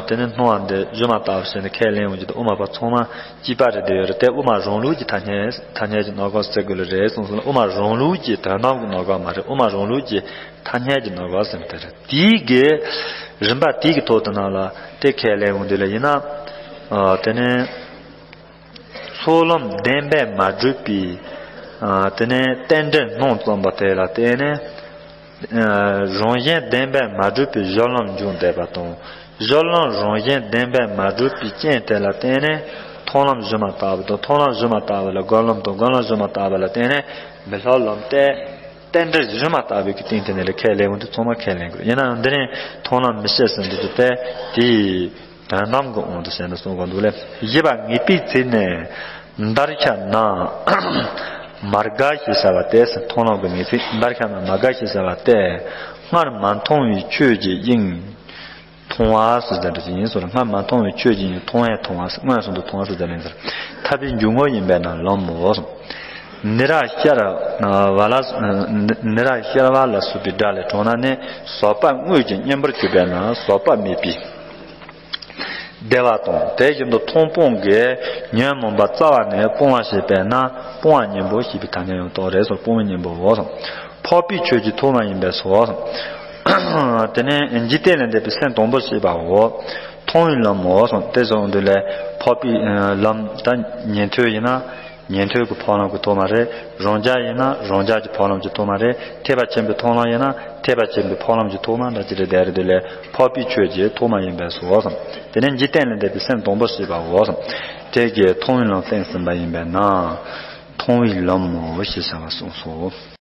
དེ་ནས་སྣང་བ་འདི་སྒྱུ་མ་ལྟ་བུ་བྱས་ནས་ཁས་ལེན་འོང་རྒྱུ་དེ་དབུ་མ་པ་ཚང་མ་གཅིག་པ་རེད་བསྡད་ཡོད་རེད། དེ་དབུ་མ་རང་ལུགས་ཀྱི་ཐ་སྙད་ཐ་སྙད་ཀྱི་རྣམ་གཞག་ཟེར་དགོས་ལེ་རེད་གསུངས་སོང་ལ། དབུ་མ་རང་ལུགས་ཀྱི་དོན་དམ་གྱི་རྣམ་གཞག་མ་རེད། དབུ་མ་རང་ལུགས་ཀྱི་ཐ་སྙད་ཀྱི་རྣམ་གཞག་ཟེར་མི་དེ་རེད། དེའི་གི་རིམ་པ་དེའི་གི་ཐོག་ཏུ་ནང་ལ་དེ་ཁས་ལེན་འོང་དུས་ལ་ཡིན་ན། ཨ། དེ་ནས་ཚོགས་ལམ་བདེན་པས་མ་གྲུབ་པའི། ཨ། དེ་ནས་རྟེན་འབྲེལ་སྣང་ཙམ་པ་དེ་ལ་བརྟེན་ནས། ཨ། རང་གཞན་བདེན་པས་མ་གྲུབ་པའི་སྦྱོར་ལམ་འབྱུང་བསྡད་པ་དང་། སྦྱོར་ལམ་རང་བཞིན་བདེན་པས་མ་གྲུབ་པའི་རྐྱེན་དེ་ལ་བརྟེན་ནས་མཐོང་ལམ་བཞུ་མ་ལྟ་བུ་དང་། མཐོང་ལམ་བཞུ་མ་ལྟ་བུ་ལ་སྒོམ་ལམ་དང་། སྒོམ་ལམ་བཞུ་མ་ལྟ་བུ་ལ་བརྟེན་ནས་མི་སློབ་ལམ་སྟེ། རྟེན་འབྲེལ་བཞུ་མ་ལྟ་བུའི་གི་སྟེང་དེ་ནས་ལ་ཁས་ལེན་དགོས་འདུག་ཚང་མ་ཁས་ལེན་དགོས། ཡིན་ནའང་འདི་ནས་མཐོང་ལམ་མི་ཤེས་ཟིན་འདུག་སྟེ། དེའི་དོན་དམ་གྱི་དབང་དུ་བྱས་ནས་གསུང་དགོས་འདུག་ལས། བཞི་པ་ངེས་པའི་ཚིག་ནི། འདར་ཤ་ན་མར་ག་ཞེས་བྱ་བ་སྟེ། མཐོང་ལམ་གྱི་ངེས་ཚིག་འདར་ཤ་ན་མར་ག་ཞེས་བྱ་བ་སྟེ། སྔར་མ་མཐོང་བའི་ཆོས་ཀྱི་དབྱིངས་མཐོང་བ་ཟེར་དེ་འདྲ་ཅིག་ཡིན་ཟེར། སྔར་མ་མཐོང་བའི་ཆོས་ཀྱི་དབྱིངས་མཐོང་བས་མཐོང་བ། མངོན་སུམ་དུ་མཐོང་བ་ཟེར་དེ་ལ་ཡིན་ཟེར། ཐར་པའི་འཇུག་ངོགས་ཡིན་པས་ན་ལམ་མོ་ཟེར། ནི་ར་ཤར་བ་ལ། ནི་ར་ཤར་བ་ལ་སོགས་པའི་སྒྲ་ལས་དྲངས་ན་ནི། ཟག་པ་དངོས་ཀྱི་གཉེན་པོར་གྱུར་པས་ན་ཟག་པ་མེད་པའི་བདེ་བ་དང་། དེ་བཞིན་དུ་མཐོང་སྤང་གི་ཉོན་མོངས་པ་རྩ་བ་ནས་སྤོང་བ་ཞེས་པས་ན་སྤོང་བ་གཉེན་པོ་ཞེས་པའི་ཐ་སྙད་ཡང་གཏོགས་རེད་ཟེར། སྤོང་བའི་གཉེན་པོའོ། འཕགས་པའི་ཆོས་ཀྱི་ཐོག་མ་ཡིན་པས་སོ། དེ་ནས་འཇིག་རྟེན་ལས་འདས་པའི་སེམས་དང་པོ་ཞེས་པའོ། མཐོང་བའི་ལམ་མོ་ཟེར། དེ་ཟེར་དུས་ལས་འཕགས་པའི་ལམ་ད་ཉན་ཐོས་ཡིན་ན། ཉན་ཐོས་ཀྱི་འཕགས་ལམ་གྱི་ཐོག་མ་རེད། རང་རྒྱལ་ཡིན་ན་རང་རྒྱལ་གྱི་འཕགས་ལམ་གྱི་ཐོག་མ་རེད། ཐེག་པ་ཆེན་པོའི་མཐོང་ལམ་ཡིན་ན་ཐེག་པ་ཆེན་པོའི་འཕགས་ལམ་གྱི་ཐོག་མ་འདྲ་ཅི་རེད། དེ་རེད་དེ་ལས་འཕགས་པའི་ཆོས་ཀྱི་ཐོག་མ་ཡིན་པས་སོ། དེ་ནས་འཇིག་རྟེན་ལས་འདས་པའི་སེམས་དང་པོ་ཞེས་པའོ། དེ་གའི་མཐོང་བའི་ལམ་བསྟན་ཟིན་པ་ཡིན་པས་ན་མཐོང་བའི་ལམ་མོ་ཞེས་བྱ་བ་གསུངས་སོ།